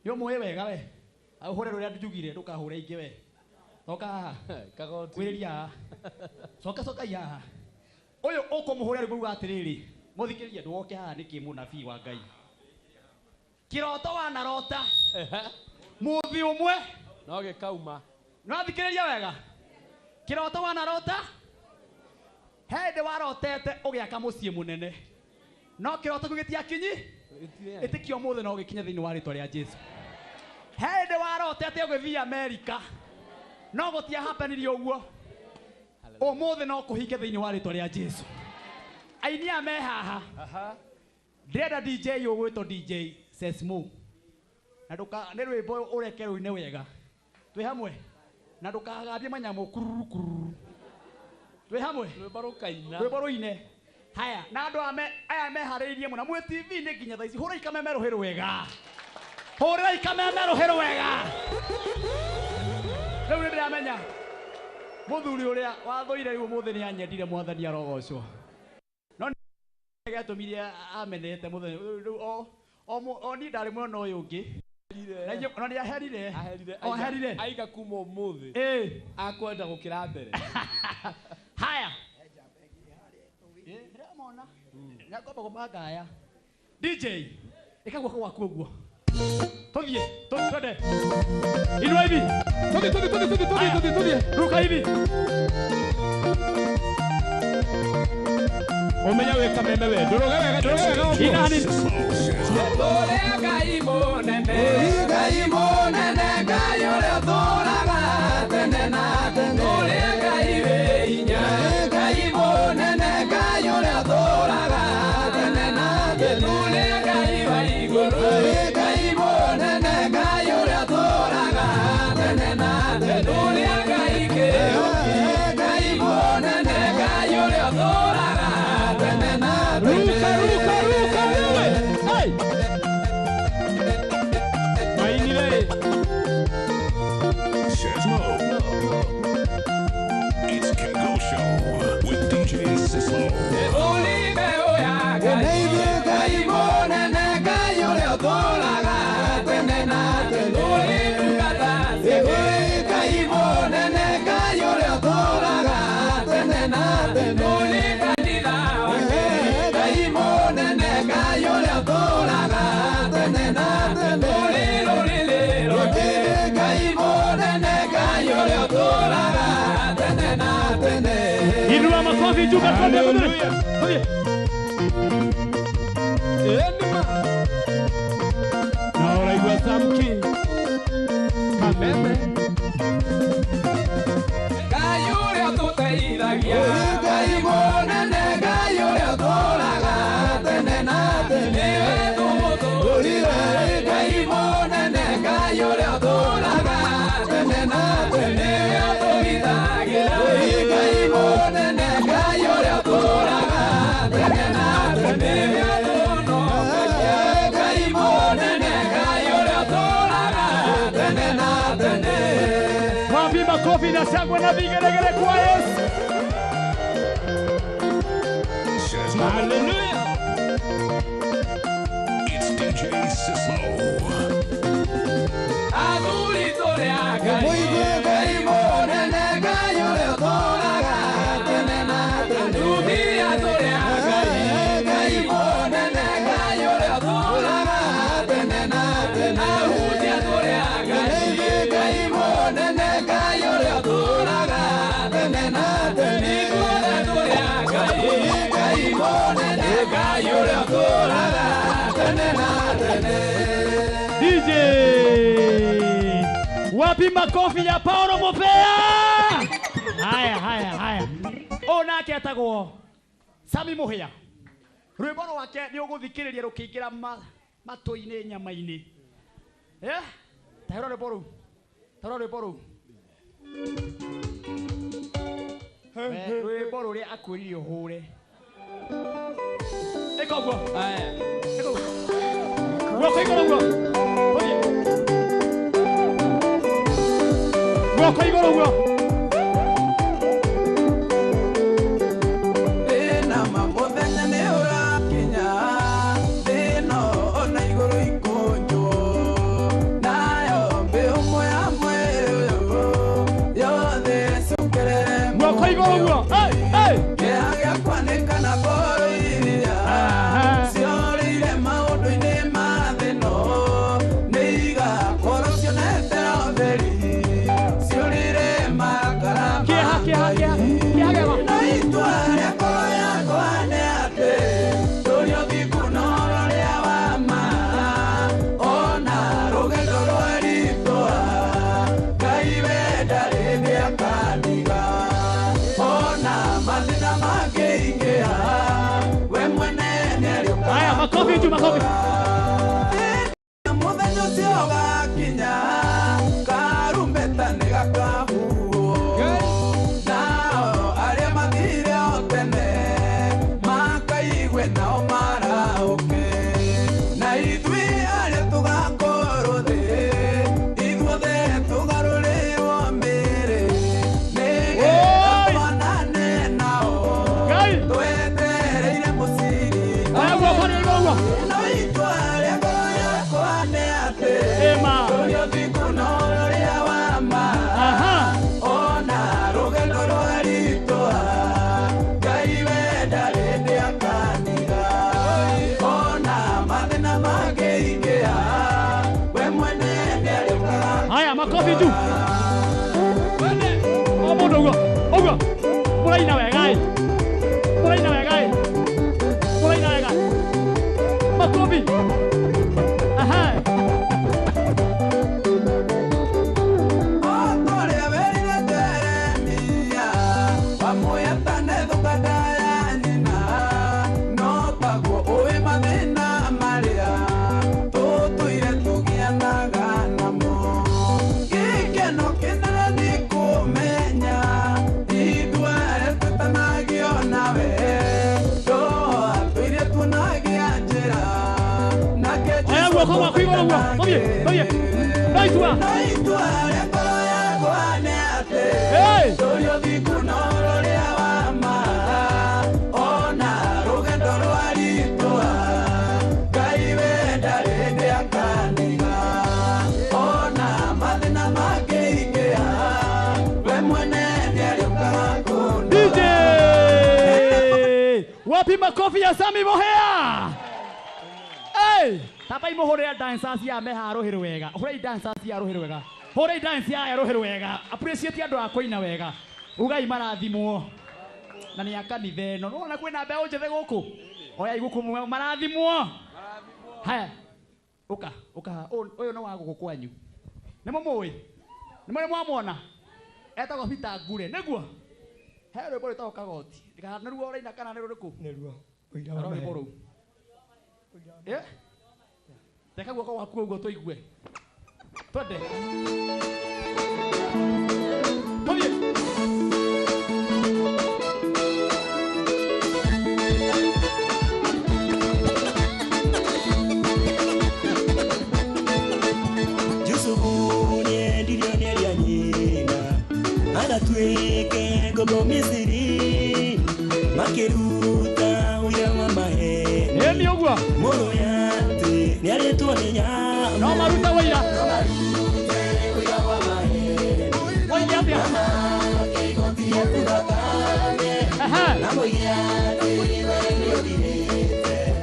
Nĩ ũmũĩ wega we. Ũhũre rũrĩa njugire, ndũkahũre ingĩ we. Coka haha. Kagoti. Kwĩrĩria haha. Coka coka i haha. Ũyũ ũkũmũhũrĩra rwĩmbo ruga atĩrĩrĩ. Mũthikĩrĩrie ndũgoke haha nĩkĩ mũnabii wa Ngai. Kĩroto wanarota. Mũthĩ ũmwe. No gĩkauma. Nĩwathikĩrĩria wega? Kĩroto wanarota. He hĩndĩ warotete ũgĩaka mũciĩ mũnene. No kĩroto kĩu gĩtiakinyi. Ĩtĩkia ũmũthĩ no gĩkinye thĩinĩ wa rĩtwa rĩa Jesu. He hĩndĩ warotete ũgĩthiĩ Amerika. No gũtiahapenirie ũguo. Ũmũthĩ no kũhinge thĩinĩ wa rĩtwa rĩa Jesu. Aini aya me haha. Ndĩrenda DJ ũgwĩtwo DJ Sesmo. Na ndũka nĩ rwĩmbo ũreke rũine wega. Twĩ hamwe. Na ndũkagambie manyamũ kururu kururu. Twĩ hamwe. Rwĩmbo rũkaina. Rwĩmbo rũine. Haya, na andũ aya meharĩirie mũno. Mwĩ TV-inĩ nginya thaa ici. Hũrai kameme rũhĩ rwega. Hũrai kameme rũhĩ rwega. Rĩu nĩ ndĩramenya mũthuri ũrĩa wathũire rĩu ũmũthĩ nĩ anyendire mwathani arogocwo. No nĩ gĩatũmire amenete mũthenya rĩu o niĩ ndarĩ mwena ũyũ ũngĩ. Na inyuĩ- no nĩ aherire. Aherire. O aherire. Aiga kuma ũmũthĩ. Ĩĩ. Akwenda gũkĩra mbere. Haya. Ndĩramona. Nĩngwamba kũbanga aya. DJ, ĩka guoko gwaku ũguo. Tũthiĩ, twende. Inua hivi. Tũthiĩ, tũthiĩ, tũthiĩ, tũthiĩ, tũthiĩ, tũthiĩ, tũthiĩ. Ruka hivi. Ũmenye wĩ kameme we. Ndũrũge wega, ndũrũge wega ũguo. Ina hanini. Ũrĩa Ngai mũnene, Ngai mũnene, Ngai ũrĩa ũtũũraga tene na tene. Ũrĩa Ngai wĩ hinya, Ngai mũnene, Ngai ũrĩa ũtũũraga tene na tene. Ũrĩa Ngai wa igũrũ, Ngai mũnene, Ngai ũrĩa ũtũũraga tene na tene. Ũrĩa Ngai kĩhoti, Ngai mũnene, Ngai ũrĩa ũtũũraga tene na tene. Ruka, ruka, ruka, wewe. Hey. Mainire. Sismo. It's Kingo Show with DJ Sismo. Ngai mũnene, Ngai ũrĩa ũtũũraga tene na tene. Ngai mũnene, Ngai ũrĩa ũtũũraga tene na tene. Ngai mũnene, Ngai ũrĩa ũtũũraga tene na tene. Ngai mũnene, Ngai ũrĩa ũtũũraga tene na tene. Inua makofi juu twende, twende. Tũthiĩ. Na ũraigua Sam King. Kameme. Ngai ũrĩa ũtũteithagia, Ngai mũnene, Ngai ũrĩa ũtũũraga tene na tene. Nĩwe tũmũtũũrire, Ngai mũnene, Ngai ũrĩa ũtũũraga tene na tene. Nĩwe ũtũgitagĩra, Ngai mũnene, Ngai ũrĩa ũtũũraga tene na tene. Nĩwe ũtũhonokagia, Ngai mũnene, Ngai ũrĩa ũtũũraga tene na tene. Wapi makofi na shangwe na vigelegele kwa Yesu. Sismo. Athuri tũrĩ a Ngai. Mũigue Ngai mũnene, Ngai ũrĩa ũtũũraga tene na tene. Atumia tũrĩ a Ngai. Ngai mũnene, Ngai ũrĩa ũtũũraga tene na tene. Ahunjia tũrĩ a Ngai. Ngai mũnene, Ngai ũrĩa ũtũũraga tene na tene. Ithuothe tũrĩ a Ngai. Ngai mũnene, Ngai ũrĩa ũtũũraga tene na tene. DJ, wapi makofi ya Paulo Mupea? Haya haya haya. O nake etagwo Sami Muhia. Rwimbo rwake ni uguthikiriria rukiingira matu-inĩ nyama-inĩ. Eh? Tahũra rwimbo rũu. Tahũra rwimbo rũu. Rwimbo rũrĩa akwĩrire ũhũre. Ĩka ũguo. Haya. Ĩka ũguo. Guoko igũrũ ũguo. Ũthiĩ. Guoko igũrũ ũguo. Thĩna ma mũthenya nĩ ũrakinya, thĩna ona igũrũ ikũnjwo, nayo mĩhũmũ ya mwĩrĩ ũyũ yothe ĩcokerere Guoko igũrũ ũguo. Hey, hey. Kĩeha gĩakwa nĩ kana ngoro iria ciorĩire maũndũ-inĩ ma thĩ-ĩno, nĩ igakorwo cionete ũtheri, ciũrire makara ma Kĩeha, kĩeha, kĩeha. Kĩeha gĩakwa. No itua rĩa ngoro yakwa nĩ atĩ tũrĩ ũthingu na ũhoro ũrĩa wa ma, ona rũgendo rwaritũha, Ngai we ndarĩ hĩndĩ akandiga, ona mathĩna mangĩingĩha, we mwene nĩarĩũkaga. Haya, makofi juu, makofi. Mũthenya ũcio ũgakinya, karumbeta nĩgakahuhwo, nao arĩa mathire o tene makaigue nao marahũke, na ithuĩ arĩa tũgakorwo thĩ ithuothe tũgarũrĩrwo mĩĩrĩ, nĩgetha tũhanane nao twetereire mũciri. Haya, guoko nĩ igũrũ ũguo. No itua rĩa ngoro yakwa nĩ atĩ Ĩma. tũrĩ ũthingu na ũhoro ũrĩa wa ma, ona rũgendo rwaritũha, Ngai we ndarĩ hĩndĩ akandiga, ona mathĩna mangĩingĩha, we mwene nĩarĩũkaga. Haya, makofi juu. O mũndũ ũguo, ũguo. Mũraina wega ĩ. Mũraina wega ĩ. Mũraina wega. Makofi. Aha. Ũrĩa werire Jeremia, wamwĩtane thuka nda ya nyina, no taguo ũĩ mathĩna marĩa tũtũire tũgianaga namo. Gĩkeno kĩnene nĩ kũmenya ithuĩ arĩa twĩtanagio nawe, Roho atũire tuonagia njĩra, nake Haya, Jesũ guoko gwaku igũrũ ũguo. Tũthiĩ, tũthiĩ. No itua. No itua rĩa ngoro yakwa nĩ atĩ Hey! tũrĩ ũthingu na ũhoro ũrĩa wa ma, ona rũgendo rwaritũha, Ngai we ndarĩ hĩndĩ akandiga, ona mathĩna mangĩingĩha, we mwene nĩarĩũkaga kũndora. DJ! Wapi makofi ya Sami Muhia? Hey! Taba imuhurira dancers ya meha rũhĩ wega. Hũrai dancers ya rũhĩ wega. Hũrai dance ya rũhĩ wega. Appreciate andũ a kũina wega. Ugai marathimwo. Na nĩ a kanitha ĩno. Nĩwona kwĩna mbeũ njĩthĩ gũkũ? Oya iguku marathimwo. Haya. Ũka, ũka. Ũyũ nĩ wa gũkũ kwanyu. Nĩ mũmũĩ? Nĩ mũrĩ mwamwona? Etagwo Peter Ngure. Nĩguo? He rwĩmbo rwĩtagwo Kagoti. Kana nĩruo ũraina kana nĩ rũrĩkũ? Nĩruo. Ũira wa Rora rwĩmbo maheni. rũu. Eh? Teka guoko gwaku ũguo tũigue. Twende. Tũthiĩ. Yusufu nĩendirio nĩ arĩa nyina agatuĩke ngombo Misiri, makĩruta ũira wa maheni. Ĩni ũguo. Mũrũ ya atĩ Nĩarĩtwo nĩ nyamũ. No marute wũira. Moige atĩa?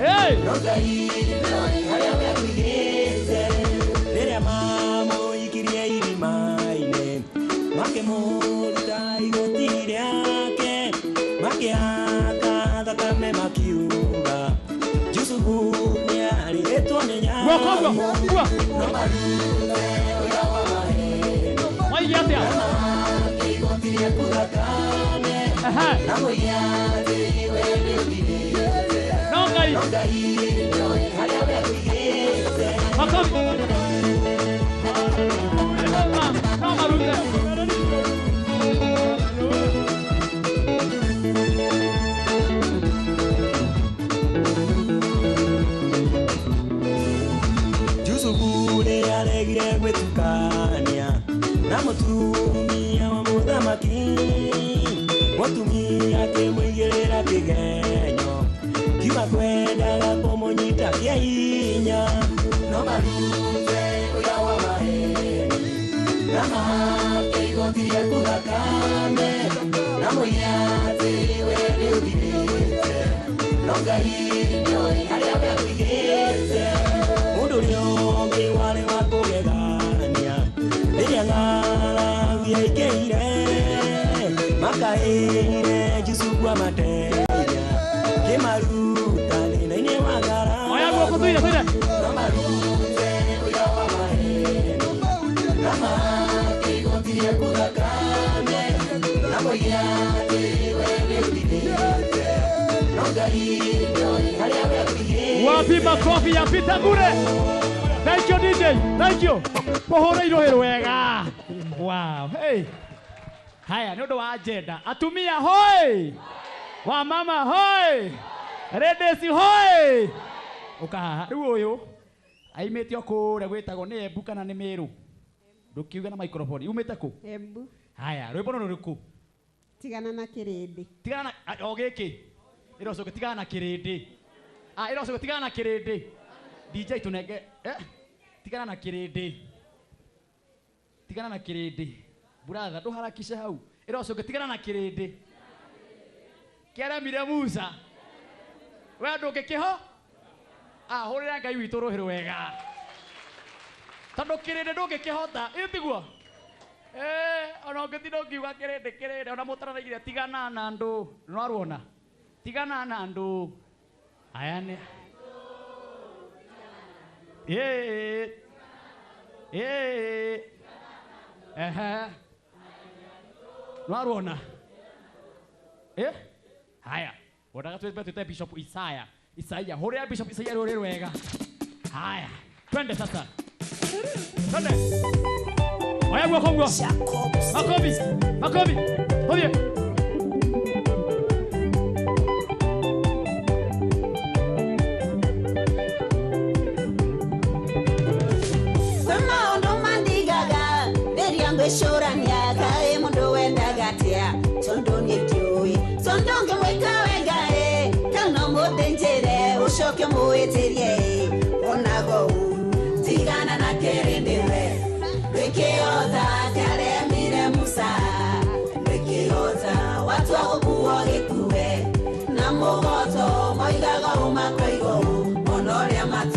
Hey! Rĩrĩa mamũikirie irima-inĩ, makĩmũruta igoti rĩake, makĩhaka thakame makiuga, Jusufu nĩarĩtwo nĩ nyamũ. Guoko ũguo, guo. No marute ũira wa maheni. Moige atĩa? Igoti rĩaku thakame, na moige atĩ we nĩũthirĩte. No Ngai. No Ngai nĩoĩ harĩa we akũigĩte. Makobi. No marute. Jusufu nĩaregire gwĩtukania na mũtumia wa mũthamaki. Mũtumia akĩmũigĩrĩra kĩgenyo, kiuga kwendaga kũmũnyita kĩa hinya. No marute ũira wa maheni, na mahake igoti rĩaku thakame, na moige atĩ we nĩũthirĩte. No Ngai nĩoĩ harĩa we akũigĩte. Mũndũ ũrĩa ũngĩ warĩ wa kũgegania, rĩrĩa ng'aragu yaingĩhire, makaĩire Jusufu amateithia, kĩmaruta thĩna-inĩ wa ng'aragu. Oya guoko tuire, tuire. No marute ũira wa maheni, na mahake igoti rĩaku thakame, na moige atĩ we nĩũthirĩte. No Ngai nĩoĩ harĩa we akũigĩte. Wapi makofi ya Peter Ngure? Thank you DJ, thank you. Mũhũre irũhĩ wega. Wow, hey. Haya, nĩ ũndũ wa agenda. Atumia hoi! Wa mama hoi! Ladies hoi! Ũka haha. Rĩu ũyũ aimĩte o kũrĩa gwĩtagwo nĩ Embu kana nĩ Mĩrũ? Ndũkiuge na microphone. Umĩte kũ? Embu. Haya, rwĩmbo nĩ rũrĩkũ? Tigana na kĩrĩndĩ. Tigana na o gĩkĩ. Ĩrocoke tigana na kĩrĩndĩ. Ah, ĩrocoke tigana na kĩrĩndĩ. DJ tunenge tigana na kĩrĩndĩ. Tigana na kĩrĩndĩ. Brother, ndũharakishe hau. Ĩrocoke tigana na kĩrĩndĩ. Kĩaremire Musa. We ndũngĩkĩho? Ah, hũrĩra Ngai witũ rũhĩ rwega. Tondũ kĩrĩndĩ ndũngĩkĩhota, ĩ tiguo? Ona ũngĩtinda ũkiuga kĩrĩndĩ kĩrĩndĩ, ona mũtaranaigire tigana na andũ. Nĩwaruona? Tigana na andũ. Aya nĩ Ehe. Nĩwaruona? Haya. Wendaga twĩte Bishop Isaiah. Isaiah, hũrĩra Bishop Isaiah rũrĩ rwega. Haya. Twende sasa. Twende. Oya guoko guo. Makobi. Makobi. Tũthiĩ.